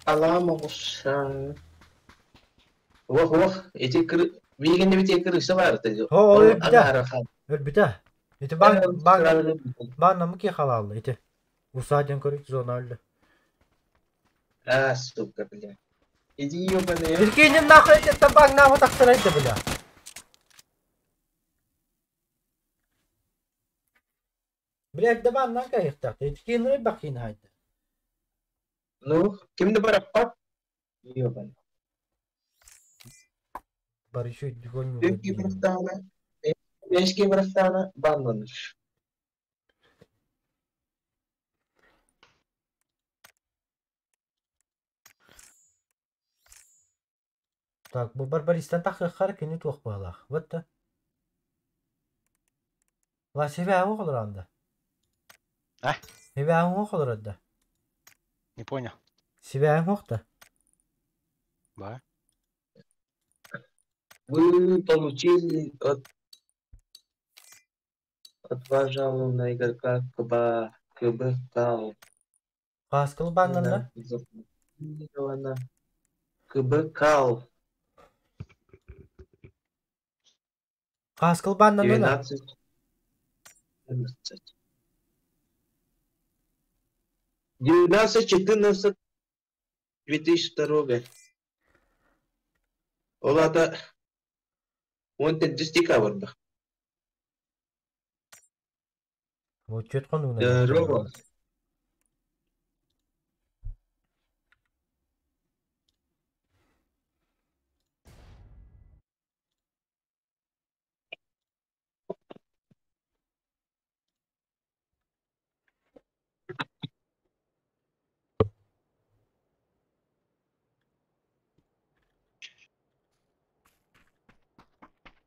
Алаам оҕусан. Ох, ох, эти миигин бити крыса бар ты. О, ол Ол өлбүтэ. аҥаара хаал. Өлбүтэ. Ити баан баан баан ки халаалла ити. Уса диэн көрүк зона өллө. А, сука, бля. Иди ебаный. Прикинь, нахуй это баан нахуй тахсарайды, бля. Блядь, да баан нан кайыктак. Ити кинри бакин хайды. Ну, кимди бараппат? Ебаный. Бар еще дигон. Бешки бырахтаана, бешки бырахтаана банланыш. Так, бу барбаристан тахыххар кини туох баалаах. Вот да. Ла себеҕи олорон да. А? Себеҕи олорон да. Не понял. Себеҕи да. Да. Вы получили от два жалоба на игрока КБ КБ КАЛ. Кааскыл бааннанна. КБ КАЛ. Кааскыл бааннанна. 12 14. 19 14 2002. Ол ата 10 декабрь. Вот чөт конуна. Здорово.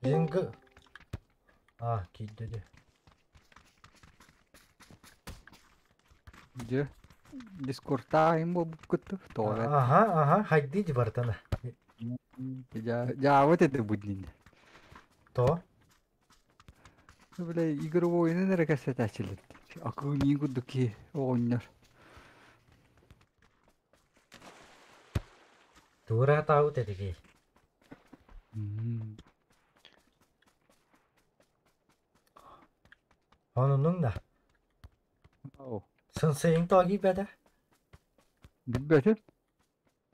Зинг. А, киддеди. Дьэ, дискуртаайым буолбуккут тоҕо Ага, ага, хайды ди бартана. Дьаабыт этэ буднин. То. Бля, игровойнун эрэ кэпсэтээччилэр. Акыы курдук киһи оҕонньор. Тура таут этиги. Онунуң да. Оо, Сынсыйың тоги беде. билбэтим.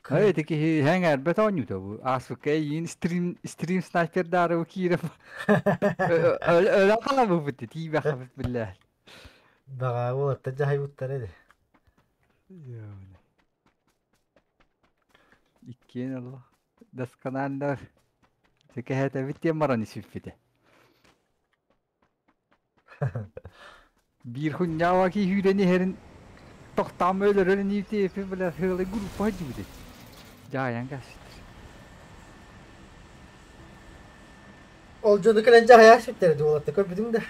Ай, ити киһи хэҥээрбэт оонньуута бу. Ааспыкка эйиин стрим стрим снайпердаары бу киирэн өлө хаалбыппыт тиийбэххэ биллээ. Бага уолатта жахайбыттар эди. Иккиэн олох досконально кэһэтэбит диэн баран исиппитэ. Биир хунньаава киһи сүүрэн иһэрин тохтоон өлөрөр ниитиэпи бля сыалай группа дьибит. Дьаайан касситтер. Ол жону кэлэн жахая сүттер уолатта көрбүтүң да.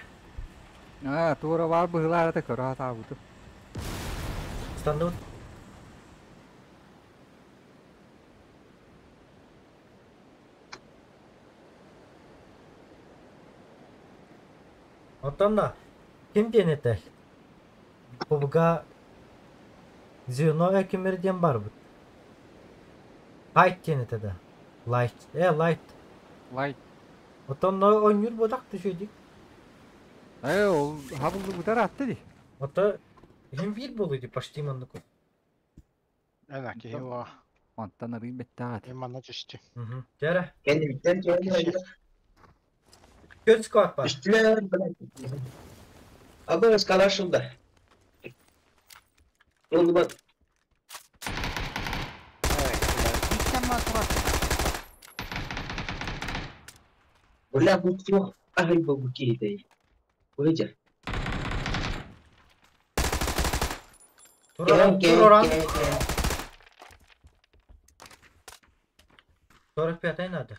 Аа, туора баар быһылаарата көрө атаабытым. Станды. Оттон да ким диэн этэр? Бубуга звено экимер диэн барбыт. Лайт диэн этэ да. Лайт. Лайт. Лайт. Оттон ойнур бодак түшөйдик. Э, ол хабыллыбытар атты ди. Ото хим бир болуйду почти маннык. Ана киһи уа. Онтон арый беттаат. Манна түстү. Жара. Кэнниттэн туох Көт сквад бар. Үстүлэр, блядь. Абы скалашылда. Ол бат бля бу туох аһый бу киһитэй. Выйдя. Туроран, туроран. 45 надо.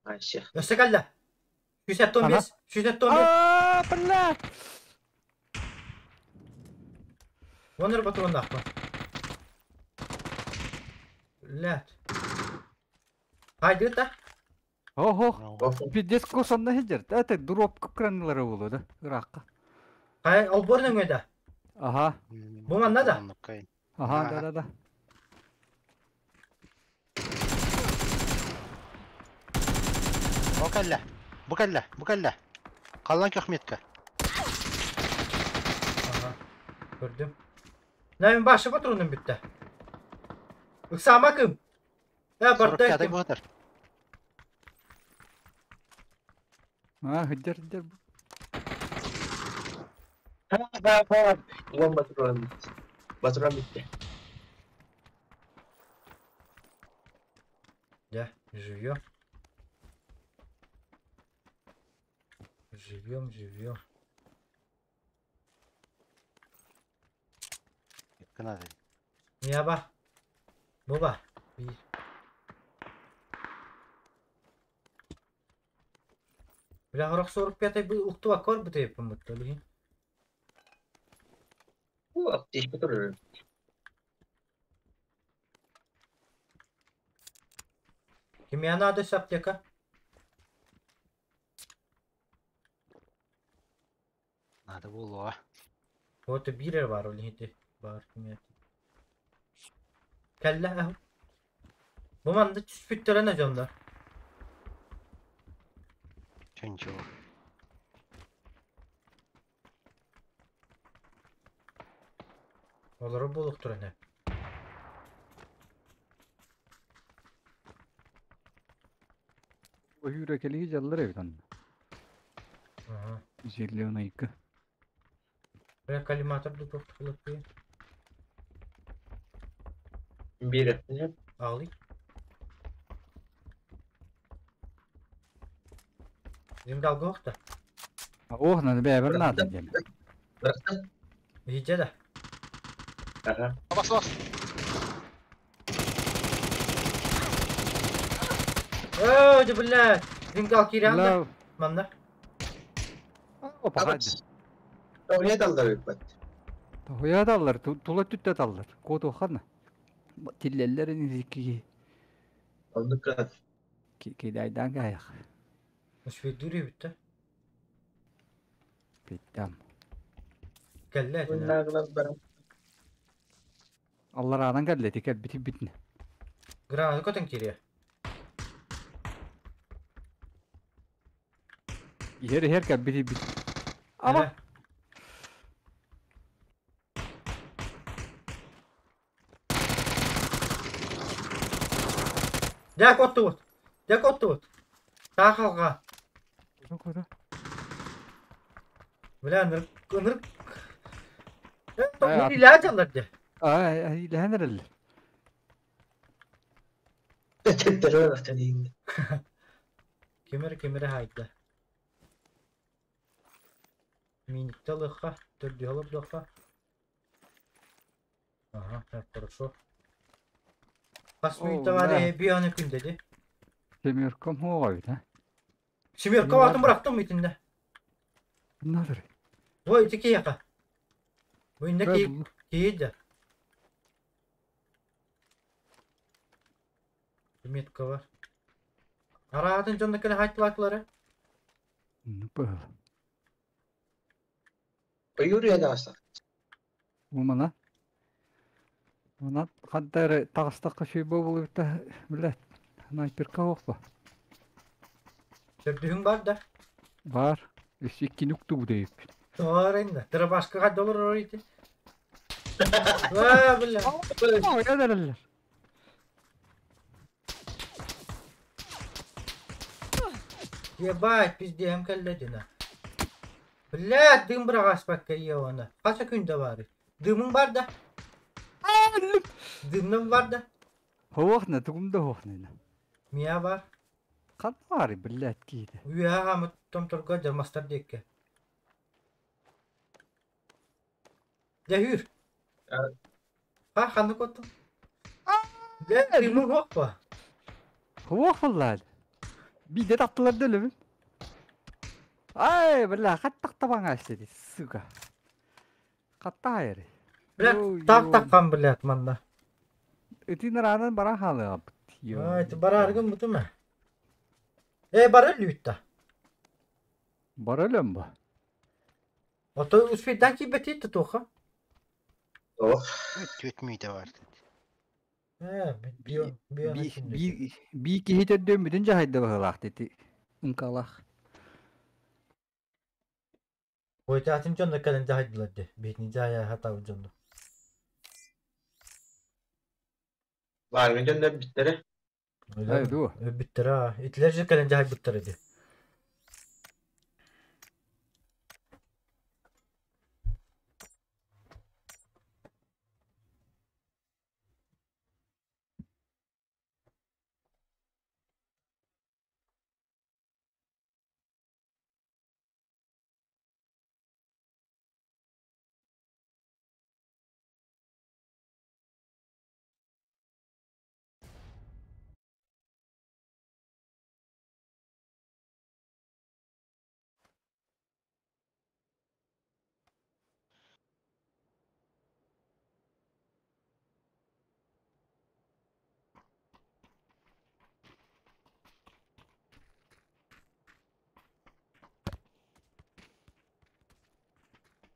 Ася. Өссө кэллэ. 65, 65. Аа, бля! Вонер патрон нахуй. Блядь. Хайды та. Охо, пиздец косонна хеджер. Это дроп кранылары болу да, ыракка. Хай, олбор нөңөдө. Ага, Бу манна да? ага, да, да, да. О кэллэ. Бу кэллэ, бу кэллэ. Халлан көхметка. Ага. Көрдүм. Нәмин башы патроным бүттэ. Ыксама кым? Э, барда 45 ким? буотар. А, хыдьар хыдьар. Уон патрон. Патрон bitti. Да, живем. Живем, живем. Кынады. Яба. Буба. Bir. Бля, хорох 45 бу уктуба кор бу теппин буттали. Бу аптечка турар. Кимия надо с аптека? Надо булуа. Вот бирер бар ол хити. Бар кимия. Кэллэ аһ. Бу манда түспүттэрэ дьоннор. Чөнчө. Олору булуктурана. Ойура кэлиги дьаллар эбит онно. Ага. 152. Бля, коллиматор ду туохтукулаппы. Бир. Ағлый. Зимдалга охта. Ох, надо бэбэр надо диэн. Бырахтым. Иһдьэ да. Ага. Бас бас. Өө, дэ бля. Зимдал киирэн да. Ла, Манна. опа, хадды. Тоҕуйа даллар бит. Тоҕуйа даллар, тула түттэ даллар. Куотуоххана. Тиллэллэрин икки Оннук кынат. кидайдаан каайах. Үсведүрү бүттэ. Питтам. Кэллэ этинэ. Уннаагылар баран. Аллараанан кэллэ тикэр бити битне. Граната көтөн киириэ. Иһэр иһэр кэл бити бит. Ама Дьэ куоттубут. Дьэ куоттубут. Таах алҕа. Куоту. Бля, ынырык ынырык. Ай, Илээ дьаллар дьэ. Ай, илэһэн эрэллэр. Төттөрү барахтан иҥнэ. Кимэр кимэри хаайда. Миникте ылыахха, төрдүһэ олордуохха. Ага, так, хорошо. Хас О, мүнүүтэ баар да. бианы күндэди. Семерком хуоҕа эбит, а? Семерка баатын бырахтым итиннэ. Надыр. Ой, ити киһиэхэ. Бу иннэ ки киһи Метка бар. Араатын дьонно кэлэ хаайтылаатылары. Ну, пыл. Ойуур үйэ таҕыстах. Умана. Онан ханта эрэ таҕыстахха үчүгэй буолуо билэ снайперка суох Төрдүһүҥ бар да. Бар. Өссө иккини уктубут эбиппин. Тоҕо Дырабашкаҕа доллар ити. Аа, бля. Ойон эрэллэр. Ебать, пиздем кэллэ дина. Блядь, дым быраҕаспакка иэҕана. Хаса күндэ баары. Дымың бар да. Дымным бар да. Суох на тугум да суох на. Мия бар. Ханна баарый, блядь, киһитэ. Үөһэ хаамыт томторго дьармастар диэккэ. Дьэ үүр. Ха, ханнык оттон? Дьэ, дымың суох па? Суох буоллаа. Биирдэ тахтылар да өлөбүн. Ай, бля, хаттах табаҥа дии, сука. Хаттаа эрэ. Блядь, таах таххан, блядь, манна. Итин араанан баран хаалыаҕаппыт. Ай, барааргын бутума. Э, бары лүүтта. Бара өлөм бу. Ото успейдан киирбэтии туха. Ох. Түөт мүйтэ бар. Э, био био Би би киһи төрдүөн бүтүн дьаһайда быһыылаах ити. Мкалах. Ой, атын дьонно кэлэн дьаһайдылар дии. Биһитини дьаһайа сатаабыт дьонно. Баарга дьоннор бүттэрэ. Ай, дуо. Өлбүттэрэ. Итилэр же кэлэн дьаһайбыттара дии.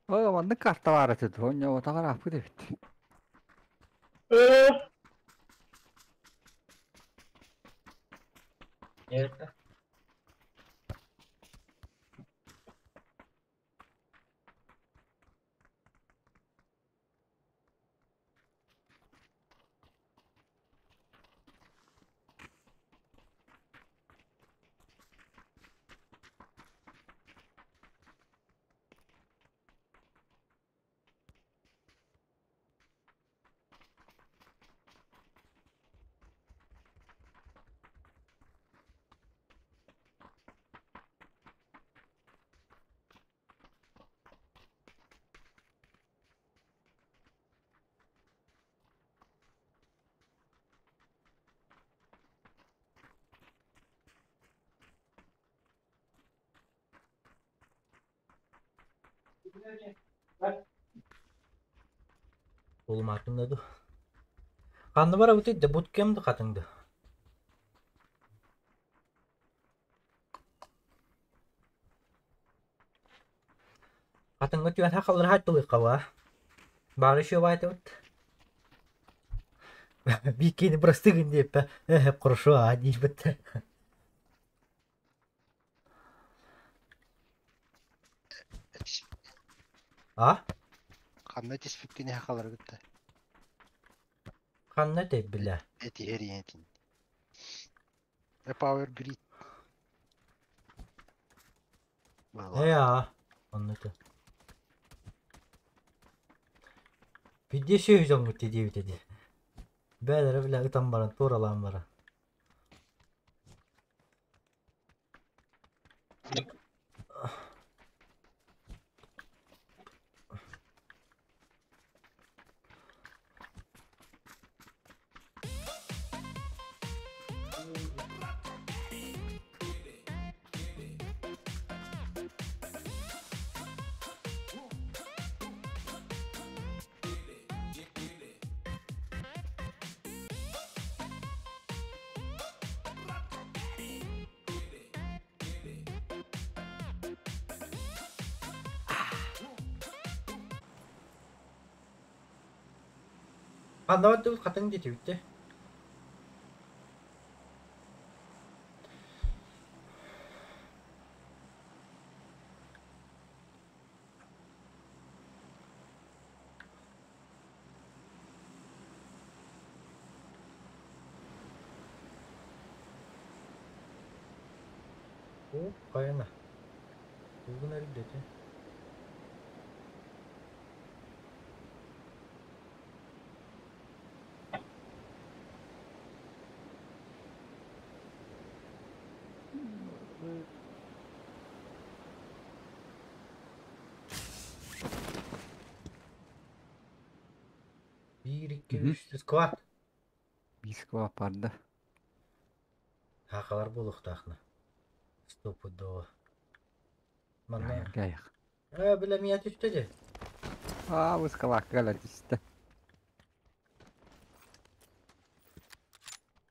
Ой, маннык карта баар этэ дуо? Онньоботоҕор ааппыт эбит. Это. Улмаатым да ду. Ханна барабытый да буткем да хатыҥ да. Хатыҥҥа түөн хахаллар хаттылык хаба. Бары еще байтыбыт. Бикини простыгын диэппэ. Хорошо, а диирбит. А? Ханна тиспиккини хахалар гытта. Ханна тэбилэ. Этиһэр иэтин. Power Grid. Э а. Онно те. Виде сөйү диэбит эди. Бээлere биле ытан баран, туоралаан баран. Ханна бардыбыт хатыҥ диэтибит О, хайана. Тугун эрдете. Биир, икки, үс, сквад. Биир сквад барда. Хахалар буолуохтаахна. Стопудово. Манна. Кайх. Э, бля, меня түстэ дии. Аа, бу скалакка кэлэн түстэ.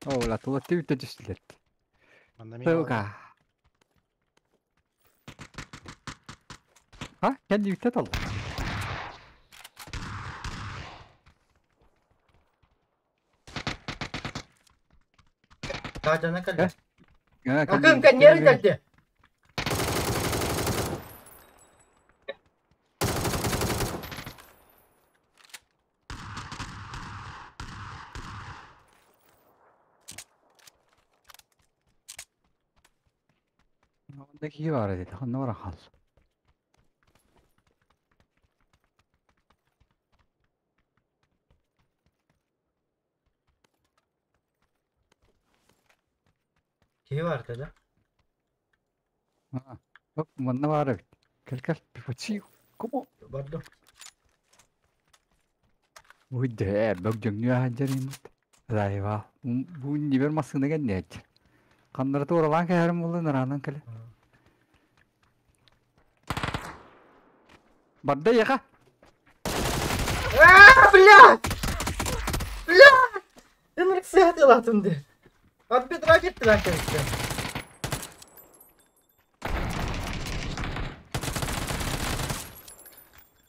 Оо, ла тула түбүтэ түстүлэр. Манна мин Тылга. А, кэнни үтэ тал. Таажана кэллэ. Э? Акын кэнниэр кэлдэ. Онда киһи баар эбит, ханна баран хаалла? Киһи баар этэ да? А, Оп, манна баар эбит. Кэл кэл, пипочи, кому? Бардым. Уйда, бөгдьөҥнүү аһадьар иммит. Райва. Бу нибер массыына кэнниэч. Ханнары туоралаан кэһэрим буолла нараанан кэлэ. Барда яха. Аа, бля! Бля! Ынырык сыһатыылаатым дии. От бедра кеттилэр кэлиттэ.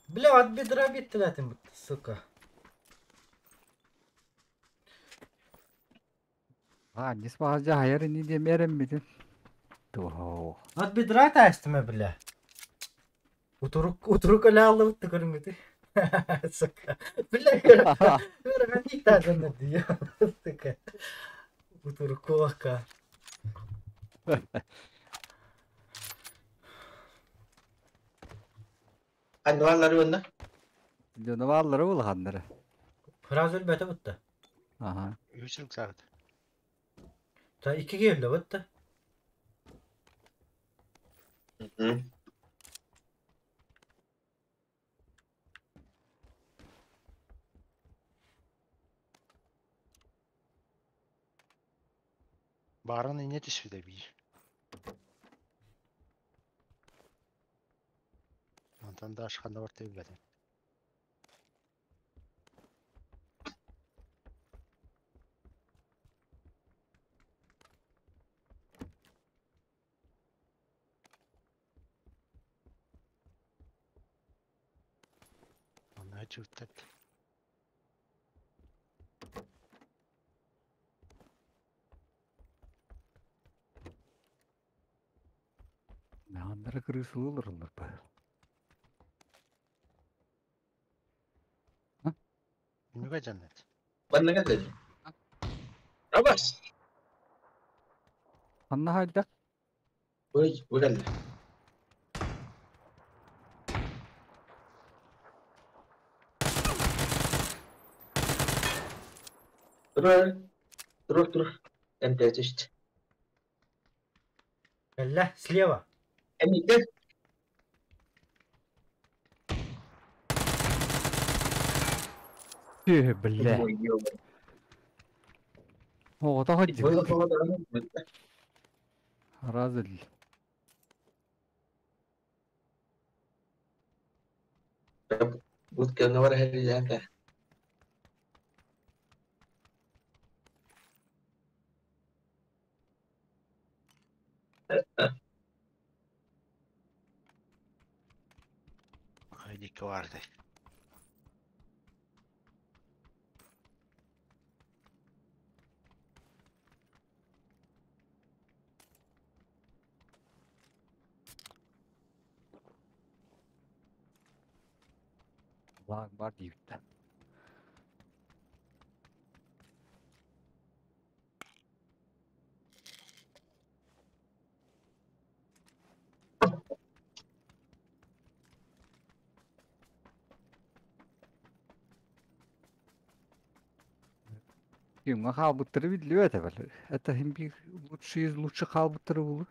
Бля, от бедра биттилэтим бутта, сука. А, не спаһа хайар ини диэмэрэммитин. Туһоо. От бедра таастыма, бля. Утурук, утурук өлө көрүҥүтү. Сука. Бля, көрө таазанна дии. Сука. Утурук куака. Анваллары уонна Дьоно бааллара улаханнара. Фраза өлбөтө бутта. Аха. Үс рюкзак. Та икки келді бутта. Барын ине түспүтэ биир. Онтон да ашхана бар билбэтим. Онно чуттат. Ханнара кырыысылыылар олар ба. Үнүгэ жаннат. Манна кэллэ. Абас. Ханна хайда? Ой, бу кэллэ. Тур. Тур, тур. МТ. Кэллэ, слева. Эмиде. Түh, бля. Оҕото ходжи. Разыл. Бут кэлнэ бар хәриләнә. Айдикке барды. Лаг бар диибиттэ. Кимҥэ хаалбыттары биллибэт эбэл. Это хим биир лучший из лучших хаалбыттары булur.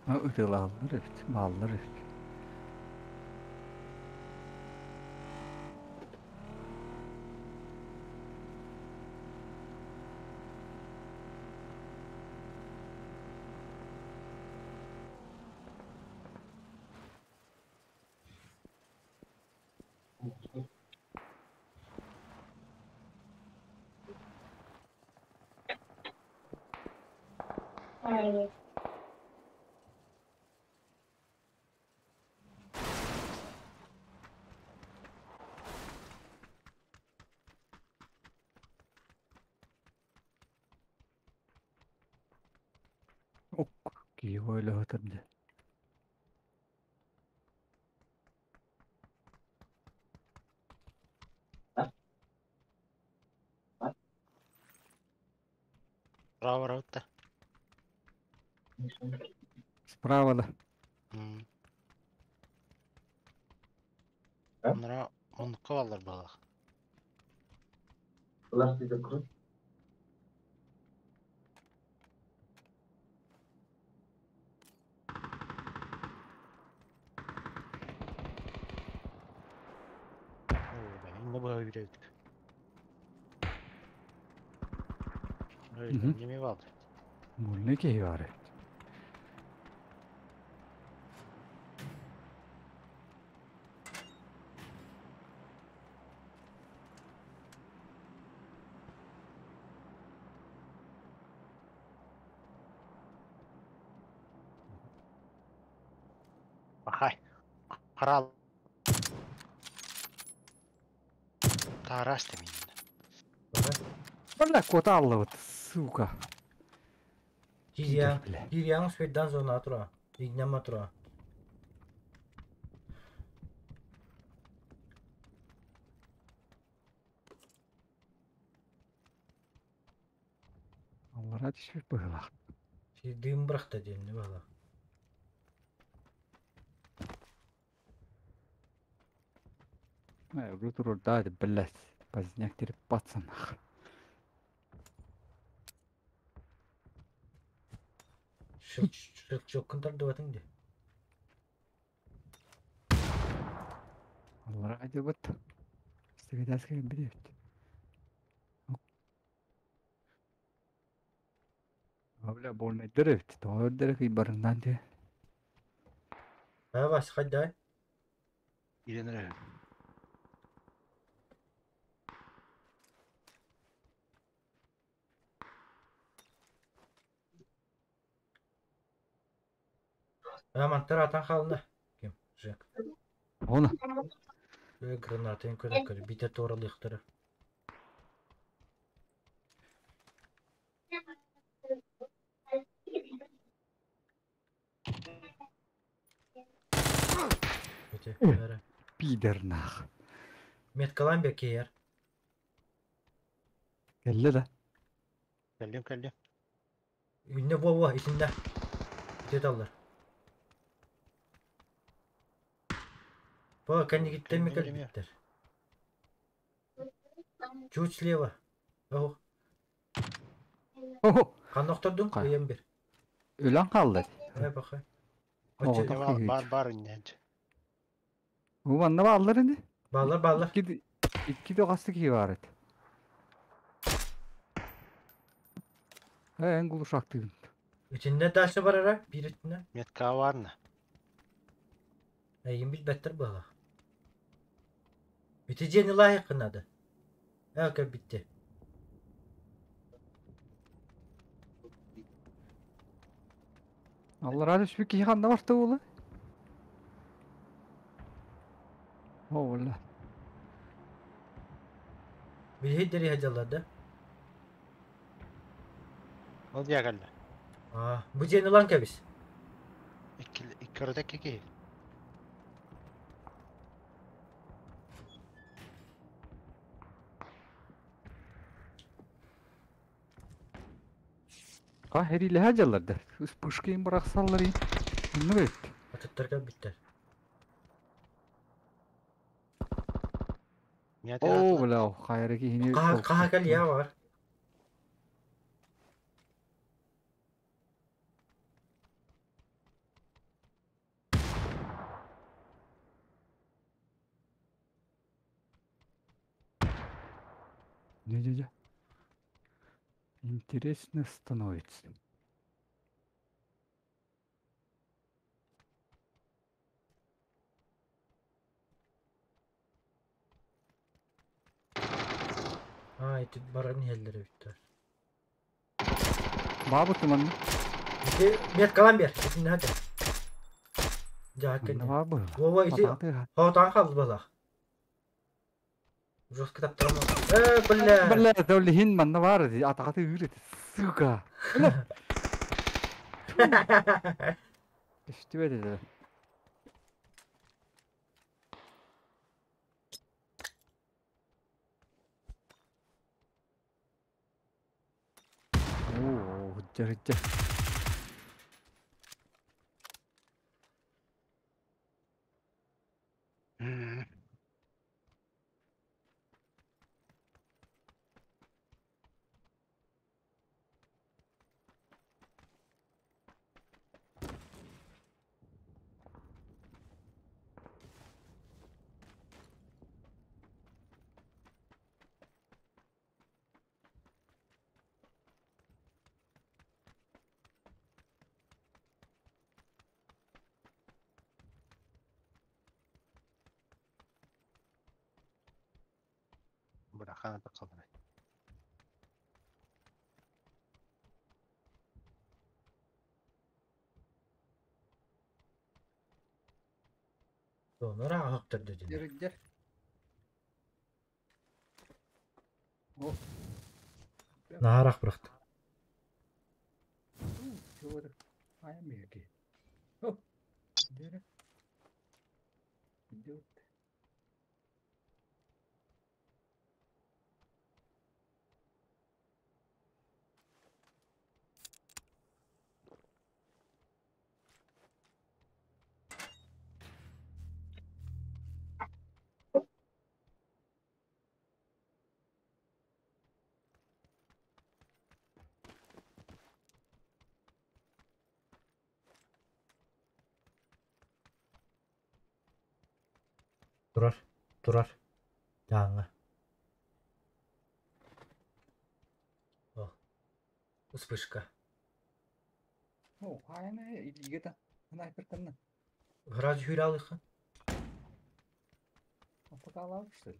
Ытыалааллар эбит, бааллар эбит. Ок, киһи ойлоһутар дьэ. Право барабыт да. Справа да. Оннора муннукка баллар быһалаах. Инне быһа үүрэбит. Неме баалды. Мурны киһи баар эбит. Бахай. Харал. Таарас тэмин. Бля, кота аллабыт, сука. Кириан, Бля. Кириан успейдан зона тура. Игнема тура. Аллара түспүт быһыылаах. Дым бырахта диэн не бала. Э, турурда, блядь. Поздняк терпаться нах. Щелчок тардыбатың де. Аллара дебат. Стегедаска билет. Бля, больно деревт. Тоғыр дерек барынан де. А вас хайдай. Иренер. А мантар атан халына. Ким? Жек. Оны. Гранатын көрө көрө бите торалыктары. Бите. Бәрі. Пидор нах. Меткалан бе кейер. Келле да. Кэллим кэллим. Үнне во итинде. Бите даллар. Ба, кәнигиттен ми Кэллим, кэллим. кэлбиттер. Чуть слева. Ох, Охо. каноктордун Кай. ыйан бер. Өлөн қалды. Ай баха. Оҕо. Бар бар бар инне. Манна бааллар инде. Баллар баллар. Икки икки де қасты киһи бар edi. Эн кулушактыгын. Итинде дальше барара, бир итинде. Метка барна. Эйин билбеттер бала. Бити жени лайык надо. Эка битти. Аллара түспүт киһи ханна барта буолла? О, бля. Билхи дери хажалар да. Ол дия кэллэ. А, бу жени лан кебис. Икки икки ордек ки. Ка хериле хажалар да. Пушкин быраксаллар ин. Онну бет. Атыттар биттер. О, бля, хайры киһини. Ка ка кал я бар. Не-не-не. Интересно становится. А, ити баран хеллери биттер. Бабы туманны. Мет калан бер. Итинне хата. Жа Манна кенде. бар бу. Вова ити Атаҕа хотан қалды балах. Жестко таптырма. Э, бля. Бля, ол иһин манна баар ди атаҕата ыыр этэ. Сука. Түстүбэт этэ. Оо, хыджа хыджа. Бырахана таққалар. Онора ағақтыр деді. Дьэ. О. Наhaрақ бырақты. Айам берги. О. Дьэ. Идет. Турар. Турар. Жаңы. О. Вспышка. О, хайна илиге снайпер канна. Вроде хүрал их. Апакалав, что ли?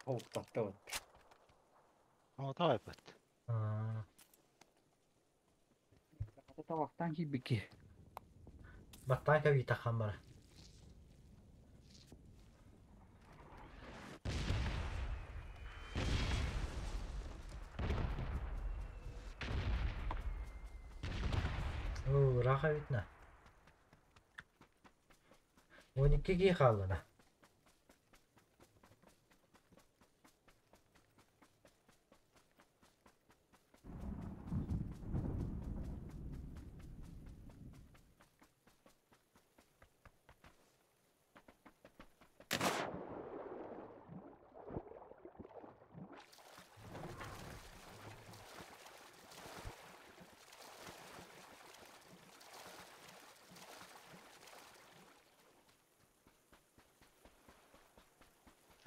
О, тоқтаттı. О, давай быт. Табақтан кийбики. Баттан кәби таққан бара. О, раха битна. 12 ки қалына.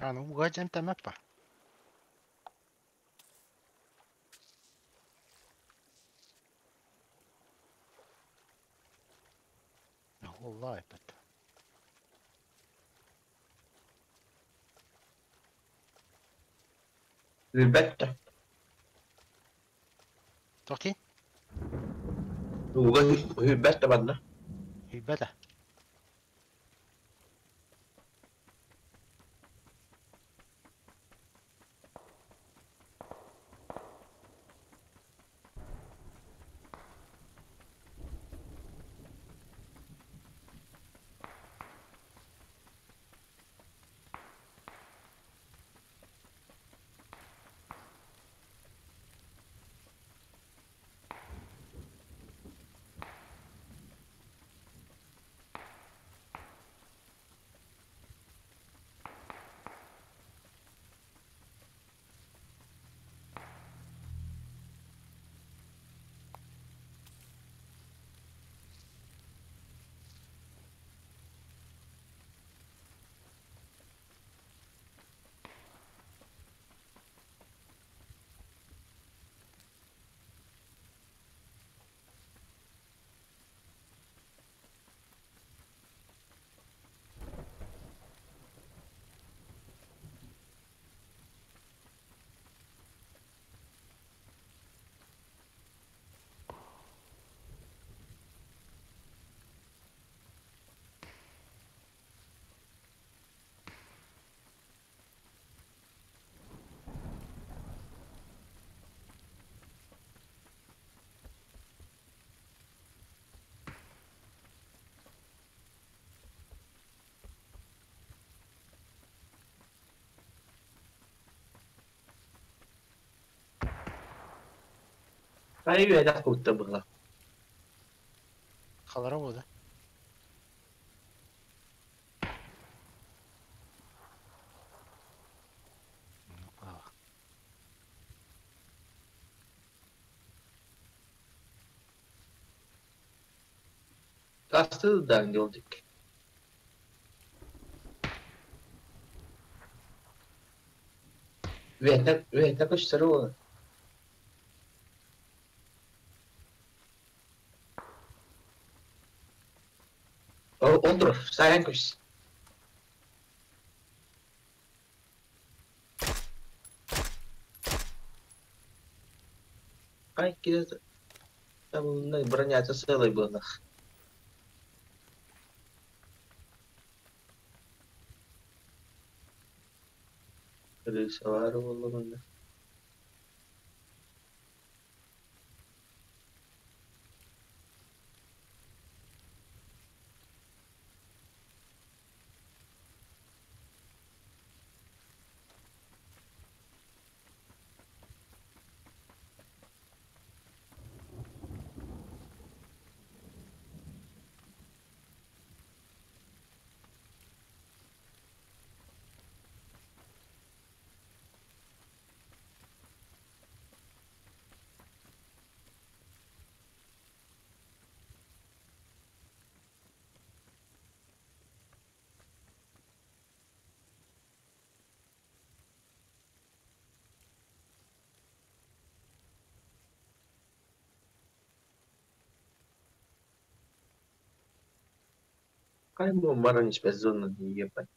А, ну угадим там апа. والله быт. Ребята, Тоқти? уга ребята манна. Ребята. Ай үөдэх кутта была. Халара буолла. Тастыдан жолдик. Үөтэ үөтэ көстөр ол. Олдур, сайан көс. Ай кире там бронята целый было. Рисовар боллугунна. Кай бу баран ичпес зона ебать.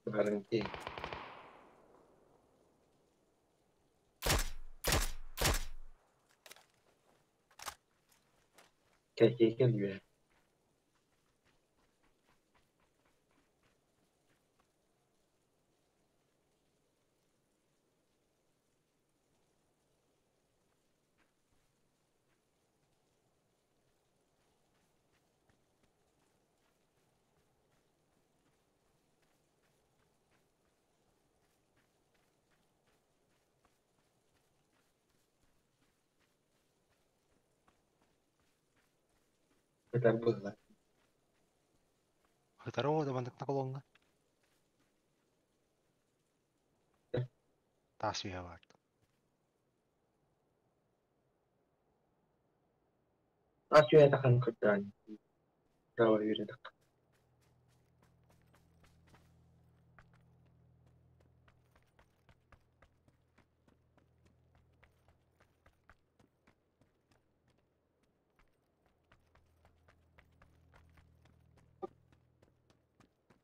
Гарантия. Кәке келбе. Көтөр было. Второго да мандык наколонга. Тас үйе бар. Ас үйе тахан көтөн. Право үйренек.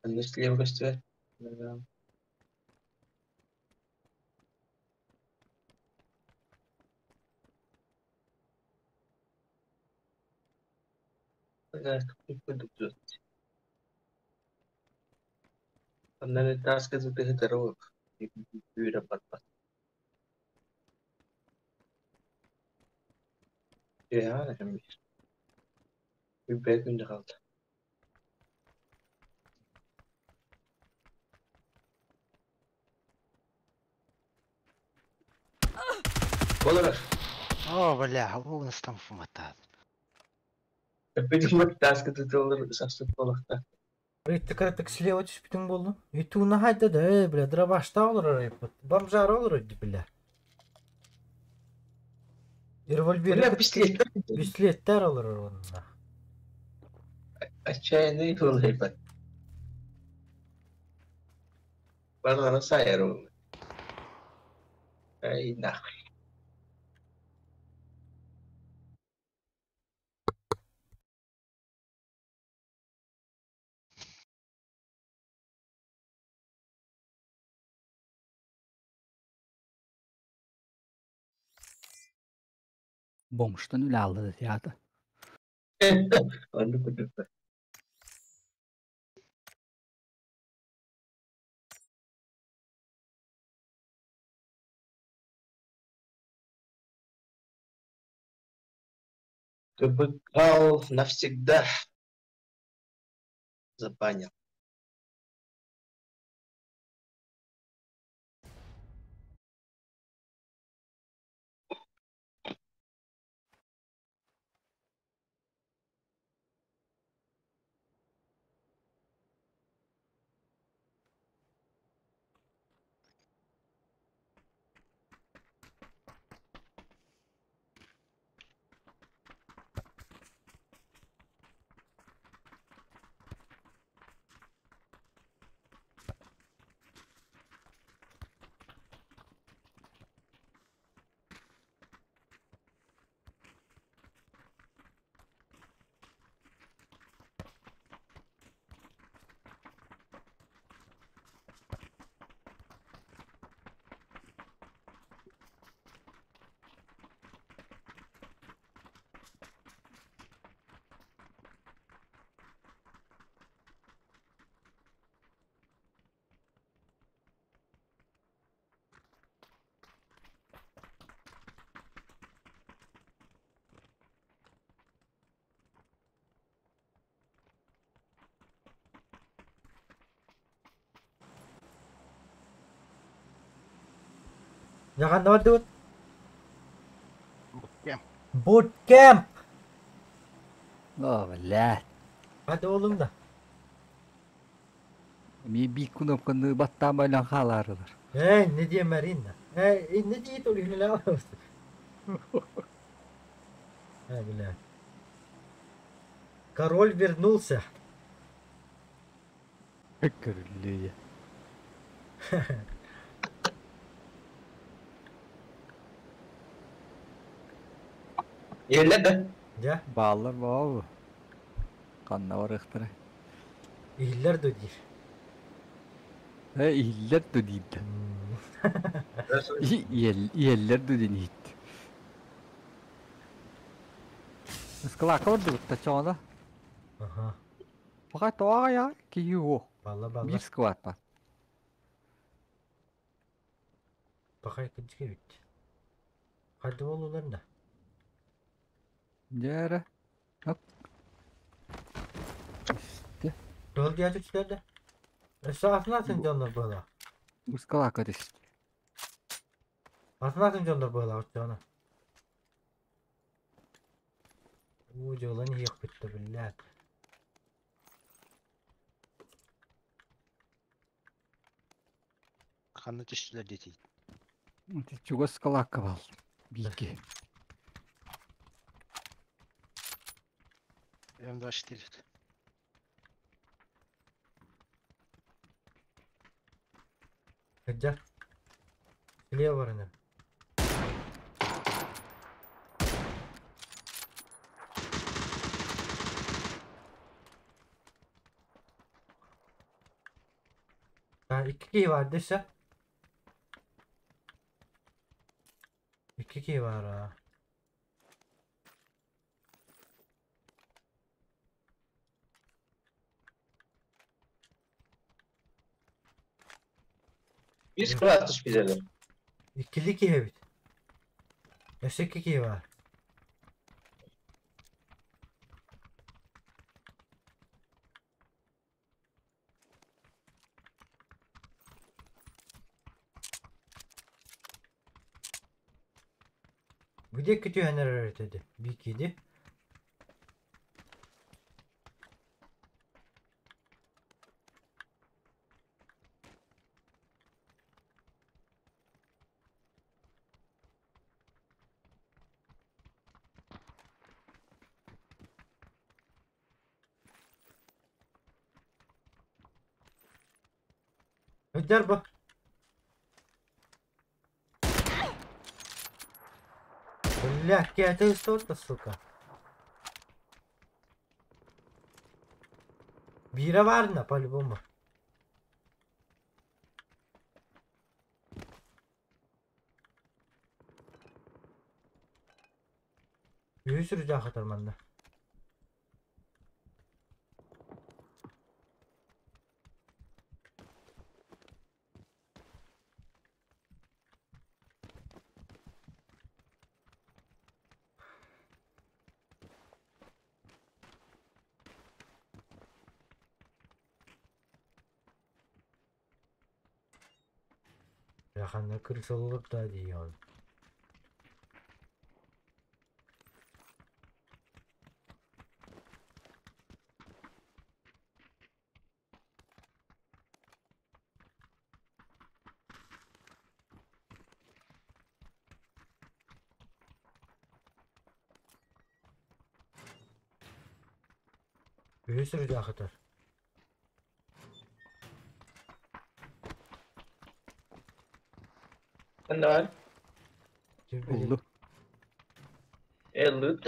Слева көстүбэт. Аннан таска зытыгы Үүрэ барбат. Яа, хэммир. Үбэ күндэ қалды. Болар. О, бля, у нас там фуматат. Эпидемик таска тутулар сасып болақта. Итти слева түспүтүң болду. Итуна хайда да, э, бля, дробашта олор арайпыт. Бомжар олор өдү, бля. Револьвер. Бля, пистолет. Пистолеттер олор онна. Отчаянный был, ебать. Барлары сайыр ол. Ай, нахуй. Бомжтан үлэ аллада театр. Оннук курдук. КБК навсегда забанил. Yakan ne dude? Bootcamp. Bootcamp. О, блядь. Hadi oğlum da. Mi bir кнопканы баттаан хаалаарылар. Hey ne diyeyim Marina? Hey ne diye oluyor ne yapıyorsun? Ha бля. Король вернулся. Көрүллүе. Еле да. Ya Баалар баабы. Канна бар ыхтара. İller de değil. Э, иһиллэр да диидэ. Иэллэр да диэн иһит. Ыскалака барда чоона. Aha. Пака тоага я киһи Valla valla. Биир скват бар. Bakay kıcık evet. Hadi oğullarım da. Дьээрэ. Хоп. Истэ. Dol diye üçlerde. Esasını atın canlar böyle. Ыскалака түстэ. Atın atın canlar böyle uçağına. Bu cılan yık bitti billah. Ханна түстүлэр диэтий. Чугас скалака бал. Биики. М24. Hadi. Слева var önemli. Ha iki key var dese. İki key var ha. Биир склад түспүтэлэр. İkili key evet. Өссө iki key var. Где күтүһэнэр öğretedi? Бикиди. Öder bu. Бля, это что-то, сука. Бира варна, по-любому. Үһүс рюкзак хатар манна. Ханна крыса олорда диэн. Үһүс рюкзак хатар. Ханна бар? Улlu. Э, лут.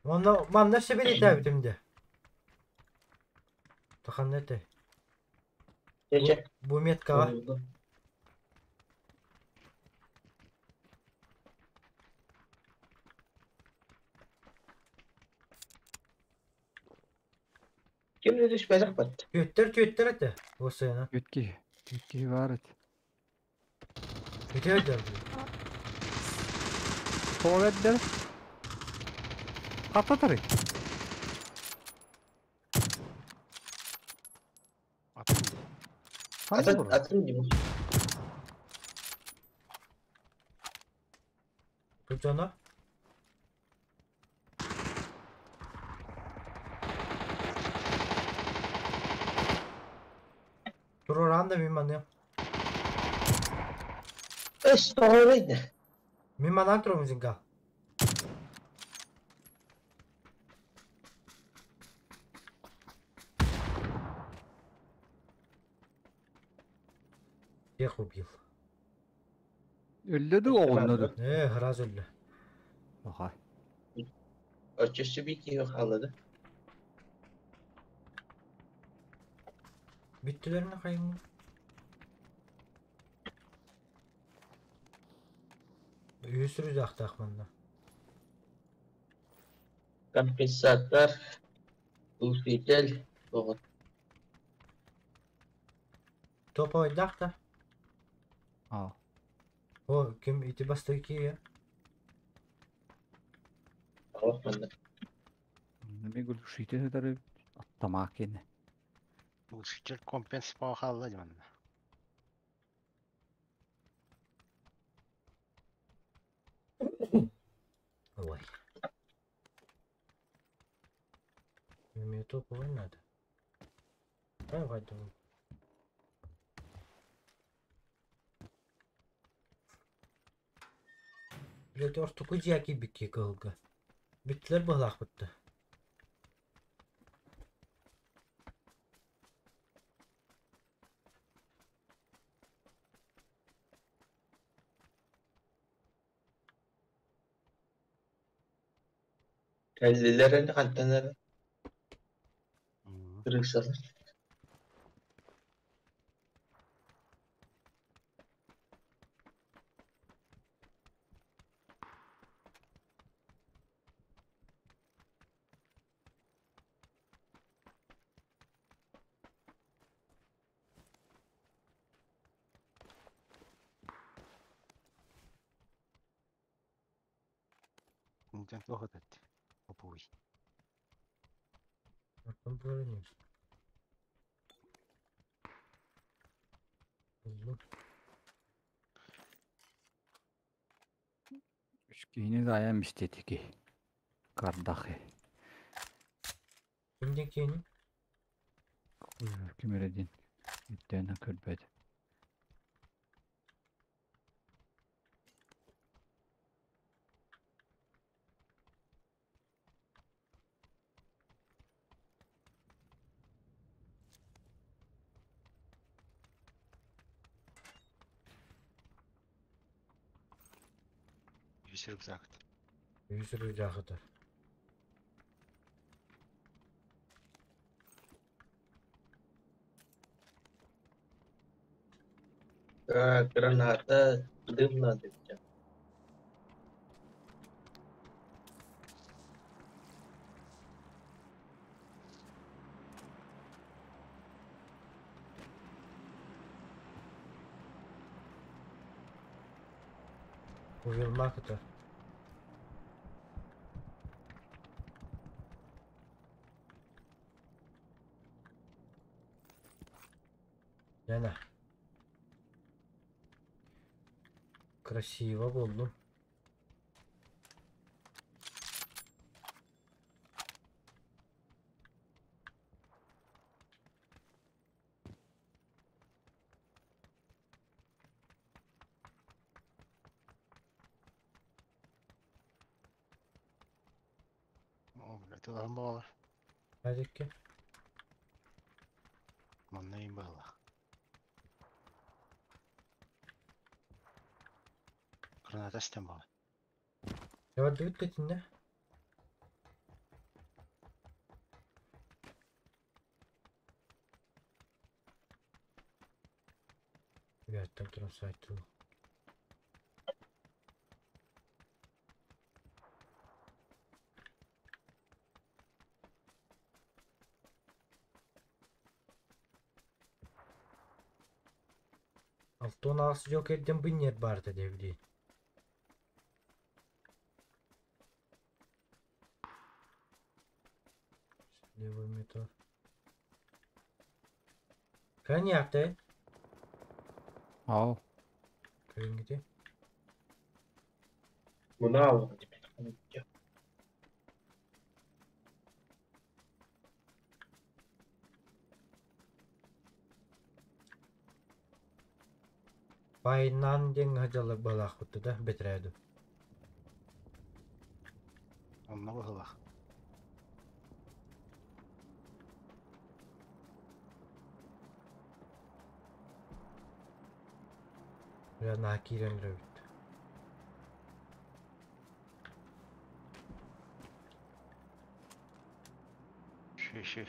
Онно манна себелетээбитим де. Таханна этэй. Чэ, Бу меткаҕа. Ким да түспэтэх бат. Түөттэр түөттэр этэ. Осыана. Үтки. Үтки бар эт. Үтөөдөр. Тоğ edder. Хататары. Атын. Ханна Атын, бур? атын дим. Тутана. Туруран да мин маныам. Эс, тоҕо Мин манан турабын зинга. Всех убил. Өллөдү оҕуннуду. Раз өллө. Аха. Оччосы бии киһи хааллады. Бүттүлэр ме хайым? Үһүс рюкзактаах манна. Компенсатор, глушитель, оҕо. Топовойдаах да. А. О, ким ити бастыы киһи. Алах манна. Неме глушитель хытары аттамаак кenne. Глушитель компенс пахалла диманна. Ой. Мне топовый надо. Давай, думаю. Блять, ортуку дьяки бикки кылга. Биттилер быһлаах бытты. Кэллилэр эн хантан крысалар. Нитен тоҕо эт. Опуй. Оттон буолар Буллум. Үскиини дайан бистетики. Кардахы. Кимден киини? Кимередин. Үттена көрбөт. Үс Үс рюкзак. Үс рюкзак. Так, граната, дым надо. Уйулма кытар. Яна. Красиво buldum. О, блядь, улахан балар. Hadi ki. Манна им было. Граната стен бала. Ya dövüt dedin ne? Üyаттан туран сайт. Алтон ас жокерден быннер барды девди. Левый метр. Коньяк-то? Ау. Кырынгите. Мынау. Байнан ден хажалы балахутtu да бетрәду. Онно быһылах. Я на кирен рөбүт. Ши-ши.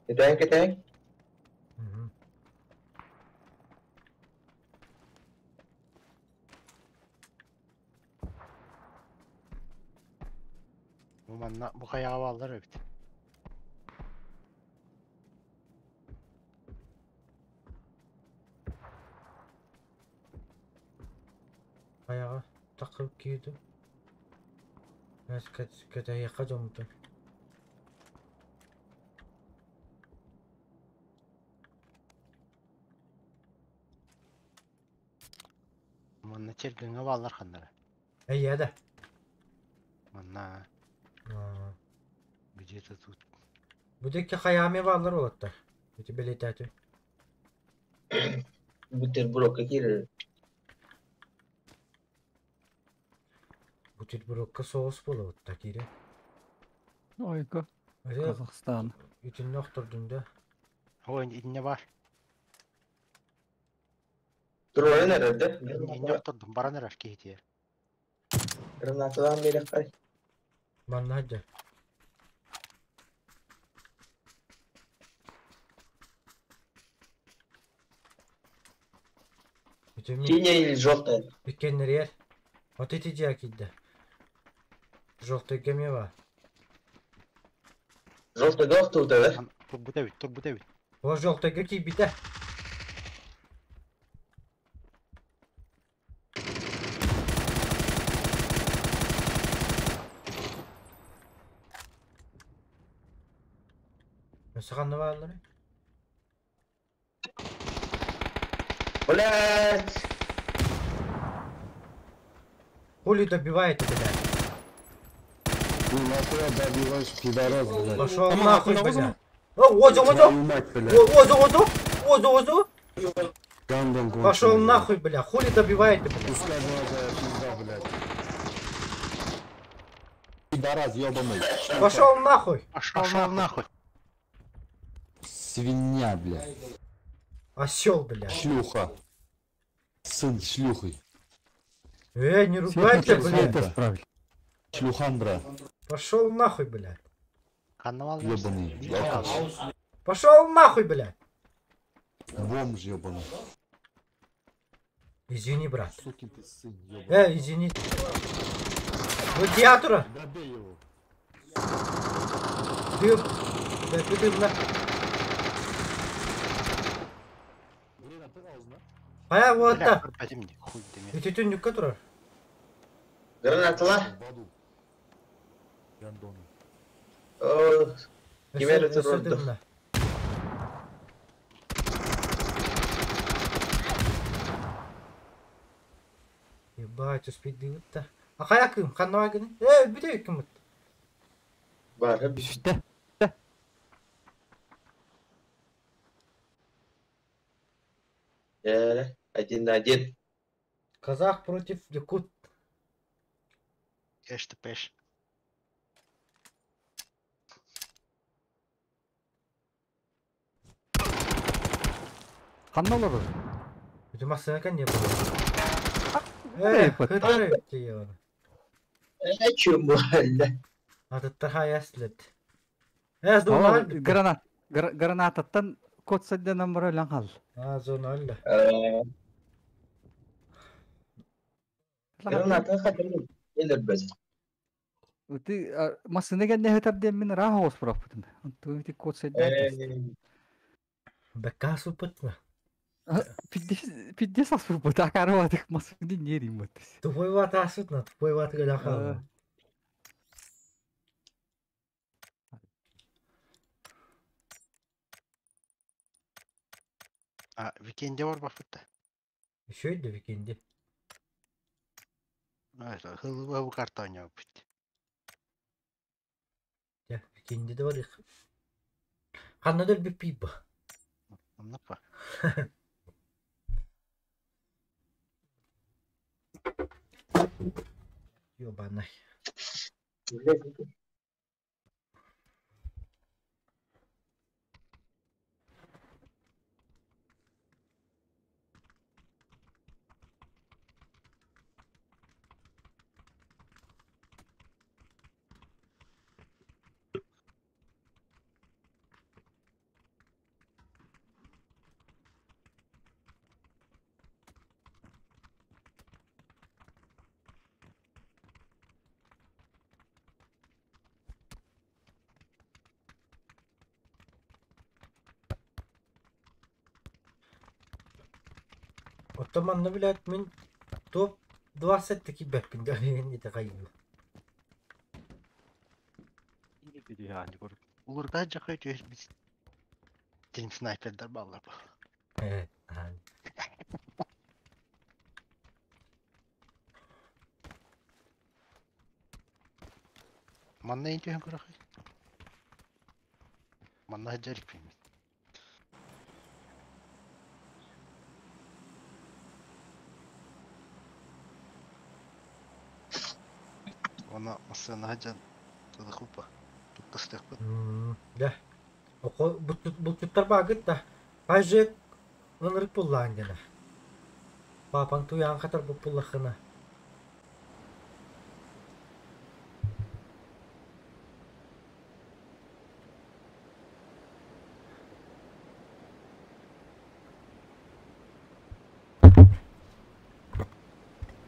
Китай, Китай. Бу манна бу хаяга баллар бит. Ayağa takıp giydim. Kötü yakacağım. Манна чергеңе баллар ханнара. Эй, да. Манна где-то тут. Будеки хаями баллар олаттар. Эти белетәтү. Бутерброд какие? Бутербродка соус болот такире. Ойка. Казахстан. Үтүн нохтордун да. Ой, инне бар. Трое, наверное, да? Инне охтордум, баран эраш киһитиэр. Гранаталан берек кай. Манна хадда. Синяя или желтая? Иккеннер Вот эти дьякидда. Желтый гемева. Желтый доктор, да? Турбута бит, турбута бит. О, желтый какие бита. Саған var? Блять! Хули добивает, блядь? Ты нахуя добиваешь, пидорас, блядь? Пошел нахуй, блядь. О, озу, озу! Озу, озу! Озу, озу! Гандон конченый, Пошел блядь. нахуй, бля, хули добивает, блядь? Узкоглазая пизда, блядь. Пидорас, ёбаный. Пошел нахуй! Пошел нахуй. Свинья, блядь. Осел, блядь. Шлюха. Сын шлюхи. Не ругайся, блядь. Это справили. Шлюхандра. Пошел нахуй, блядь. Ебаный. Алкаш. Пошел нахуй, блядь. Бомж ебаный. Извини, брат. Сукин ты сын, ебаный. Извини. Вот театра. Добей его. Ты, да, ты, на. А вот так. Ведь это не который. Гранатала. О, Кимер это роду. Ебать, успеть дывыт-то. А хаякым, ханнавагын. Бүтэ ким бут. Бар. Бүстэ. Один на один. Казах против якут. Кэш ты пеш. Ханна олорор. Бүтэ массына не было. Эй, Хытары тиен. Чумалла. Атытта хаяслет. Зона аль. Гранат. Гранататтан код саддан бара лан хал. А, зона аль. Граната хатыр. Элер без. Ты масына гәнне хәтәр дем мин раха ос бутым. Анту ти код саддан. Бәкка супытма. Пидде сас бу такар ватык масына нерим бут. Тупой вата асутна, тупой вата гыла хал. А, викенде бар бафытта. Еще иди викенде. Хылы бу карта ойнап бит. Я, викенде де бар их. Ханна дөл bir пиба. Оннапа. Ёбаный. Оттоманны билет мин топ 20 таки бәкпин да не тагайы. Улурга жакай жөс биз. Тим снайпердер баллар. Манна интүһэн көрөхүй. Манна жарик пим. Она масына хаджан тудухупа. Туттастыхпыт. Да. Око бултуттар багыт да. Ажык ынырык буллаан дена. Папаң туян катар бу пуллахына.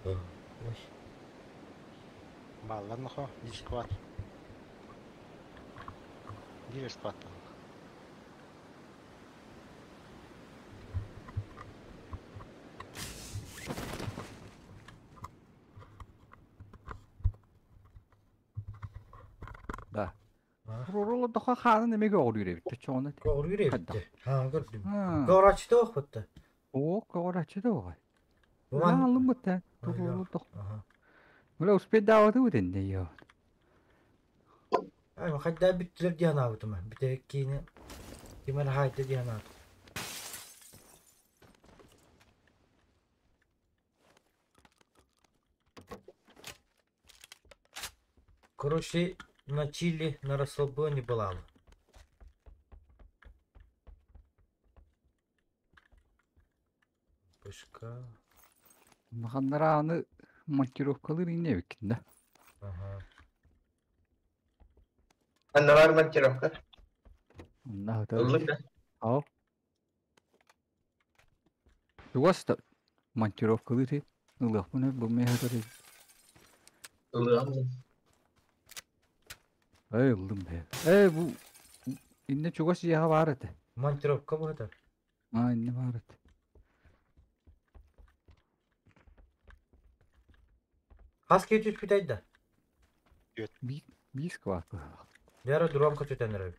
Ой. Баллар нохо, бир сквад. Бир сквад. Да. Роло доха ханын эмеге оҕуруйр эбит. Чоҕуна. Көҕүрүүр Хадда. эбитте. Ха, көрдүм. А. Көҕүраччыта охпутта. О, көҕүраччыта оҕай. Буман. Алыммыт та. Роло дох. Мула успед дааваты утенде йо. Ай, хадда бүттүлэр диэн аабытыма. Бүтэ киини кимэр хайда диэн аабытым. Короче, на чили, на расслабоне была. Пышка. Улаханнара аны монтировкалыыр иннэ эбиккин да. Ага. Анна бар монтировка. Онно аһытар. Ыллык да. Ау. Чугас да монтировкалыыр ти. Ылыахпын бу миэхэ Ылыам. Эй ыллым бээ. Эй бу иннэ чугас дьиэҕэ баар этэ. Монтировка быһыта. Аа иннэ баар этэ. Хас киһи түспүтэй да? Биир биир сквад быһыылаах. Вера дрон көтүтэн эрэр.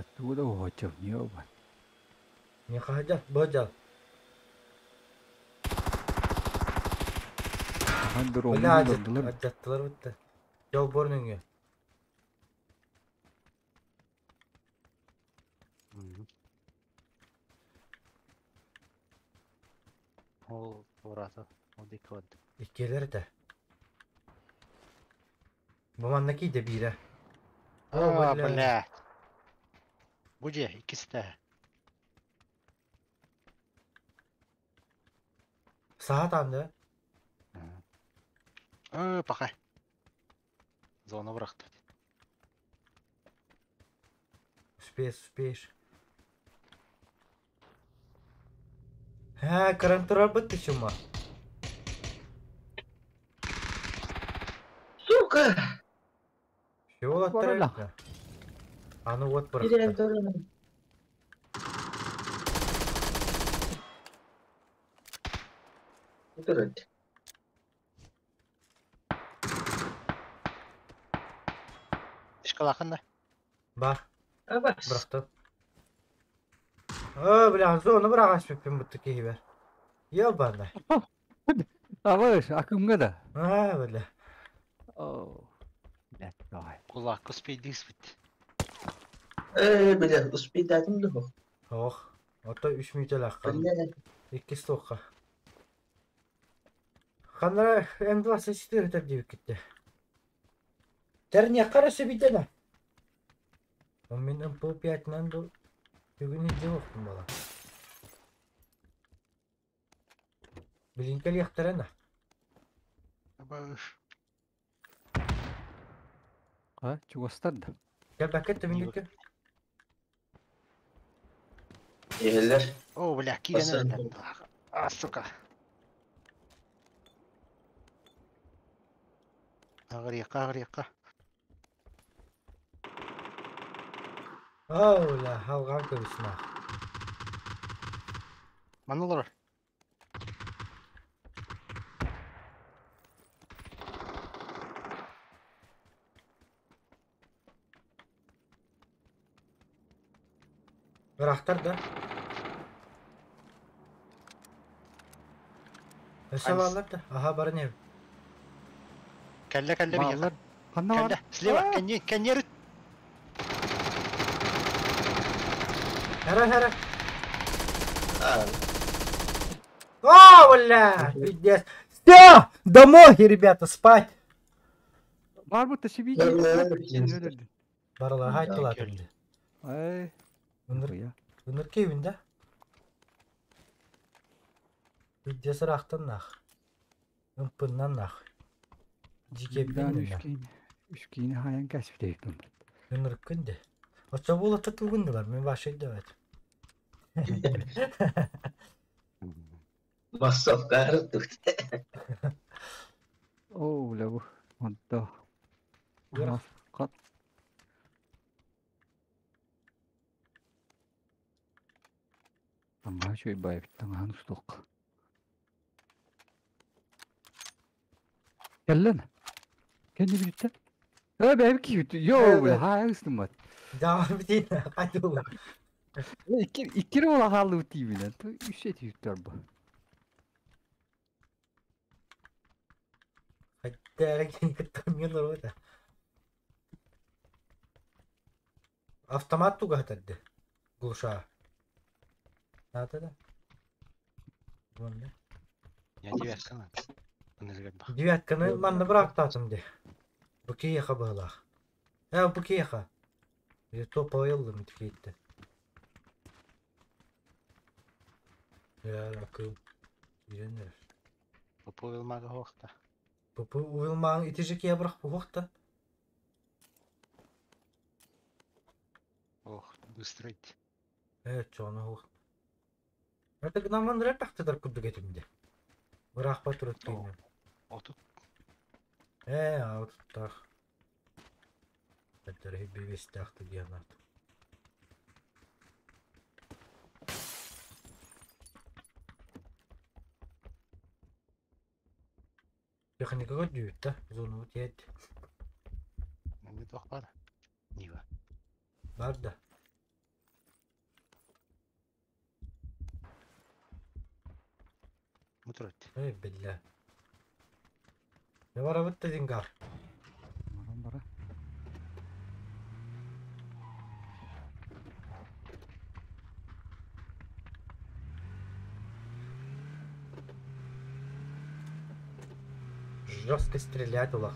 Оттуда уһуоччу не Не хаһдьа, быдьал. Бля, алдьаттылар бытта. Дьолбор нөҥүө. Ол туората, ол диэки барда. Иккиэлэр этэ. Бу манна киирдэ биирэ. А, бля. Бу дьиэ иккис этээһэ. Саатаан да? Э, пахай. Зона бырахта. Успеешь, успеешь. Һэ, кыран турарбыт чума. Сука! Все уолаттар Аны уот бырахта. Турат. Шкалахын да? Бар. Абас. Бырахтым. Оо, бля, зону быраҕан сүппүн бутта киһибэр. Ёбана. Абаш, акымга да. Аа, бля. Оо. Блядь, давай. Кулак успейдиспит. Э, бля, успейдатым да. Ох, ото үс мүнүүтэлээх Бля. Иккис туохха. Ханнара М24 этэр диэбиккиттэ. Тэрниэххэ эрэ сөбүйдэнэ. Мин МП5-нан ду бүгүн илдьэ уохпун буолан. Билин кэлиэхтэрэ на. Абаш. А, чугастар да. Кэлбэккэ төмүнүккэ. Иһэллэр. О, бля, киирэн эрэр. А, сука. Аҕырыахха, аҕырыахха. Оо, бля, халҕан көбүсмэх. Манна олорор. Ыраахтар да? Өссө бааллар да? Аха, баран иһэбин. Кэллэ, кэллэ биһиэхэ. Бааллар. Ханна Кэллэ. бар? Слева, кэнни, кэнниэр Хара, хара. А, О, бля, пиздец. Все, домой, ребята, спать. Бар бу ташиби. Бля, Барыла, хайтылатым де. Ай. Ыныр, Я. ыныр кейбин да? Пиздец ыраахтан нах. Ымпыннан нах. Дьикебинэн нах. Үскейин. Үскейин хаян кәсіп Ынырыккын де. Оччо буолата тугундулар, мен башай дэбэт. Массовка тут. Оо, бля, бу. Онто. Бырах. Кат. Аңа чөй байып таңан устук. Кэллэн. Кэнни билиттэ. Э, бэйб кийүт. Йоо, бля, хаа ыстымат. Да, битин, кайтуу. Икки икки ола хаалыы тиибинэн. Үс этиюттар бу. Хайдара кыттаммын олорбута. Автомат тугаһатарды. Глуша. Наада да. Буонна. Я девятка надо. Девятканы манна быраактаатым дии. Бу киһиэхэ быһыылаах. Ээ, бу киһиэхэ. Топовый ыллым ити киһиттэн. Ээ, акыл. Киирэн эрэр. Попуилмага хуохта. Бу уилмаан ити же киһи бырах буһуохта. Ох, быстро идти. Ээ, чону хуох. Это гынан рэп тахтыдар курдук этим де. Быраахпа турут киинен. Отут. Ээ, аутуттаах. Эттэри бивестаахты диэн аат. Техникаға дүйүттэ, зону тиэт. Манна туох баар? Нива. Бар да. Мутурат. Эй, биллэ. Не барабыт да дингар. Баран бара. Жестко стрелять улах.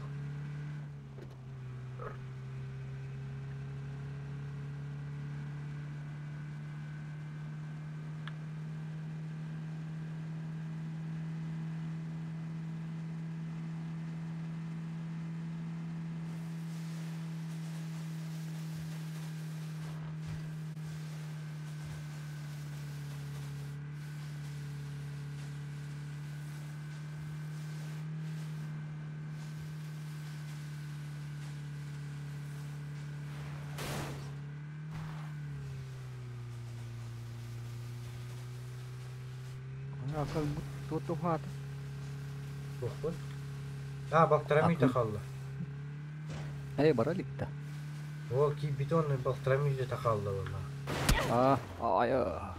Акыл туоту хаата. Туохпун. А, балтара мүйде Акыл. қалды. Эй, бара ликта. О, ки бетонный балтара мүйде тақалды бұны. А, ай, а.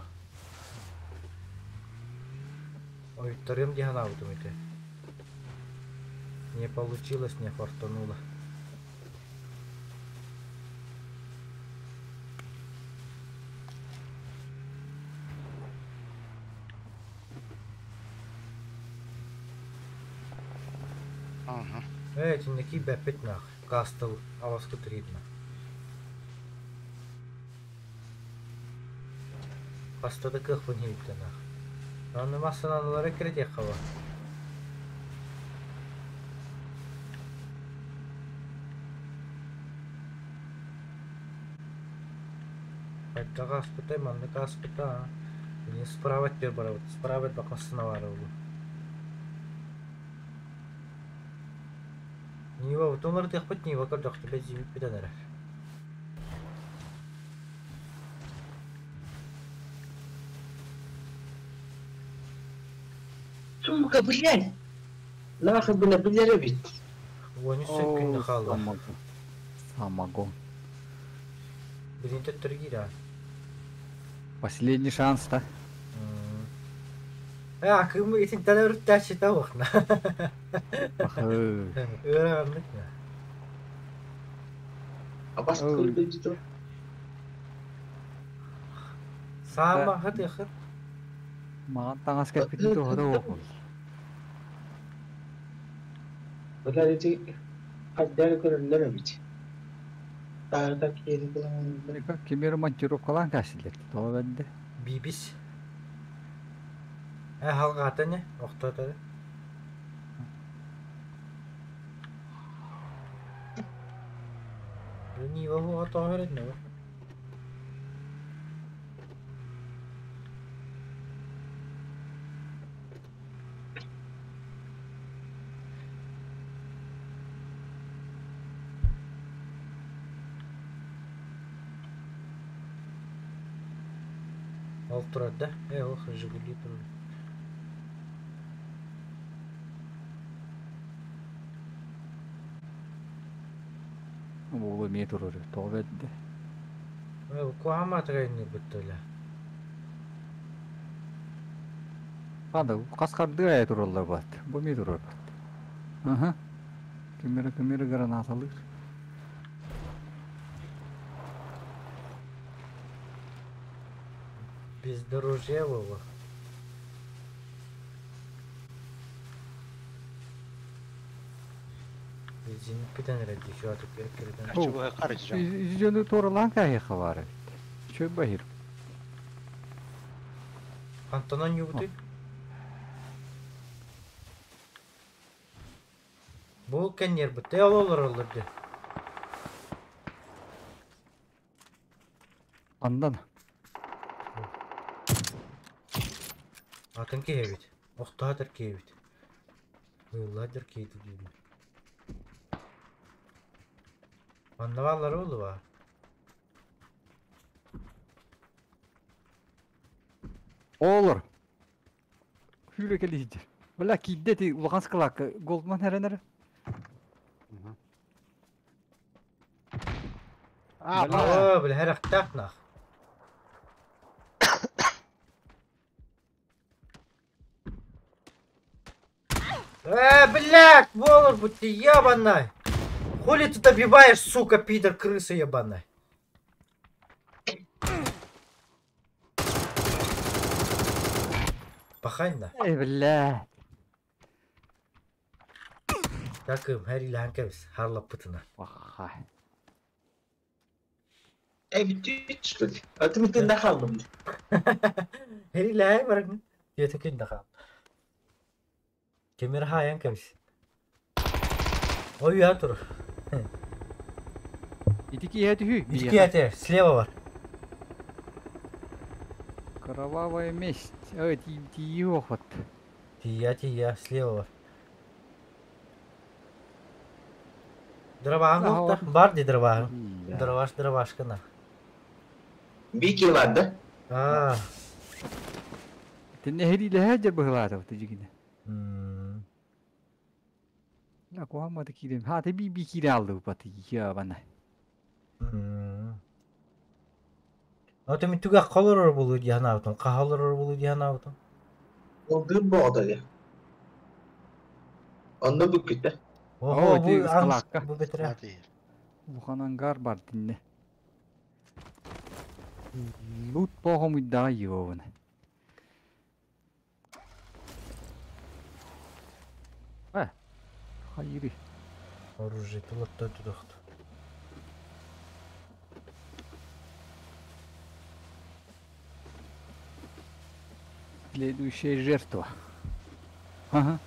Ой, вторым дихан аутом это. Не получилось, не фартануло. Ага. Эй, тинники бэппит нах. Кастл, аваску тридна. Кастада кых бун хейпте нах. Аны масынаналары кирдек хава. Хайда каспыта, манны каспыта. Не справа теперь барабыт. Справа бакасына бар oldu. Нива, вот он рдых Нива, когда тебя зимит педанера. Сука, блядь! Нахуй, бля, бля, ведь. Вони сөккүндө хаалла. Самогон. Самогон. Билин төттөргире. Последний шанс, да? Э, акым итинтен өрүттәчи та охна. Ахы. Öğrendik mi? Абас Ой. курдук. Саама хат яхыр. Маған таңас кәпитин туһада оқыл. Бля, эти хаддар көрүллөр эбит. Таарда киэри булан. Кемер монтировкалан кәсилет. Това бәнде. Бибис. Э, халгата не? Охтатары. Нива хуа тохерет не? Ол турар да? Э, ох, Жигули турар. Оğlu мие турар. Това бәнде. Э, куама тренер бүттөлө. Анда каскарды ай тураллар бат. Бу мие турар бат. Аха. Кемер кемер гранаталыр. Бездорожье было. Зенит бүтэн эрэ дии, всё, киритэн. Чугуһа харычча. Дьону туоралаан кааһыахха баар эбит. Чөй баһыр. Хантан оонньуубутуй? Бу кэнниэрбит ол олороллор дии. Андан. Атын киһи эбит. Охтоһо киһи эбит. Ыыллаадыр киһи диибин. Манна бааллара буолуо. Олор. Хүүлэ кэлиһдир. Бля киирдэ ити улахан скалаакка Голдман эрэнэр. А, Оо, бля, хэрэхтээх нах. Блядь, волор, будь ты ебаный! Хули ты добиваешь, сука, пидор, крыса ебаная? Пахань да. Эй, бля. Такым, хәриләһән кебис, харлап пытына. Ваха. Эй, bitti что ли? А ты мы нахалдым. Хәриләһән барың. Йөтө күн дә Кемер хаян кебис. Ой, я тур. Ити киһи түһүй. Икки әтер, слева бар. Кровавая месть. Ой, ти ти охот. Тия, тия, слева бар. Дробаҕын Ага. да? Бар ди дробаҕын. Дробаш, дробашкана. Бики бар да? А. Тинне херилэһэ дьэ быһылаата тижигине. М. La куһамматы киирем. Ха те би би киире алды баты я бана. М. Ото мен түгә колорор булу диһан аутун, кахалорор булу диһан аутун. Ол дыр боғда я. Онда бүккүттэ. Охо, О, бу ти ан скалакка. бу бетере. Улахан ангар бар тинне. Лут похом да йовна. А. Хайри. Оружие тулатта тудахт. Следующая жертва. Ага,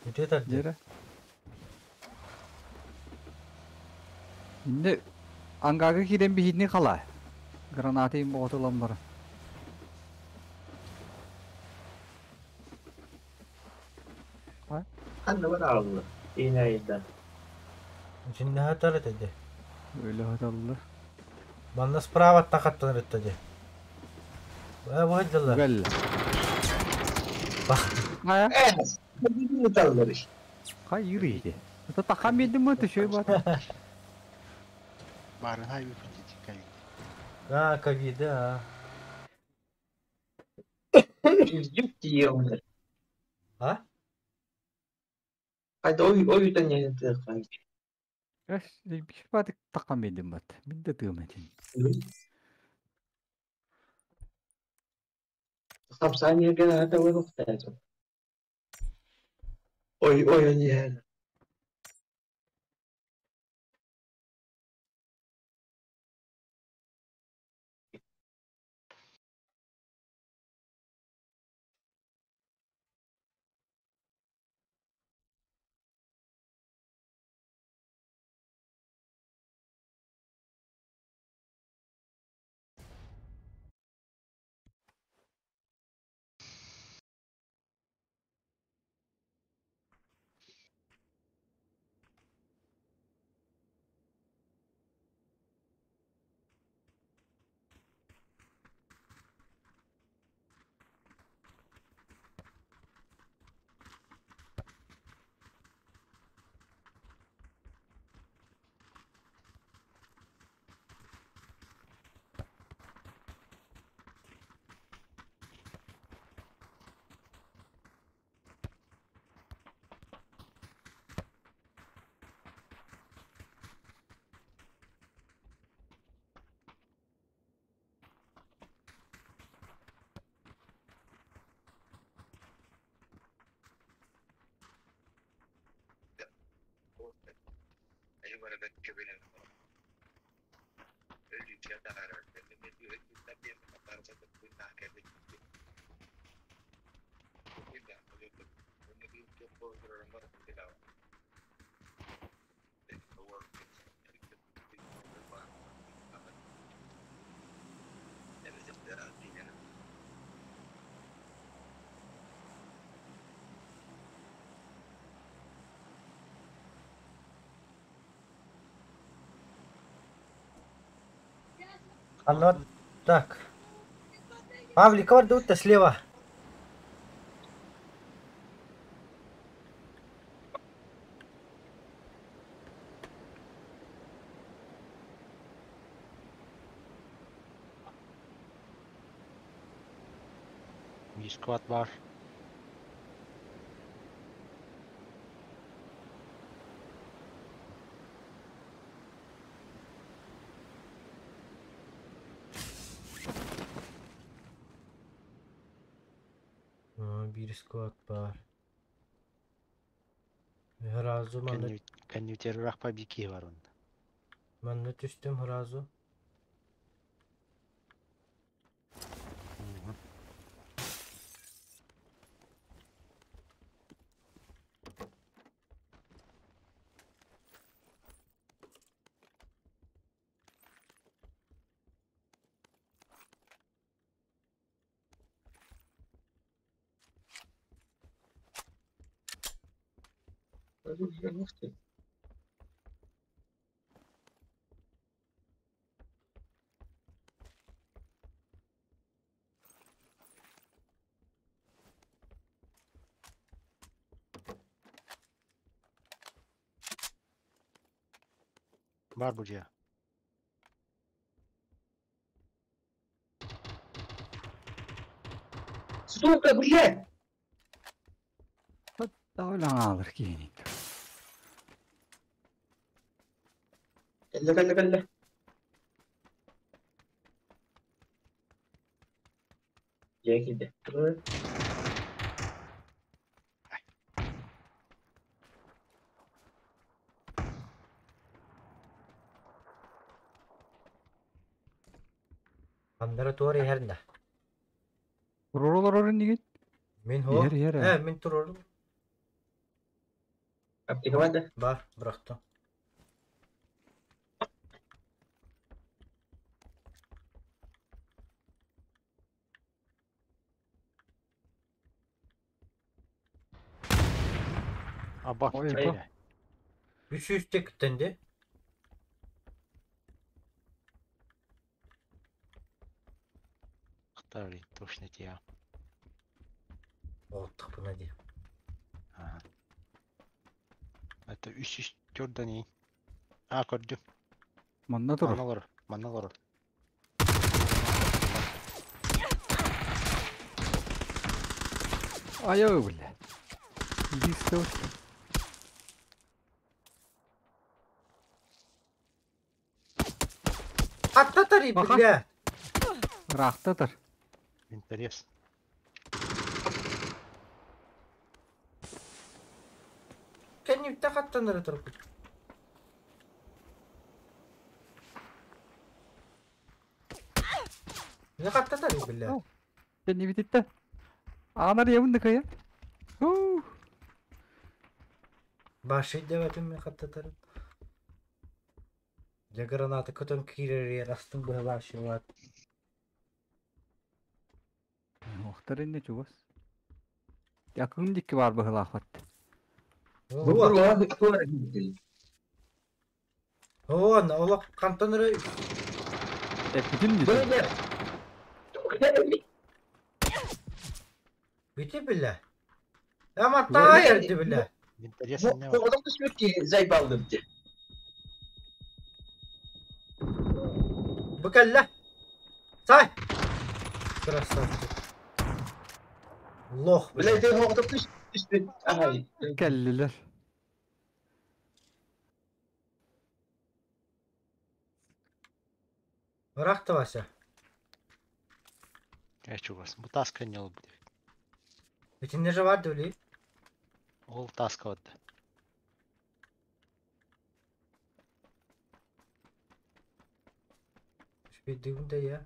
Үтө тарды. Дера. Инде ангага кирен бихитни кала. Граната им ботулам бар. Ханна бар алды. Инайда. Чинне хатар этеде. Öyle хаталлы. Манна справа тахаттан этеде. Ба бу хаддалар. Гәл. Бах. Ая, Э, таллар иш. кай йөрийди. Ата такам едим мы төшөй бар. Барын хай выпустить, ковид. А, ковид, а. Жүк тиеуна. А? Хайда ой ой да не тыхан. Эш, биш бат такам едим бат. Мин дә тыгым этин. Хамсания гена это вырухтайсың. Ой ой не. Оно так. Павлик, ордут-то слева. Склад бар. Биир склад бар. Сразу манна Коннютерах побеги бар онно. Манна түстүм сразу. Бар бу дьиэ. Сука, блядь! Таалаҥаалар киһини. Кэллэ, кэллэ, кэллэ. Дьиэ киирдэ. Андара туор иһэр да. Турар олорор иннигин? Мин хо. Иһэр иһэр Э, мин турорум. Аптека бар да? Бар, бырахтым. Аба Ой, киирэ. Үс үсте күттенди. Второй точно те. Оттық бұна де. Ага. Это үс үс төрдөн А, көрдүм. Манна турар. Манна олорор. Манна олорор. Айа бля. Иди стой. Аттатари, Аха. бля. Ыраахтатар. Интерес. Кэннибитте хаттанары турбут. Не хаттатари, бля. Кэннибититтэ. Аанар ябын да кая. Хуу. Баши деп мен хаттатарым. Дьэ граната көтөн киирэр астын быһалаашылаат. Охтар инне чугас. Якын дикки бар быһылаахат. Оо, олох хантан эрэ Эппитим дии. Бити бля. Ама таайар бля. Интерес не бар. Оҕотох түспүт киһи зайбалдым дии. Бу кэллэ. Сай. Красавчик. Лох, бля. Блядь, оҕотох түспүт. Аһай. Кэллилэр. Ыраахта Вася. Я чугас. Бу таска не ол будет. Итинне же бар диэли. Ол таска вот. Үспүйдүгүн да я.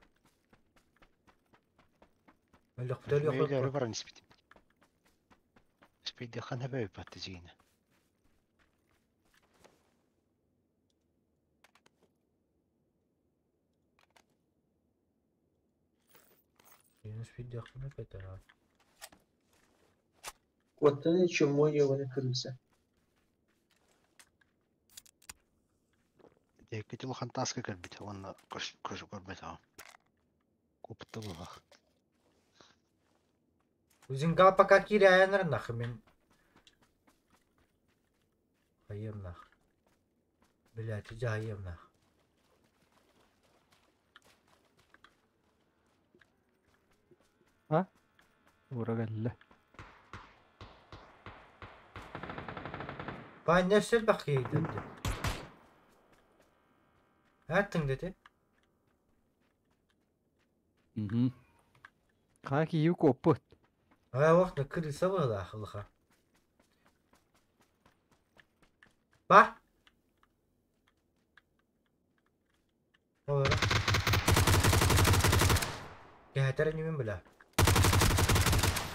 Өлөхтөр Мөйлөрү yok. баран испитим. Успейдихан хэбэ батты жигине. Минус видеохуна петера. Куоттан чумой ебаный крыса. Декки улахан таска кэлбит уонна көс көрбөт Купты булах. Узингал пока киряяныр нахуй мен. Хайым нах. Блять, иди хайым нах. Ура кэллэ. Бан нефсел бакы dedi. Әттің dedi. Мгм. Хаки юк опыт. А вақт крыса было ахылыха. Ба. Олар. Я не бля.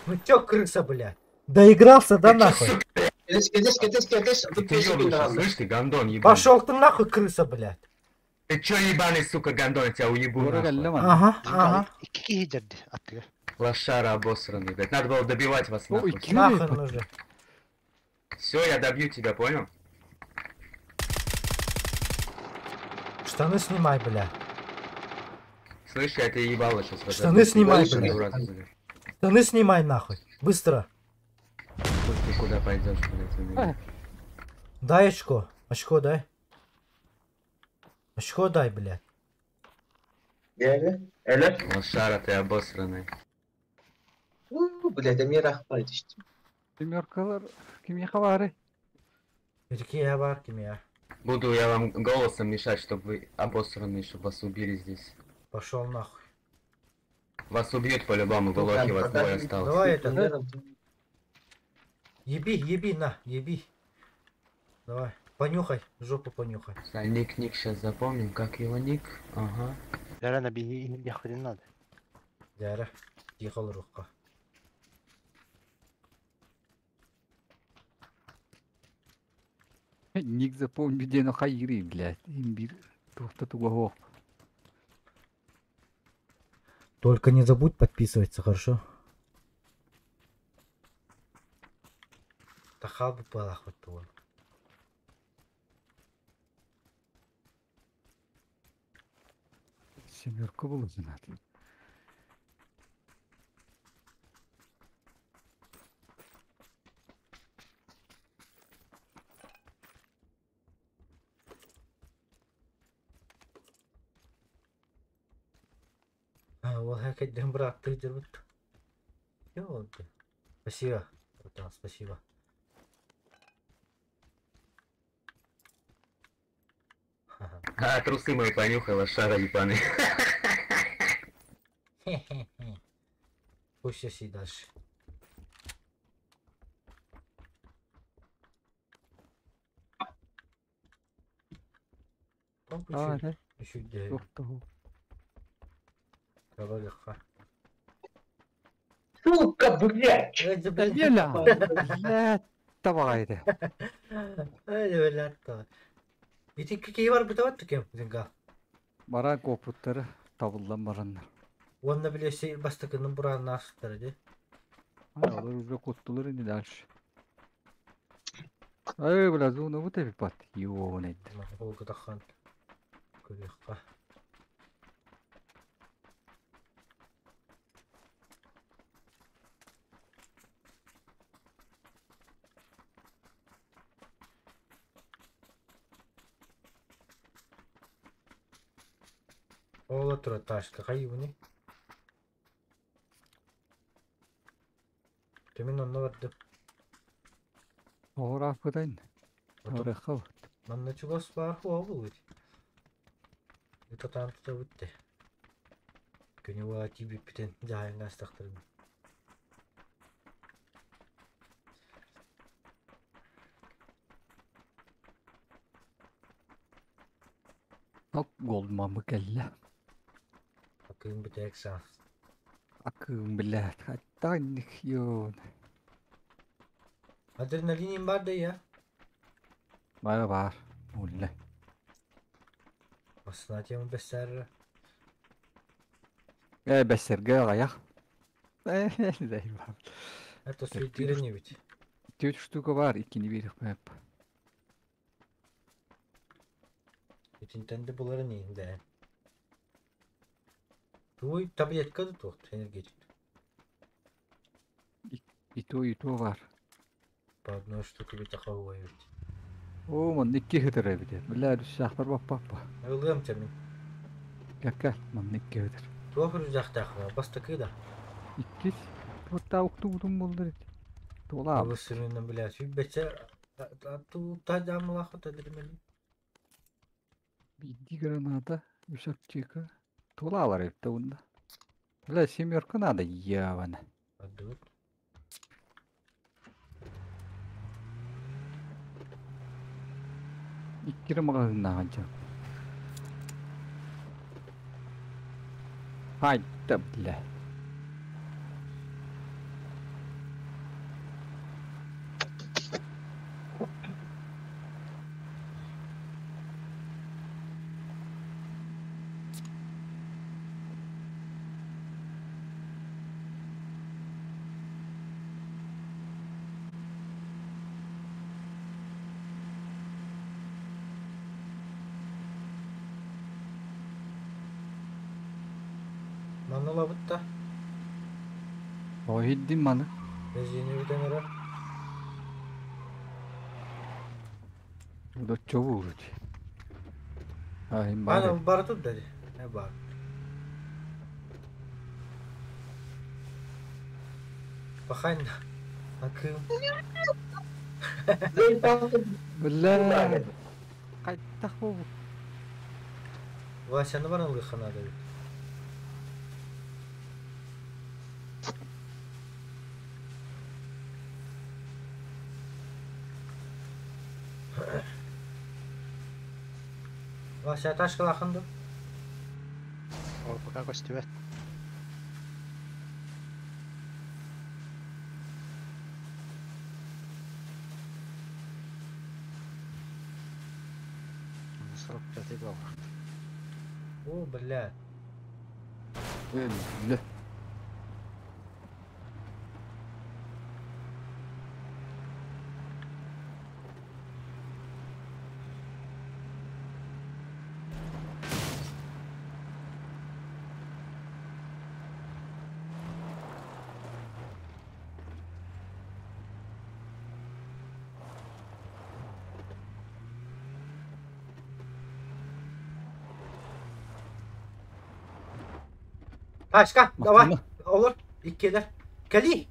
Ну чё крыса, бля? Доигрался, да нахуй? Кэтэс, кэтэс, кэтэс, кэтэс. Ты ёбнулся, слышь ты, гондон ебаный. Пошел ты нахуй, крыса, блядь. Ты чё ебаный, сука, гондон, я тебя уебу Ура нахуй. кэллэ ман. Ага, ага. Икки киһи дерди аттыгар. Лошара обосранный, блядь. Надо было добивать вас Ой, нахуй. кири. Нахуй нужен. Все, я добью тебя, понял? Штаны снимай, бля. Слышь, я тебе ебало сейчас Штаны снимай, блядь. Дурак, блядь. Штаны снимай нахуй. Быстро. Хуй ты куда пойдешь, блядь, у меня. Дай очко. Очко дай. Очко дай, блядь. Эле. Эле. Лошара ты обосранный. У, блядь, эмир ахпай түштү. Семеркалар кимиэхэ баары? Реке бар ким я. Буду я вам голосом мешать, чтобы вы обосранные, чтобы вас убили здесь. Пошел нахуй. Вас убьют по-любому, вы лохи, вас двое осталось. Давай это. Еби, еби, на, еби. Давай. Понюхай, жопу понюхай. А, ник, ник сейчас запомним, как его ник. Ага. Лерена биһи яхвин надо. Дәрі. Тихо рукка. Ник запомни диэн хайыры, блядь. Имбир тухта туга Только не забудь подписываться, хорошо? Тахал бы палах вот туон. Семерка было знать. А, вот хакет брат, ты дерут. Ты. Спасибо, братан, спасибо. А, трусы мои понюхай, лошара ебаный. Пусть и дальше. А, да. Еще где? Сука, блядь! Еля! Блядь, давай это. Ай, блядь. Ити какие бар бутават таким, Зинга. Баран копуттары табылдан бараннар. Онна билесе бастыкының буранын астыры ди. Алар уже куттулар инде дальше. Ай, бля, зона вот эпи пат. Ёбаный. Ол тахан. Көрөккө. Ола тура ташка хайуни. Төмен онно барды. Ора кудайн. Ора хав. Манна чугас бар хуа будет. Это там то бутте. Күнү тиби питен жайыңа астактырым. Ак голдмамы келле. Акын битек шанс. Акын, блядь, хаттанник ён. Адреналин бар да я. Бар бар. Улла. Масына тема бэсэр. Э бэсэргэ аҕайах. Это суетирение ведь. Түөрт штука бар, иккини биэриэхпин сөп. Итинтэн да буларын иһин да. Туй таблетка да туох энергетик. И то, и то бар. По одной штуке ведь аховой ведь. Оо, манна икки ыһытар эбит. Бля, рюкзактар баппаппа. Ылыам чамин. Кэл, манна икки ыһытар. Туох рюкзактаах бастакы да. Иккис. Туоттаа уктубутум буоллар ити. Туолаабыт. Высырынан, бля, сүүрбэччэ та жаамылаах адреналин. Биирдии граната, үс аптека. Туолаалар эбит да уонна. Бля, семерка надо, явана. Отдают. Иккири маҕаһыыннааҕын дьон. Хайда, бля. Манна ылабыт да. О, иһирдим маны. Бензини бүтэн эрэр. Доччо буурут. А, им баар Ана эбит. бара тут да. Э бар. Пахань. Акым. Бля. Хайдах буолбут? Васяны баран ылыахха наада эбит. Вася ташкалаахын ду? Ол пока көстүбэт. 45 буолла. О, бля. Бля. Ташка, давай. Махтанна. Олор, иккиэлэр. Кэлии.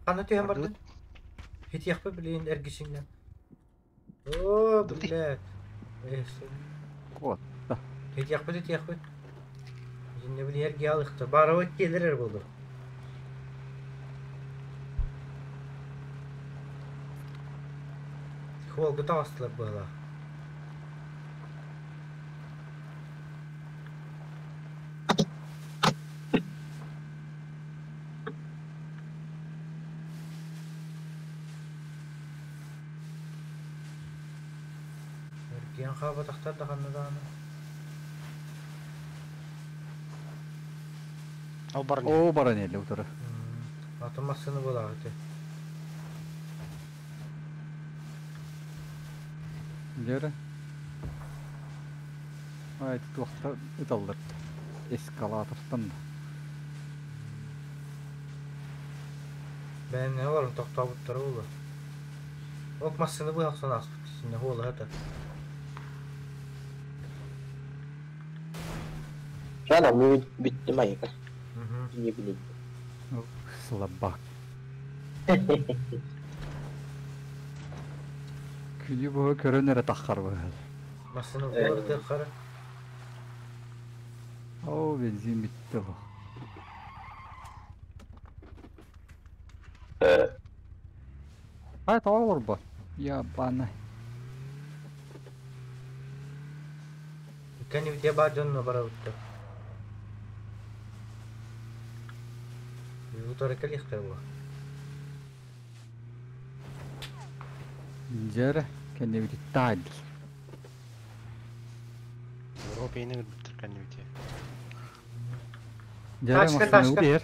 Ханна түһэн Бардыбыт. бардын? Хитиэхпэ билигин эргисиҥнэн. О, Бардыбыт. блядь. Э, Вот. Хитиэхпит, хитиэхпит. Дьиннэ били эргийэ алыхта. Барабыт иккиэлэр эр буоллар. Хуолга таҕыстылар быһалаах. Эргийэн хаалбатахтар да ханна даҕаны. Ол баран Оо, баран эле утары. Атын массыына буолаах ити. Дьэрэ. Ай, туохта ыталлар. Эскалатортан да. Бэйэҥҥэ олорон тохтообуттара буолуо. Ол массыына быһа охсон ааспыт итиннэ хуолаһа да. Чана мы бүттүм айыка. Мгм. Не билим. Слабак. Күнү быһа көрөн эрэ таххар быһал. Массыына буолар тыаххара. Оо, бензин бүттэ бу. Ай, тоҕо олорбот? Ябана. Иккини баар дьонно барабыттар. Утары кэлиэхтэрэ буо. Дьэ кэннибит таайдыл. Европа иһин өлбүттэр кэннибити. Дьэ Тачка, массыына тачка. убер.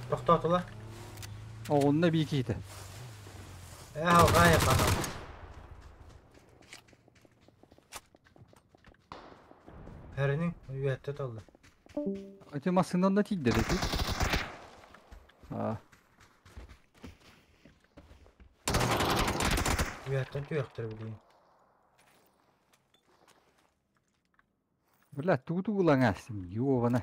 Тохтоотулар. Оҕунна бии киһитэ. Ээ алҕаайа хаһан. Эринин үөттэ толла. Ити массыына онно тиийдэ ити. Аа. Үөттэн түөхтөр билигин. Бля, тугу тугулаҥаастым, ёбана.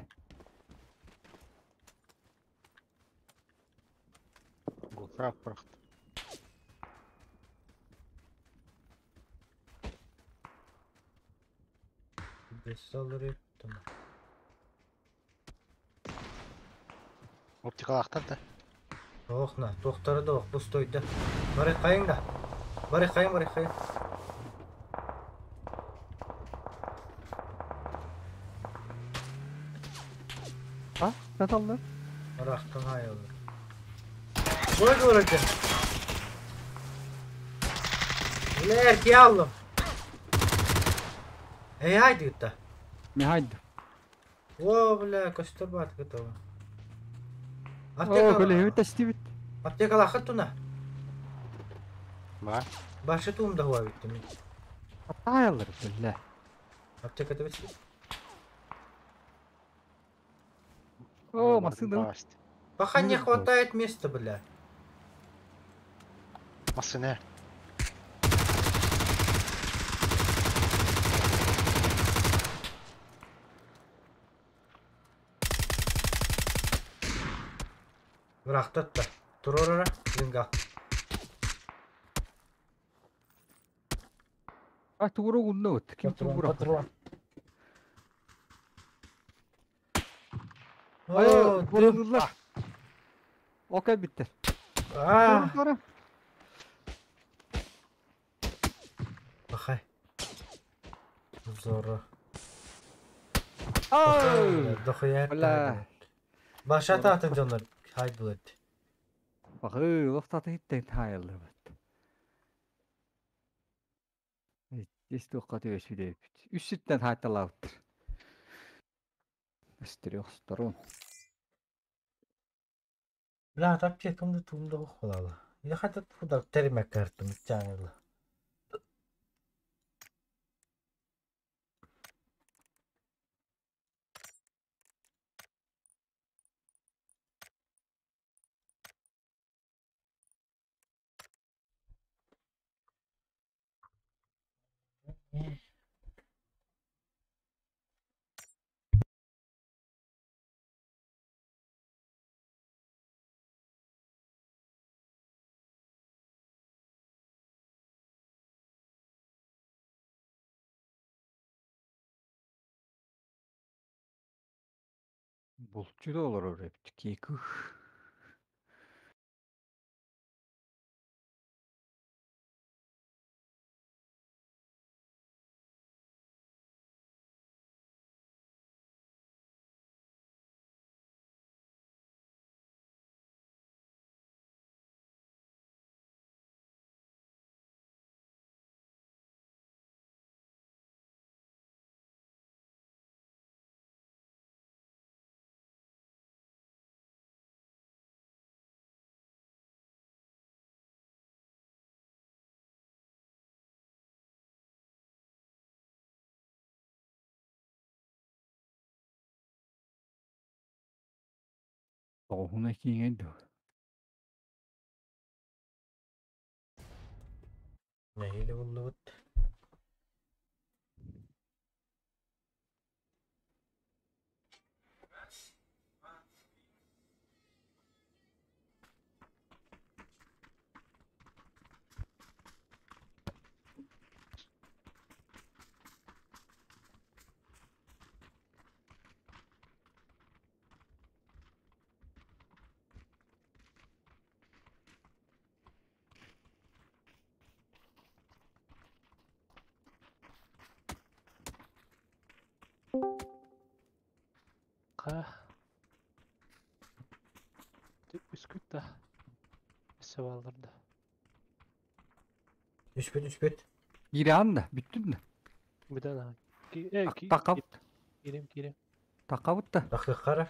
Гуфрак бырахты. Бес алыр еттім. Оптикалаахтар да. Ох на, тохтары да ох, пустойда. Бары кайың да. Бары кайың, бары кайың. А, саталлар. Ырахтан айылыр. Ой, көрөтен. Үлэ, эрки аллым. Эй, haydi gıtta. Не haydi. О, бля, көстөр бат гытова. О, Аптека. көлөһү тестибит. Аптека лахыт туна. Ба. Башы туум да хуа биттим. Таайаллар, бля. Аптека да бит. О, массыына. Пока не хватает места, бля. Массыына. Бырахтат да. Турорара, линга. А, тугура угунна вот. Ким Патрон, тугура? патрон. Ай, О, дым. борулар. Окей, биттер. А, Тура, Бахай. Зоро. Ау! Дохуя. Бля. Баша атын дьоннор хайдылар. Бахы, лофтаты хиттен таайаллар бат. Здесь тоққа төбесі деп. Үш сүттен хайталауттыр. С трех сторон. Бля, аптекамды туумда хохолала. Я хата туда термек картым чаңылы. Булчу да олар өрөптү кейкүх. Тоғуна киңен ду. Нәһиле буллубут. Ка. Да. Өссө бааллар да. Түспүт түспүт. Киирэҕин да, бүттүн да. Бүтэн аҕай. Ки э ки Таххабыт. киирим киирим. Таххабыт да. Тахсыахха эрэ.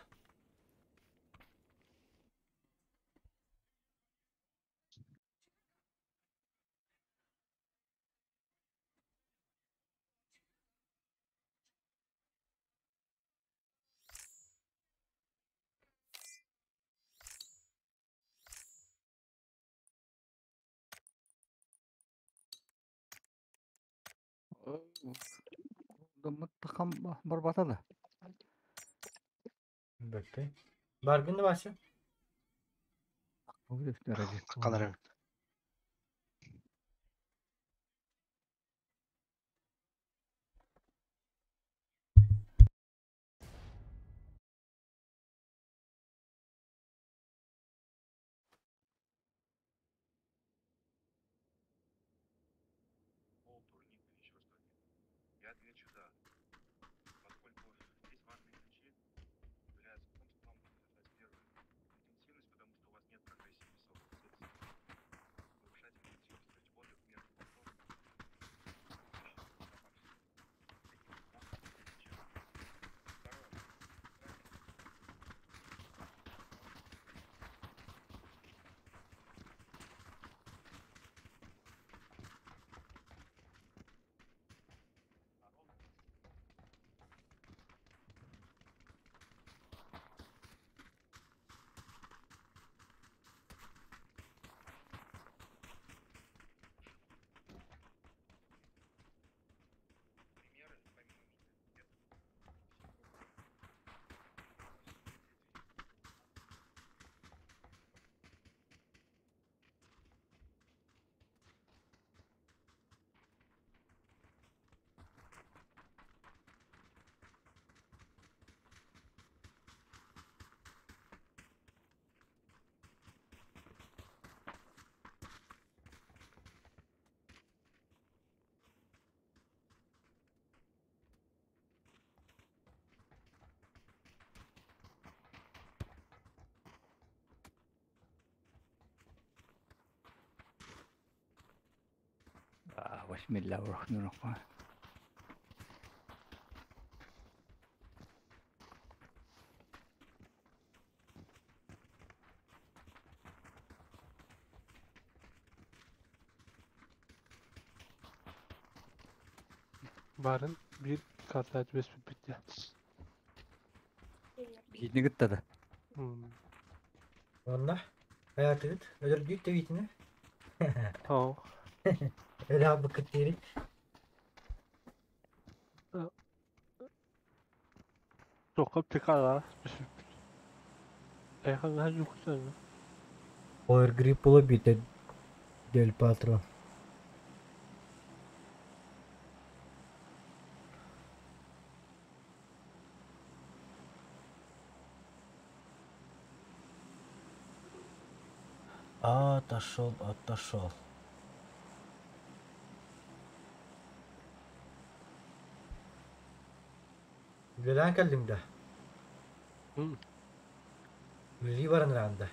Доммут тахам барбата да. Бөттүй. Баргын да Вася? Kalırım. Bismillahirrahmanirrahim. Барын биир карта түбэспиппит дии. Биһини кытта да. Онно хайаатыгыт? Өлөрдүүт да биитинэ? Оо. Өлө хаалбыккыт диэри. Туохха пикалаҕа түспүппүт. Эйиэхэ наһаа дьуккутан Ой, грипп буола биитэ Дель Патро. Отошел, отошел. Үлэлээн кэллиҥ да? Үлэлии баран ыраан да?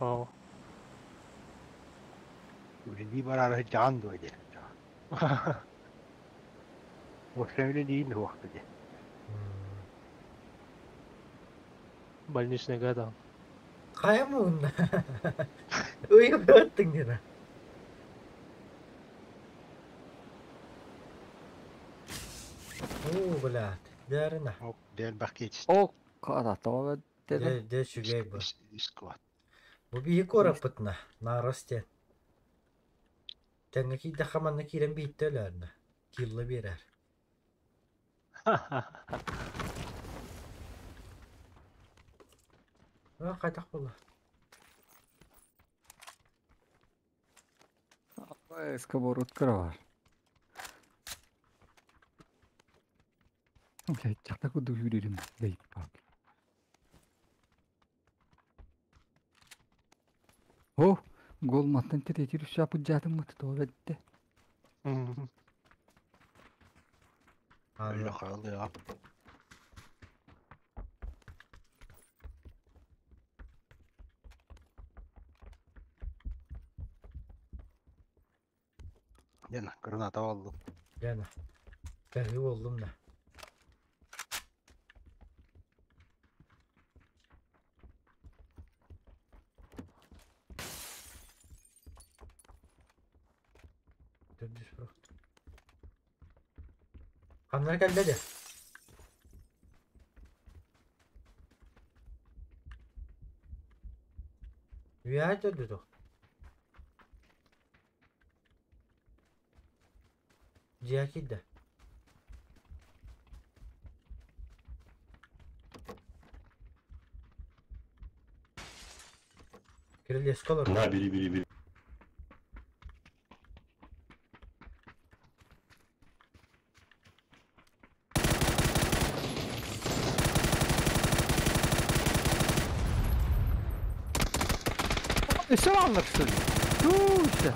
Оо. Үлэлии бараары сылдьаҕын дуо диэн. Уопсай үлэлиигин суох диэн. Больничныйга даҕаны. Хайа муҥна? Уйуктаттыҥ диэн. Оо, блядь. Дээрина. Дэлбэх киэчис. О, карата Дэ, дэ үчүгэй бу. Искуат. Бу биһи куораппытына, Нарос диэн. Тэҥҥэ киирдэххэ манна киирэн биирдэ өлөөрнө. Килла биэрэр. А, хайдах буолла? Сковородка бар. Блядь, чахта курдук сүүрэрим дэйппаат. О, гол маттан тететир шапыт жаатыммыт тоҕо бэттэ. Өлө хаалыа. Лена, граната алdım. Лена. Кәһи болдум да. Төрдүс просто. Ханнар кэллэ де. Үөһэ төрдү туох. Дьиэ киирдэ. Кириллеска олордо. На, бери, бери, бери. Өссө бааллар что ли? Туша.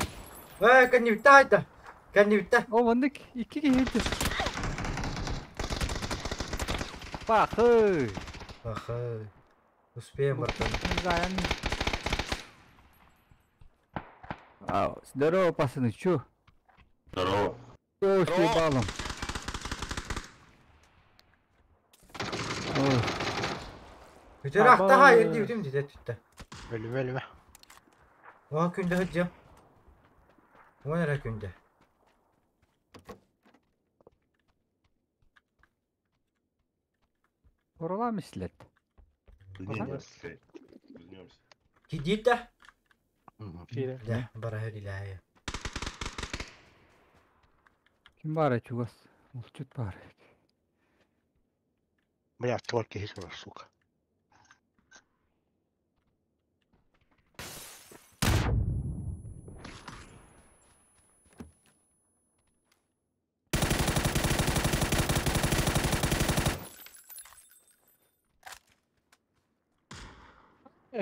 Ээ, кэннибиттэ хайда. Кэннибиттэ. О, маннык икки киһи илдьэ. Бахы. Бахы. Успеем, братан. Заян. А, здорово, пацаны, чё? Здорово. О, с ебалом. Ой, Бүтэр ахтаха ирдиибитим дии түттэ. Өлүмэ өлүмэ. Уон күндэ сылдьыам. Уон эрэ күндэ. Оролам ислет. Вернемся. Вернемся. Кидиит да? Киирэ. Дэ, бараһы илээйэ. Ким баара чугас? Булчут баар. Бля, только киһи турар, сука.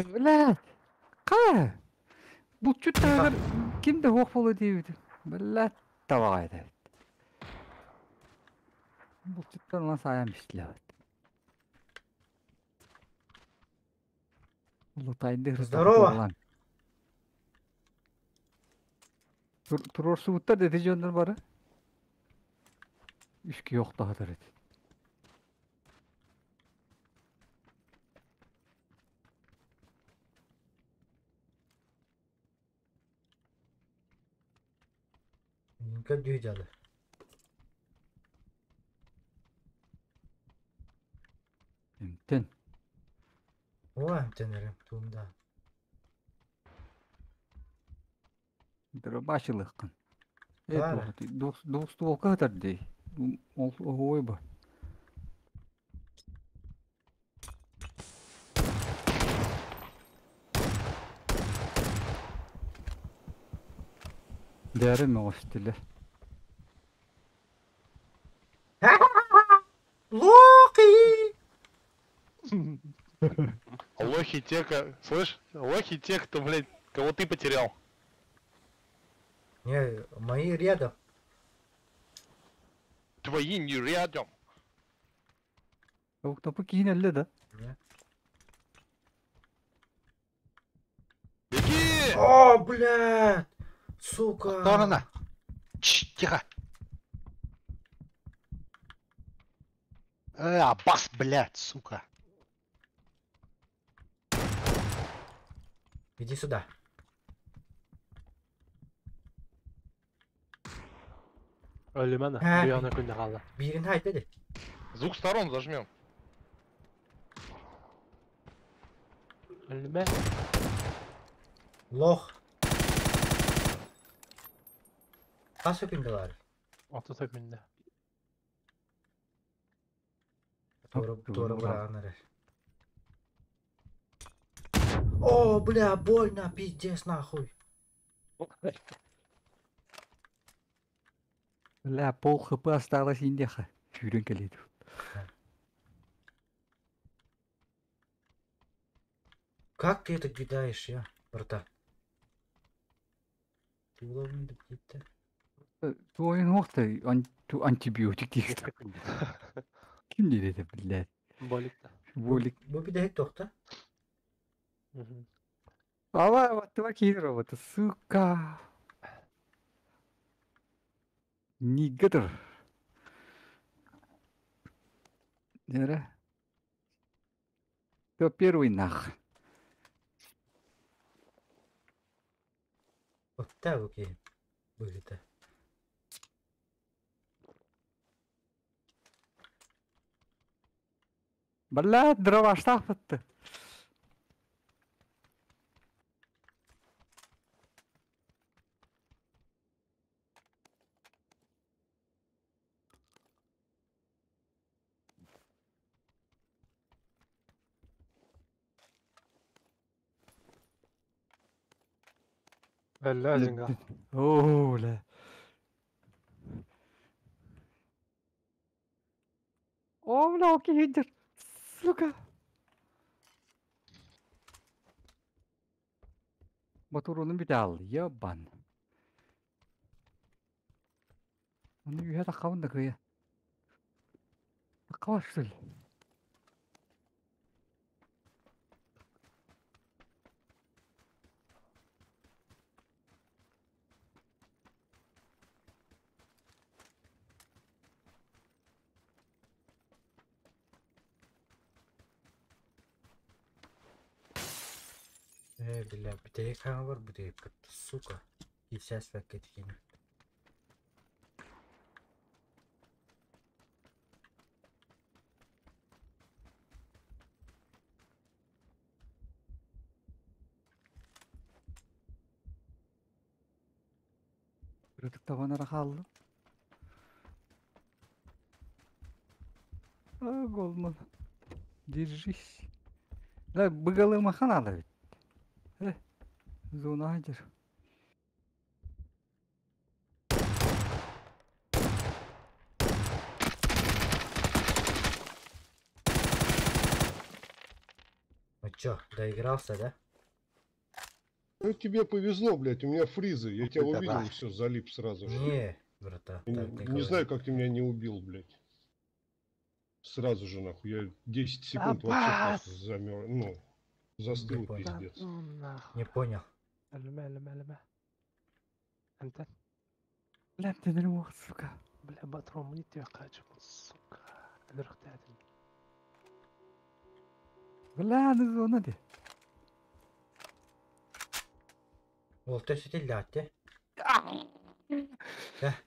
Блядь. Ка? Булчут тагыр ким да хуох боло диэбит. Блядь, табаҕай эбит. Булчуттан ылан саайан бислэбит. Улутайды Здорово. Турорсубуттар дети дьоннор бары. Үс киһи охтоһотор эти. Көрдүү дьалы. Эмтен. О, эмтенерим, туумда. Дробашылыккын. Баар. Двухстволка хатар дей. Ол ой ба. Дәрі мөғістілер. Лохи! Лохи те, слышь, лохи те, кто, блядь, кого ты потерял. Не, мои рядом. Твои не рядом. Топу киин да? Беги! О, блядь! Сука! Сторона! Чш, тихо! Аббас, блядь, сука. Иди сюда. Өлүмэн, буяна күндэ хаалла. Биирин хайта де. С двух сторон зажмем. Өлүмэ. Лох. Хас күндэ бар? 30 күндэ. Туора туора быраҕан эрэр. О, бля, больно, пиздец, нахуй. Бля, пол хп осталось индеха. Сүүрэн кэлиит. Как ты это кидаешь, я, братан? Ты уловный да Туойун хуохта антибиотик диэхтэ. Ким диир этэ, блядь? Болик да. Болик. Бу бүтэһик туохта? Ала, вот киирэ вот, сука. Ниггер. Нера. Кто первый нах? Отта бу киһи. Быһыта. Бля, дроваштах бытты. Лазинга. Оо, бля. О, бля, окей, хиджер. Сука. Моторунun bir al. Yaban. Onu ühe takavın da kıya. Takava что ли? Бля, бүтэйик хаҥа бар бүтэйик кытта, сука. Киисээс бэккэ тикини. Rıtık tabanara kaldı. А, Голдман. Держись. Да, быгалы махан ала ведь. Зона хадер. Ну чё, доигрался, да? Ну тебе повезло, блядь, у меня фризы. Я тебя Да. увидел и все, залип сразу же. Не, братан, Не, так не не говори. знаю, как ты меня не убил, блядь. Сразу же, нахуй. Я 10 секунд вообще Аббас! просто замер. Ну, застыл, Не понял. пиздец. Ну нахуй. Не понял. Өлүмэ, өлүмэ, өлүмэ. Антон, Бля, ты не мог, сука. бля, патрон не тебе сука. Өлөрөхтәдим. Бля, ну зона де. Ол төсөтүллээтэ.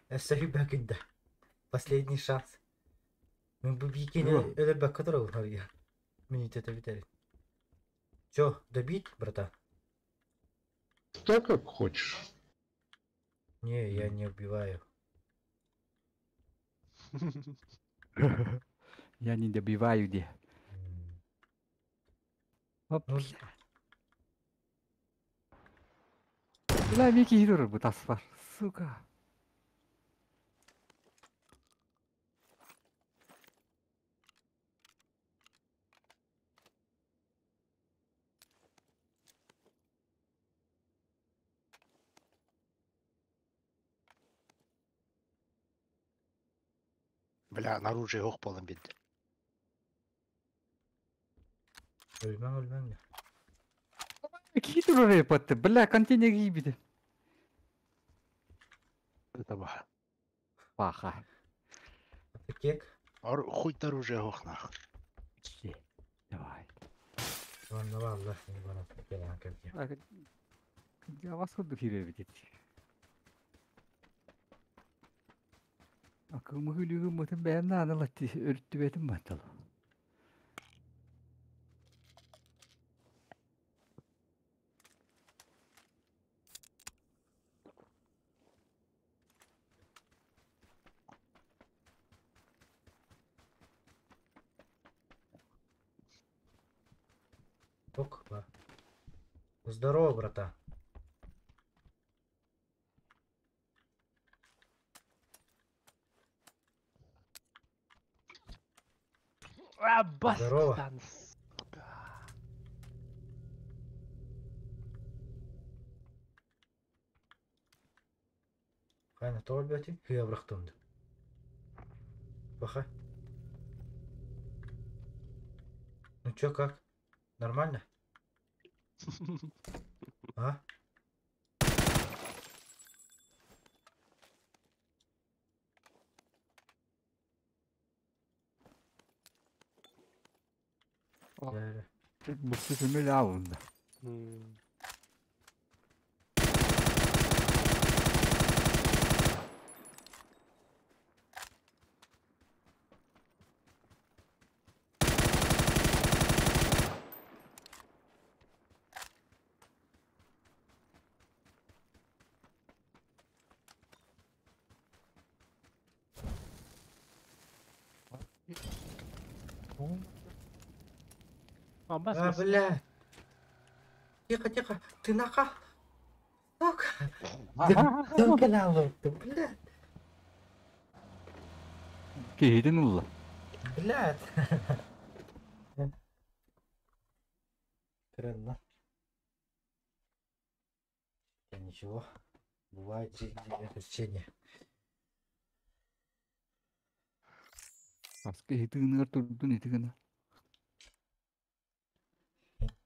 Эссе бэкинде. Последний шанс. Мен бу бикини Yo. өлөр бакка турабын арыйа. Минутета битер. Чё, добить, братан? Так как хочешь. Не, я не убиваю. Я не добиваю де. Оп. Ну, Бля, Микки хидор бу тас бар. Сука. Бля, наружу ох болан бит. Өлмөң, өлмөң. Микки хидор репатты. Бля, контейнер гибиди. Это баха. Паха. Кек. Хуй наружу ох нах. Давай. Онна валла, не бара. Келан кэлге. Я вас курдук кире бит. Акымы хүлүгүм мытын бэйэм наадалатти өрүттүбэтим баттал. Ок, ба. Здорово, братан. Аббас! Здорово. Сука. Кайна тоол бэти? Хыя бырахтымды. Баха. Ну чё, как? Нормально? А? Бу көмөл аалында. А, бля. Тихо, тихо. Ты наха. Сука. Дön каналы, бля. Киһитин улла. Блядь. Странно. Да ничего. Бывает в жизни огорчения. Аска иһитигинигэр турдун итигина.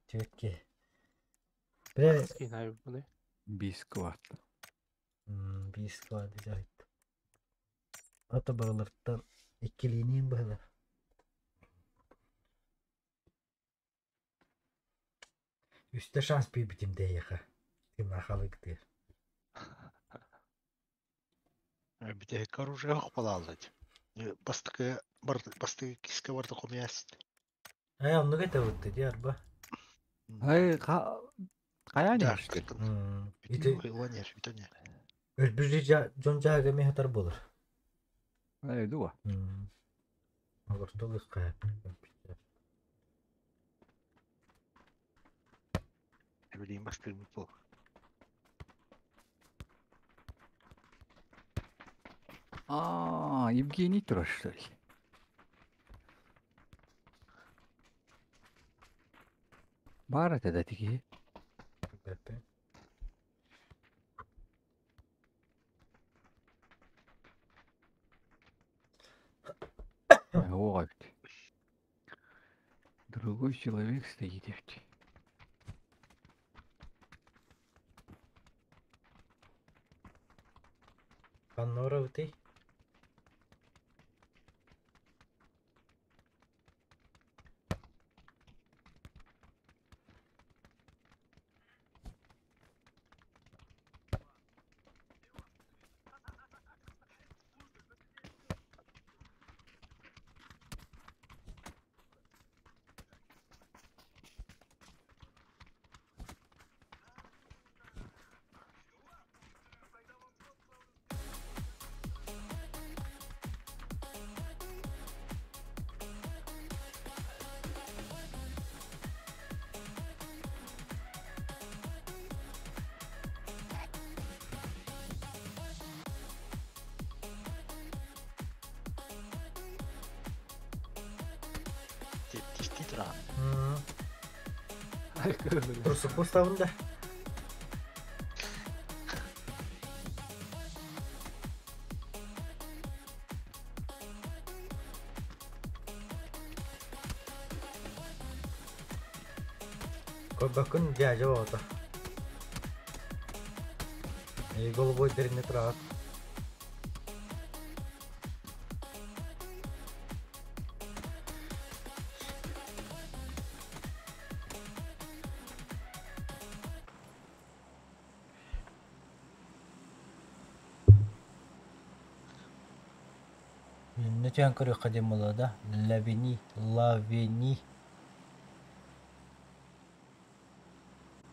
Тетки. Бля. Бискват. Бискват дьайт. Ата барылартан иккилиниин быһылар. Үстэ шанс биэрбитим дэйиэхэ. Тыыннаахалыктыыр. Бүтэһиккэ оружие балааллат. Бастакы бастакы киска барда хомуйас. Ээ, оннук этэ дии арба. Ай, хайаан иһишти? Ити Өлбүрү дьон дьаага эмиэ хатар буолар. Ай, дуа. Олортол ыкка. Билим бастырбыт бу. А, Евгений турар, что ли? Баар этэ да тиги. Бэппэ. Оҕо эбит. Другой человек стоит эбит. Ханна ты? Тести тура. Турсук поставында. Bakın дядя вот. И голубой деревне трак. Нүтүөн көрүөххэ диэн буолуо да Лавини, Лавини.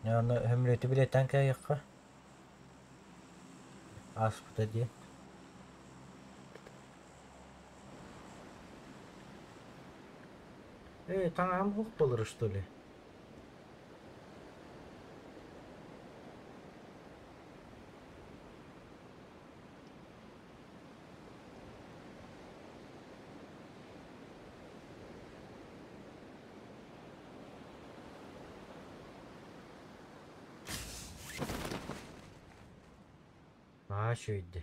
Аны өмүрүтү билеттэн кээйэххэ. Ааспыта диэн. Э, таҥаһым суох буолар что ли? Аа шүйдэ.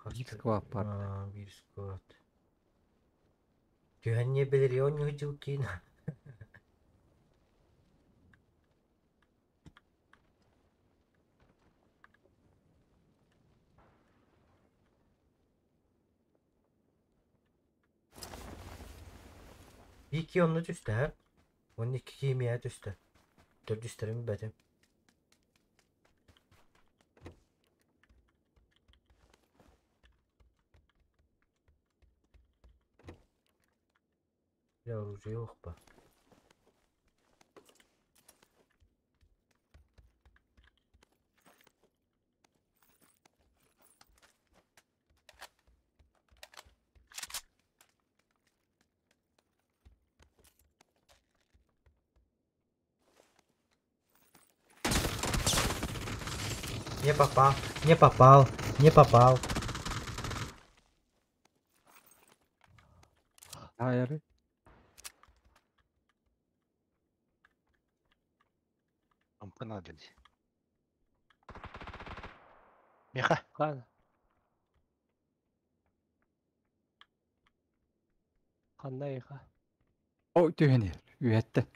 Биир сквад бар. Аа, биир сквад. Түһэнниэ билэр оонньуу киин. Ики онно түстэ. 12 киимиэ түстэ. Төрдүстэрин билбэтим. Бля, оружие охпа. Не попал, не попал, не попал. Хайары. Ампы надо. Меха. Хан. Ханна иха. О, түһэн үһэтте.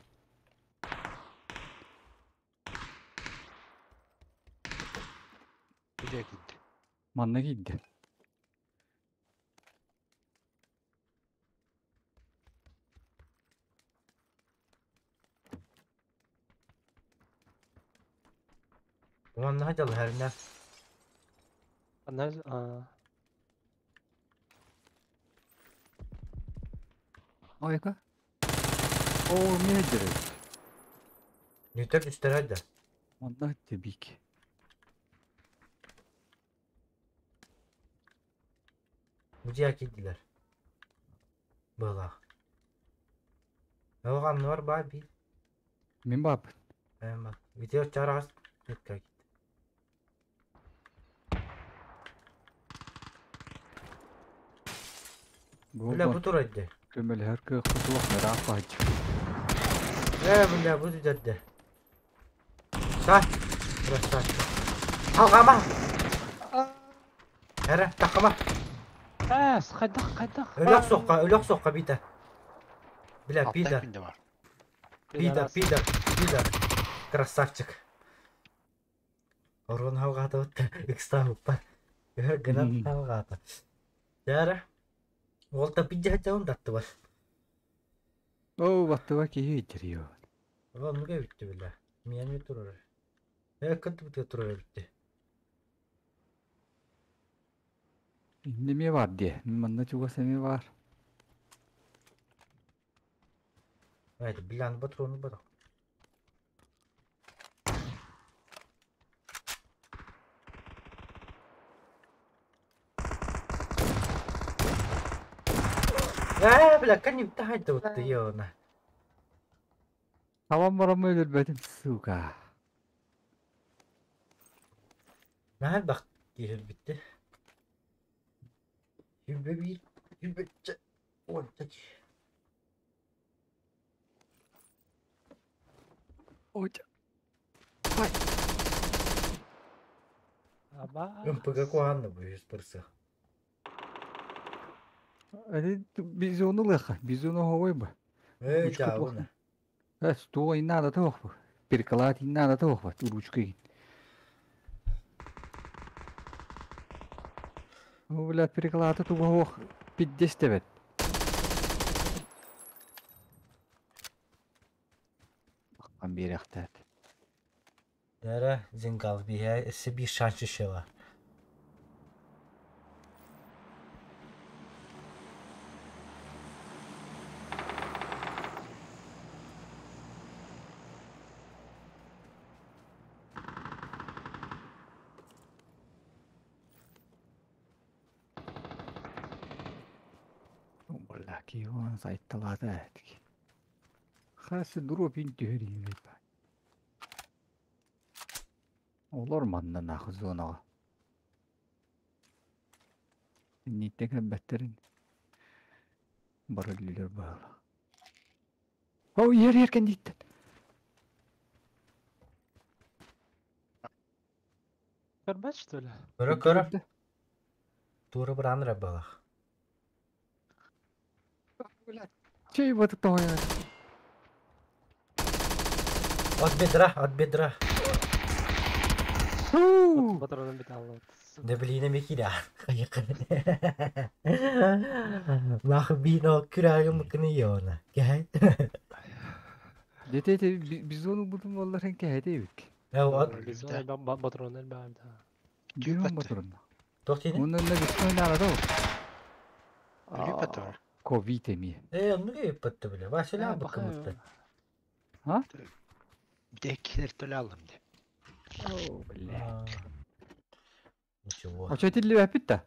Где кидdi? Манна киирди. Уонна дьалыһарына. Ханна а Ойка. О, медер. Нүтер үстэрэ да. Манна тебик. Бу дьиэ киирдилэр. Быылаах. Ол анныгар баар биир. Мин бап. Эм Видео чарас метка киирди. Бля, бу турайды. Көмөлөр кых кутуох мыраах бач. Бля, бу дүдэрдэ. Сай. Красавчик. Алгама. Эре, тахама. Аас, хайдах, хайдах. Өлөх соққа, өлөх соққа бита. Бля, Алтай пидор, күнде бар. пидор, пидор, пидор. Красавчик. Орун халгата өттө, икста уппа. Гынан халгата. Дәрі. Ол та пидже хатчаун датты бар. О, баттыга киһи итерио. Ол нуга битти бля. Миян турар. Кытты битте турар битти. Неме бар де. Манна чугас эме бар. Айды, блян патроны бар. Бля, кани тахайда утты ёна. Табан барам өлөрбөтүм, сука. Нахал бак киһил битти. Хүбе бир, хүбе чэ. Ой, так. Ой. Аба. МПГ куанна бу юспырсы. Эти бизону лыха, бизону ховой бы. Ручка жабына. Сто и надо того. Перекладать не надо того, ручкой. Ну, бля, переклад это ох, 59. Баққан беректәд. Дәрі зингал бия эссе бир шанчы шела. Бля, кион сайтталады әтік. Хасы дроп интүһөр Олор манна нахы зонаға. Ниттен бәттерин. Барыллар бағала. О, ер еркен диттен. Көрбәт, что ли? Көрө көрө. Туры бір анра балах. Чей вот это От бедра, от бедра. Патроны бит алып. Не билине мекида. Мах бино күрәгем кыны йона. Гәй. Дете бизону бутун боллар хен кэһэти эбик. Бизон батроннар баар да. Бизон батронна. Туох диэни? Онно бизон наада доо. Өлүү патрон. Ковид эмиэ. Ээ, оннук эбиппат да бile. Василий быккымытта. А? Бите килер төлө алым де. О, бля. Ничего. Очо тилли бит да.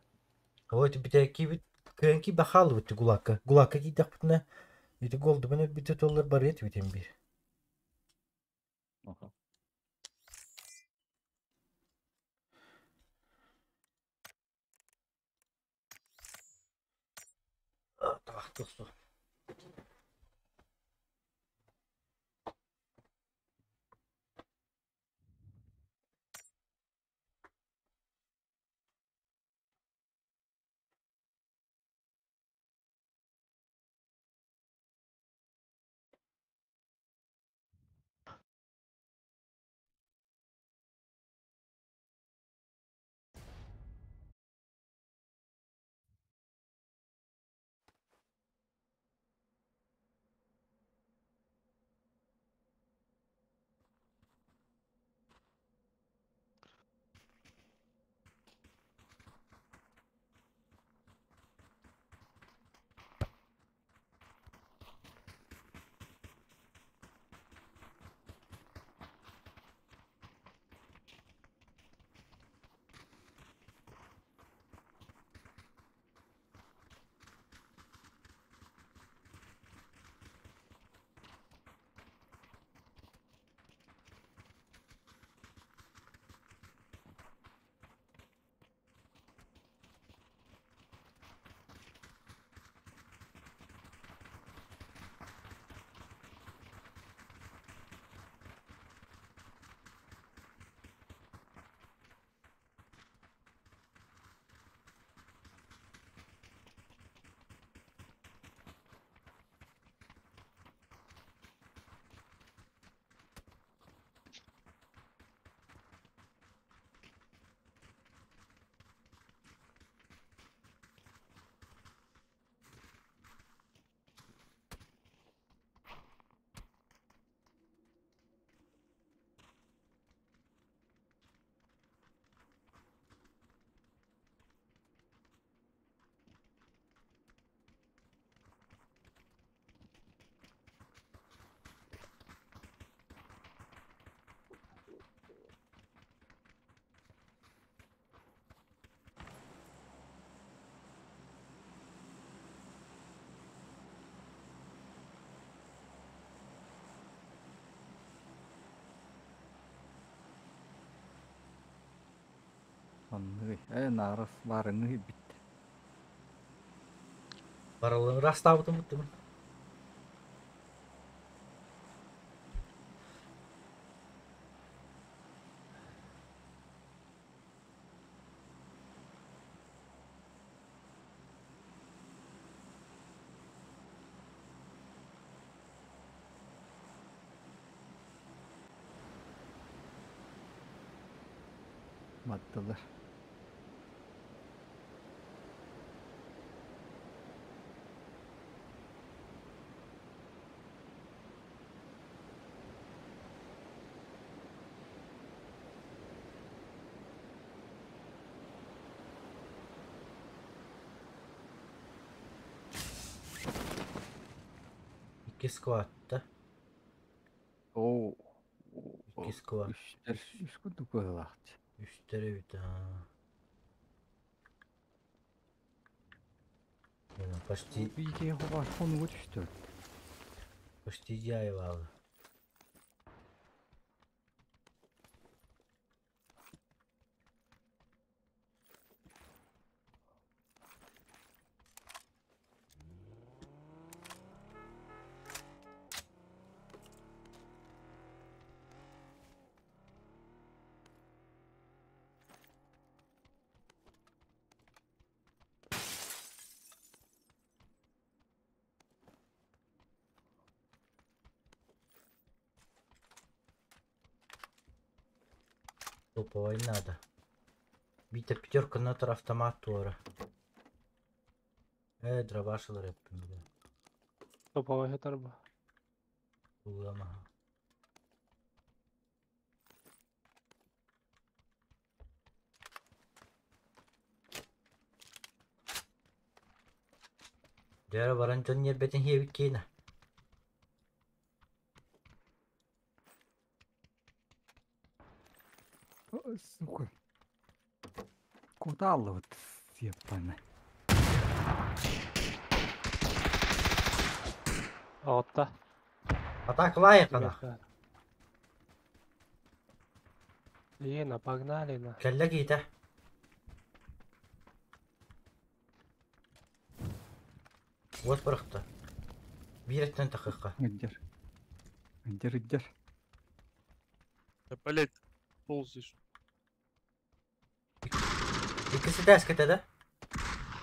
Ой, бите кибит кыанки бахалы бит гулакка. Гулакка кийдэх битне. Ити голду бene бите толлар барыт битен бир. Тахтыхсу. Анны, нарас барыңы бит. Баралын растабытым буттум. Маттылар. Икки скватта. Оо. Икки скват. Үстер, үс курдук быһылаахчы. Үстер эбит. Почти. Биге хоба хонугу түштү. Почти идеально. Топовой надо. Бита пятерка нотор автомат туора. Дробашылар эппин бile. Топовой хатар ба. Улама. Дьэ баран дьон ньиэрбэтин сиэбит киинэ. Сука. Куда аллыбыт сиэппаны. Оҕотто. Атаклай хана. Лена, погнали на. Кэллэ киитэ. Уот бырахта. Биир өттүнэн тахыахха. Ыддьар. Ыддьар, ыддьар. Да, блядь, ползаешь. Иккис этээскэтэ да?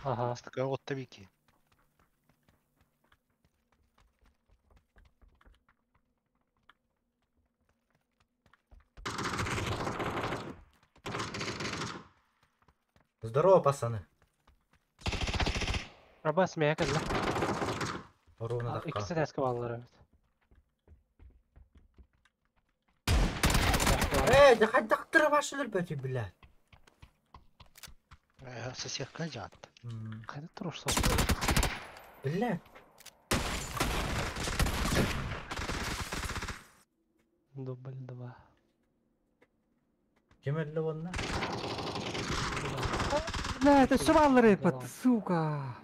Ага. Такая вот вики. Здорово, пацаны. Раба смея кэллэ. Оруна Иккис тахха. этээскэ бааллар эбит. Э, да хайдах тырабашылар бөтүй, блядь. Соседка жат. Хайда турурса. Блядь. Дубль два. Ким өллө уонна? Бля, это что баллары, сука.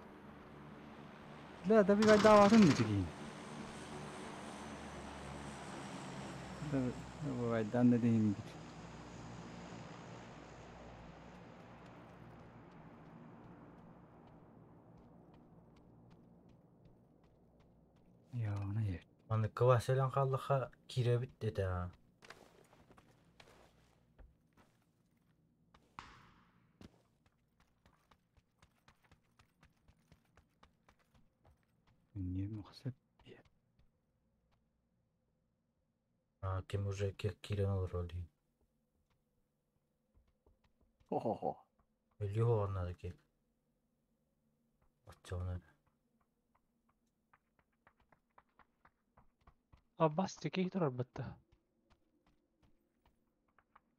Бля, да бивай даватын дигин. Да бивай дан да дейм бит. Я, она есть. Аны кваселен қаллықа кире бит деді. Не мөхсөп. А, ким уже кирен olur ол дейін. Хо-хо-хо. Өлі оғаннады ки. Отчоғына. Аббас текей турар бытты.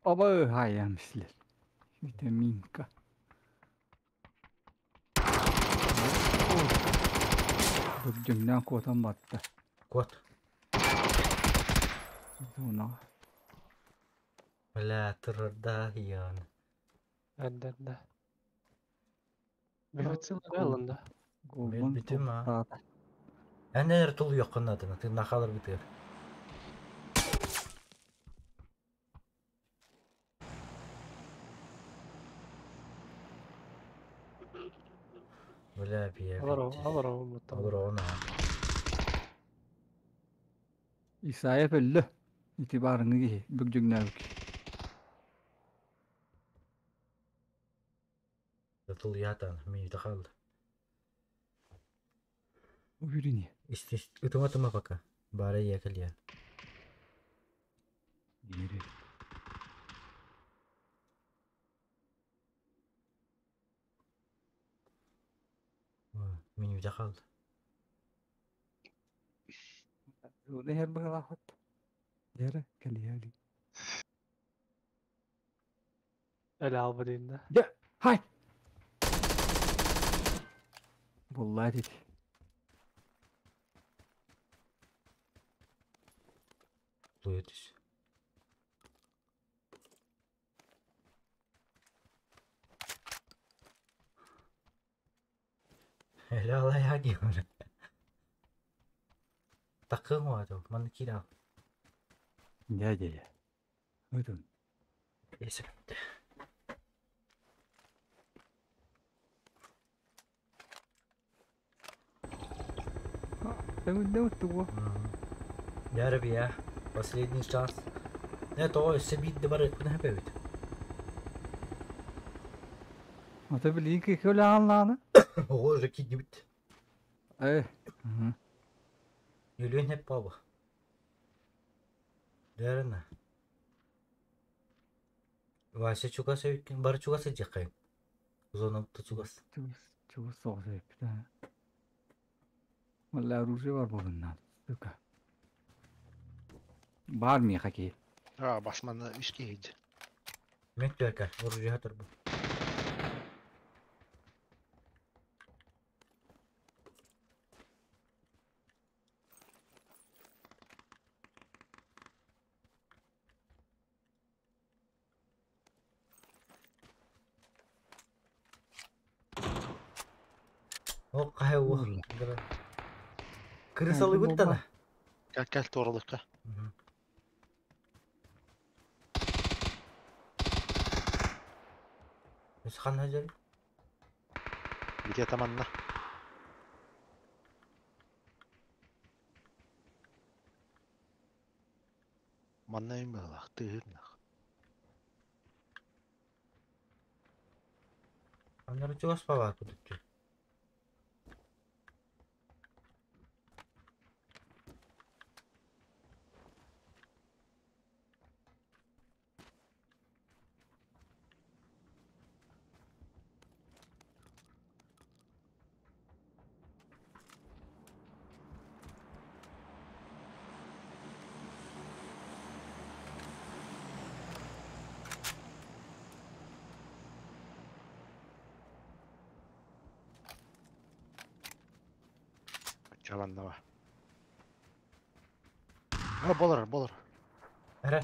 Оба хайям силер. Витаминка. Бүгдүмнен куотан батты. Кот. Зона. Бля, тұрырда ян. Әндерде. Бифицил ылында. Голбан бүтүм, а. Әнер тул yoqqunadını, тырнахалар битер. Бля, бия. Алар алар бытты. Алар она. Исаев өллө. Итибарыңы ки бүгдүгнәбик. Тул ятан, минута қалды. Уверени. Истис, ытыма тыма пока. Бара якалия. Ири. Минута қалды. Зона her быгалахат. Яра калияли. Әлі алба дейін да. Да, хай. Булла дит. Дуетись. Әлі алай аги. Такын вады, маны кира. Я, я, я. Өтін. Есепті. Тәңінде өтті ғой. Яры я. Последний шанс. Не, то өссө биирде бар өтпүн хэпэбит. Ата билин ки көлө алланы. Ого, уже кидибит. Э. Өлүөн хэп баба. Дәріні. Вася чугас өйткін, бар чугас жақайын. Зона чугас. Чугас, чугас соғыс өйпті. Валла оружие бар болыннан. Сука. Бар ми хаки. А, басманы үшке ейді. Мен түәкә, оружие хатыр бу. О кай о. Крысалы гуттана. Кел кел туоралыкка. Үс ханна жер? Где-то манна. Манна им было, тыырнах. Аннары чугас баба кудукту. Чабанна ба. А, болар, болар. Эре.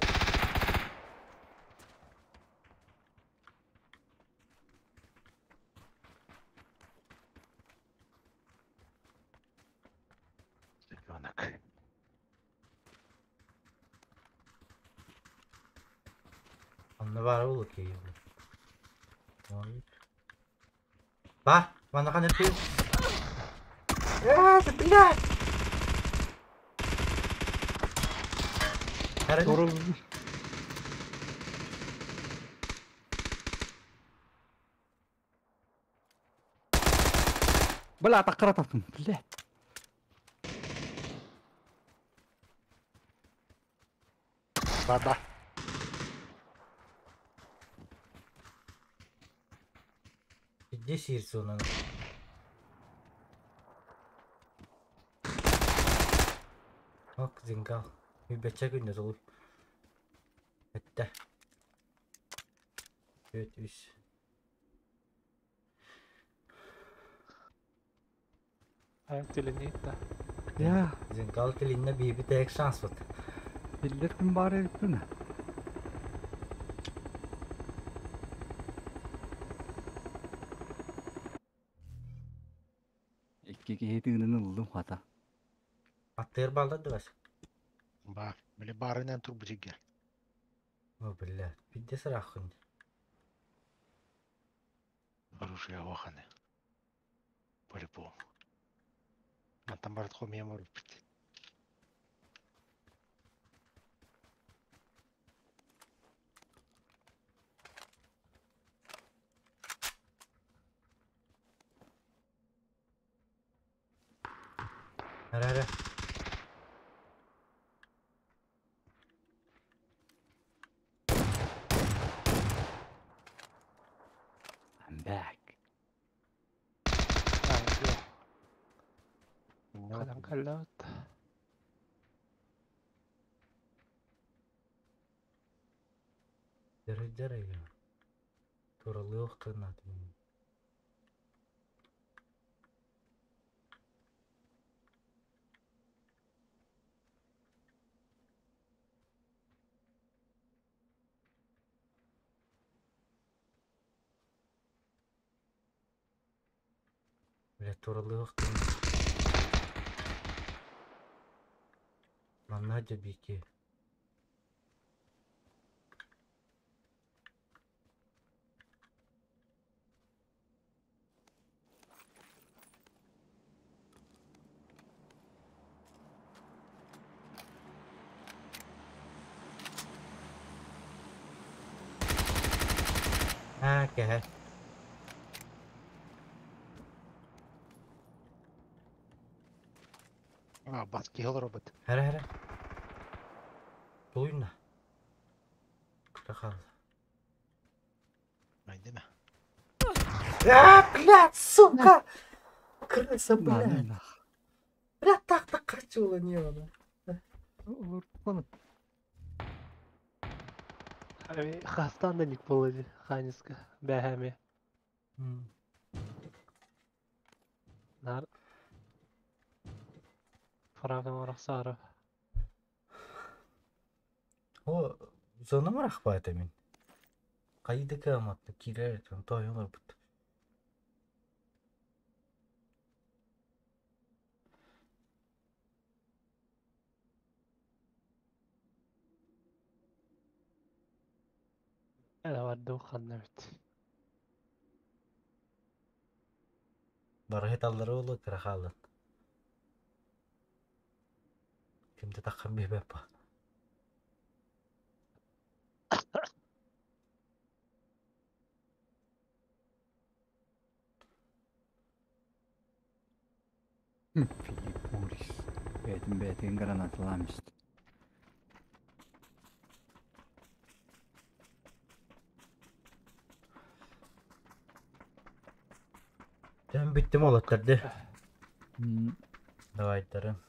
Ребенок. Анна бар ол кей. Ба, мана кан өтү. Э, блядь. Эре. Doğru. Бля, таққыра таптым, блядь. Ба, ба. Где сирсунан? Ок, зингал. Үбәчә күндә толуй. Әттә. Өт үс. Ayak dilini да. Я, Зингал телинне биби тәк шанс бут. биллер ким бар эриппин. Икки киһи тыынын ыллым хата. Аттыр балдады бас. Ба, били барынан тур бу жигер. О, бля, бидде сырахын. Оружие оханы. По-любому. Мантан барат хомия бит. Эре, эре. I'm back. Kalem kallat. Дәрә дәрә я. Туралы тынат. Бля, туралы тынат. Манна бики. А, кэ. А, бас кихил робот. Эре, эре. Туйна. Крахал. Айдеме. А, блядь, сука! Крыса, блядь. Нах. Бля, так так качула не она. Олор Хастан да ник болады Ханиска. Бәһәме. Нар. Фрагым арахсары. О, зона марахпа это мин. Кайда каматты кирер там тойылар бут. Бардым ханна эбит. Барыһыт аллары олу кыра хаалын. Кимде таххан биһбэп. Филипп Моррис. Бэйтин бэйтин гранаталаан исти. Дьон бүттүм олоттарды. Давайдарын.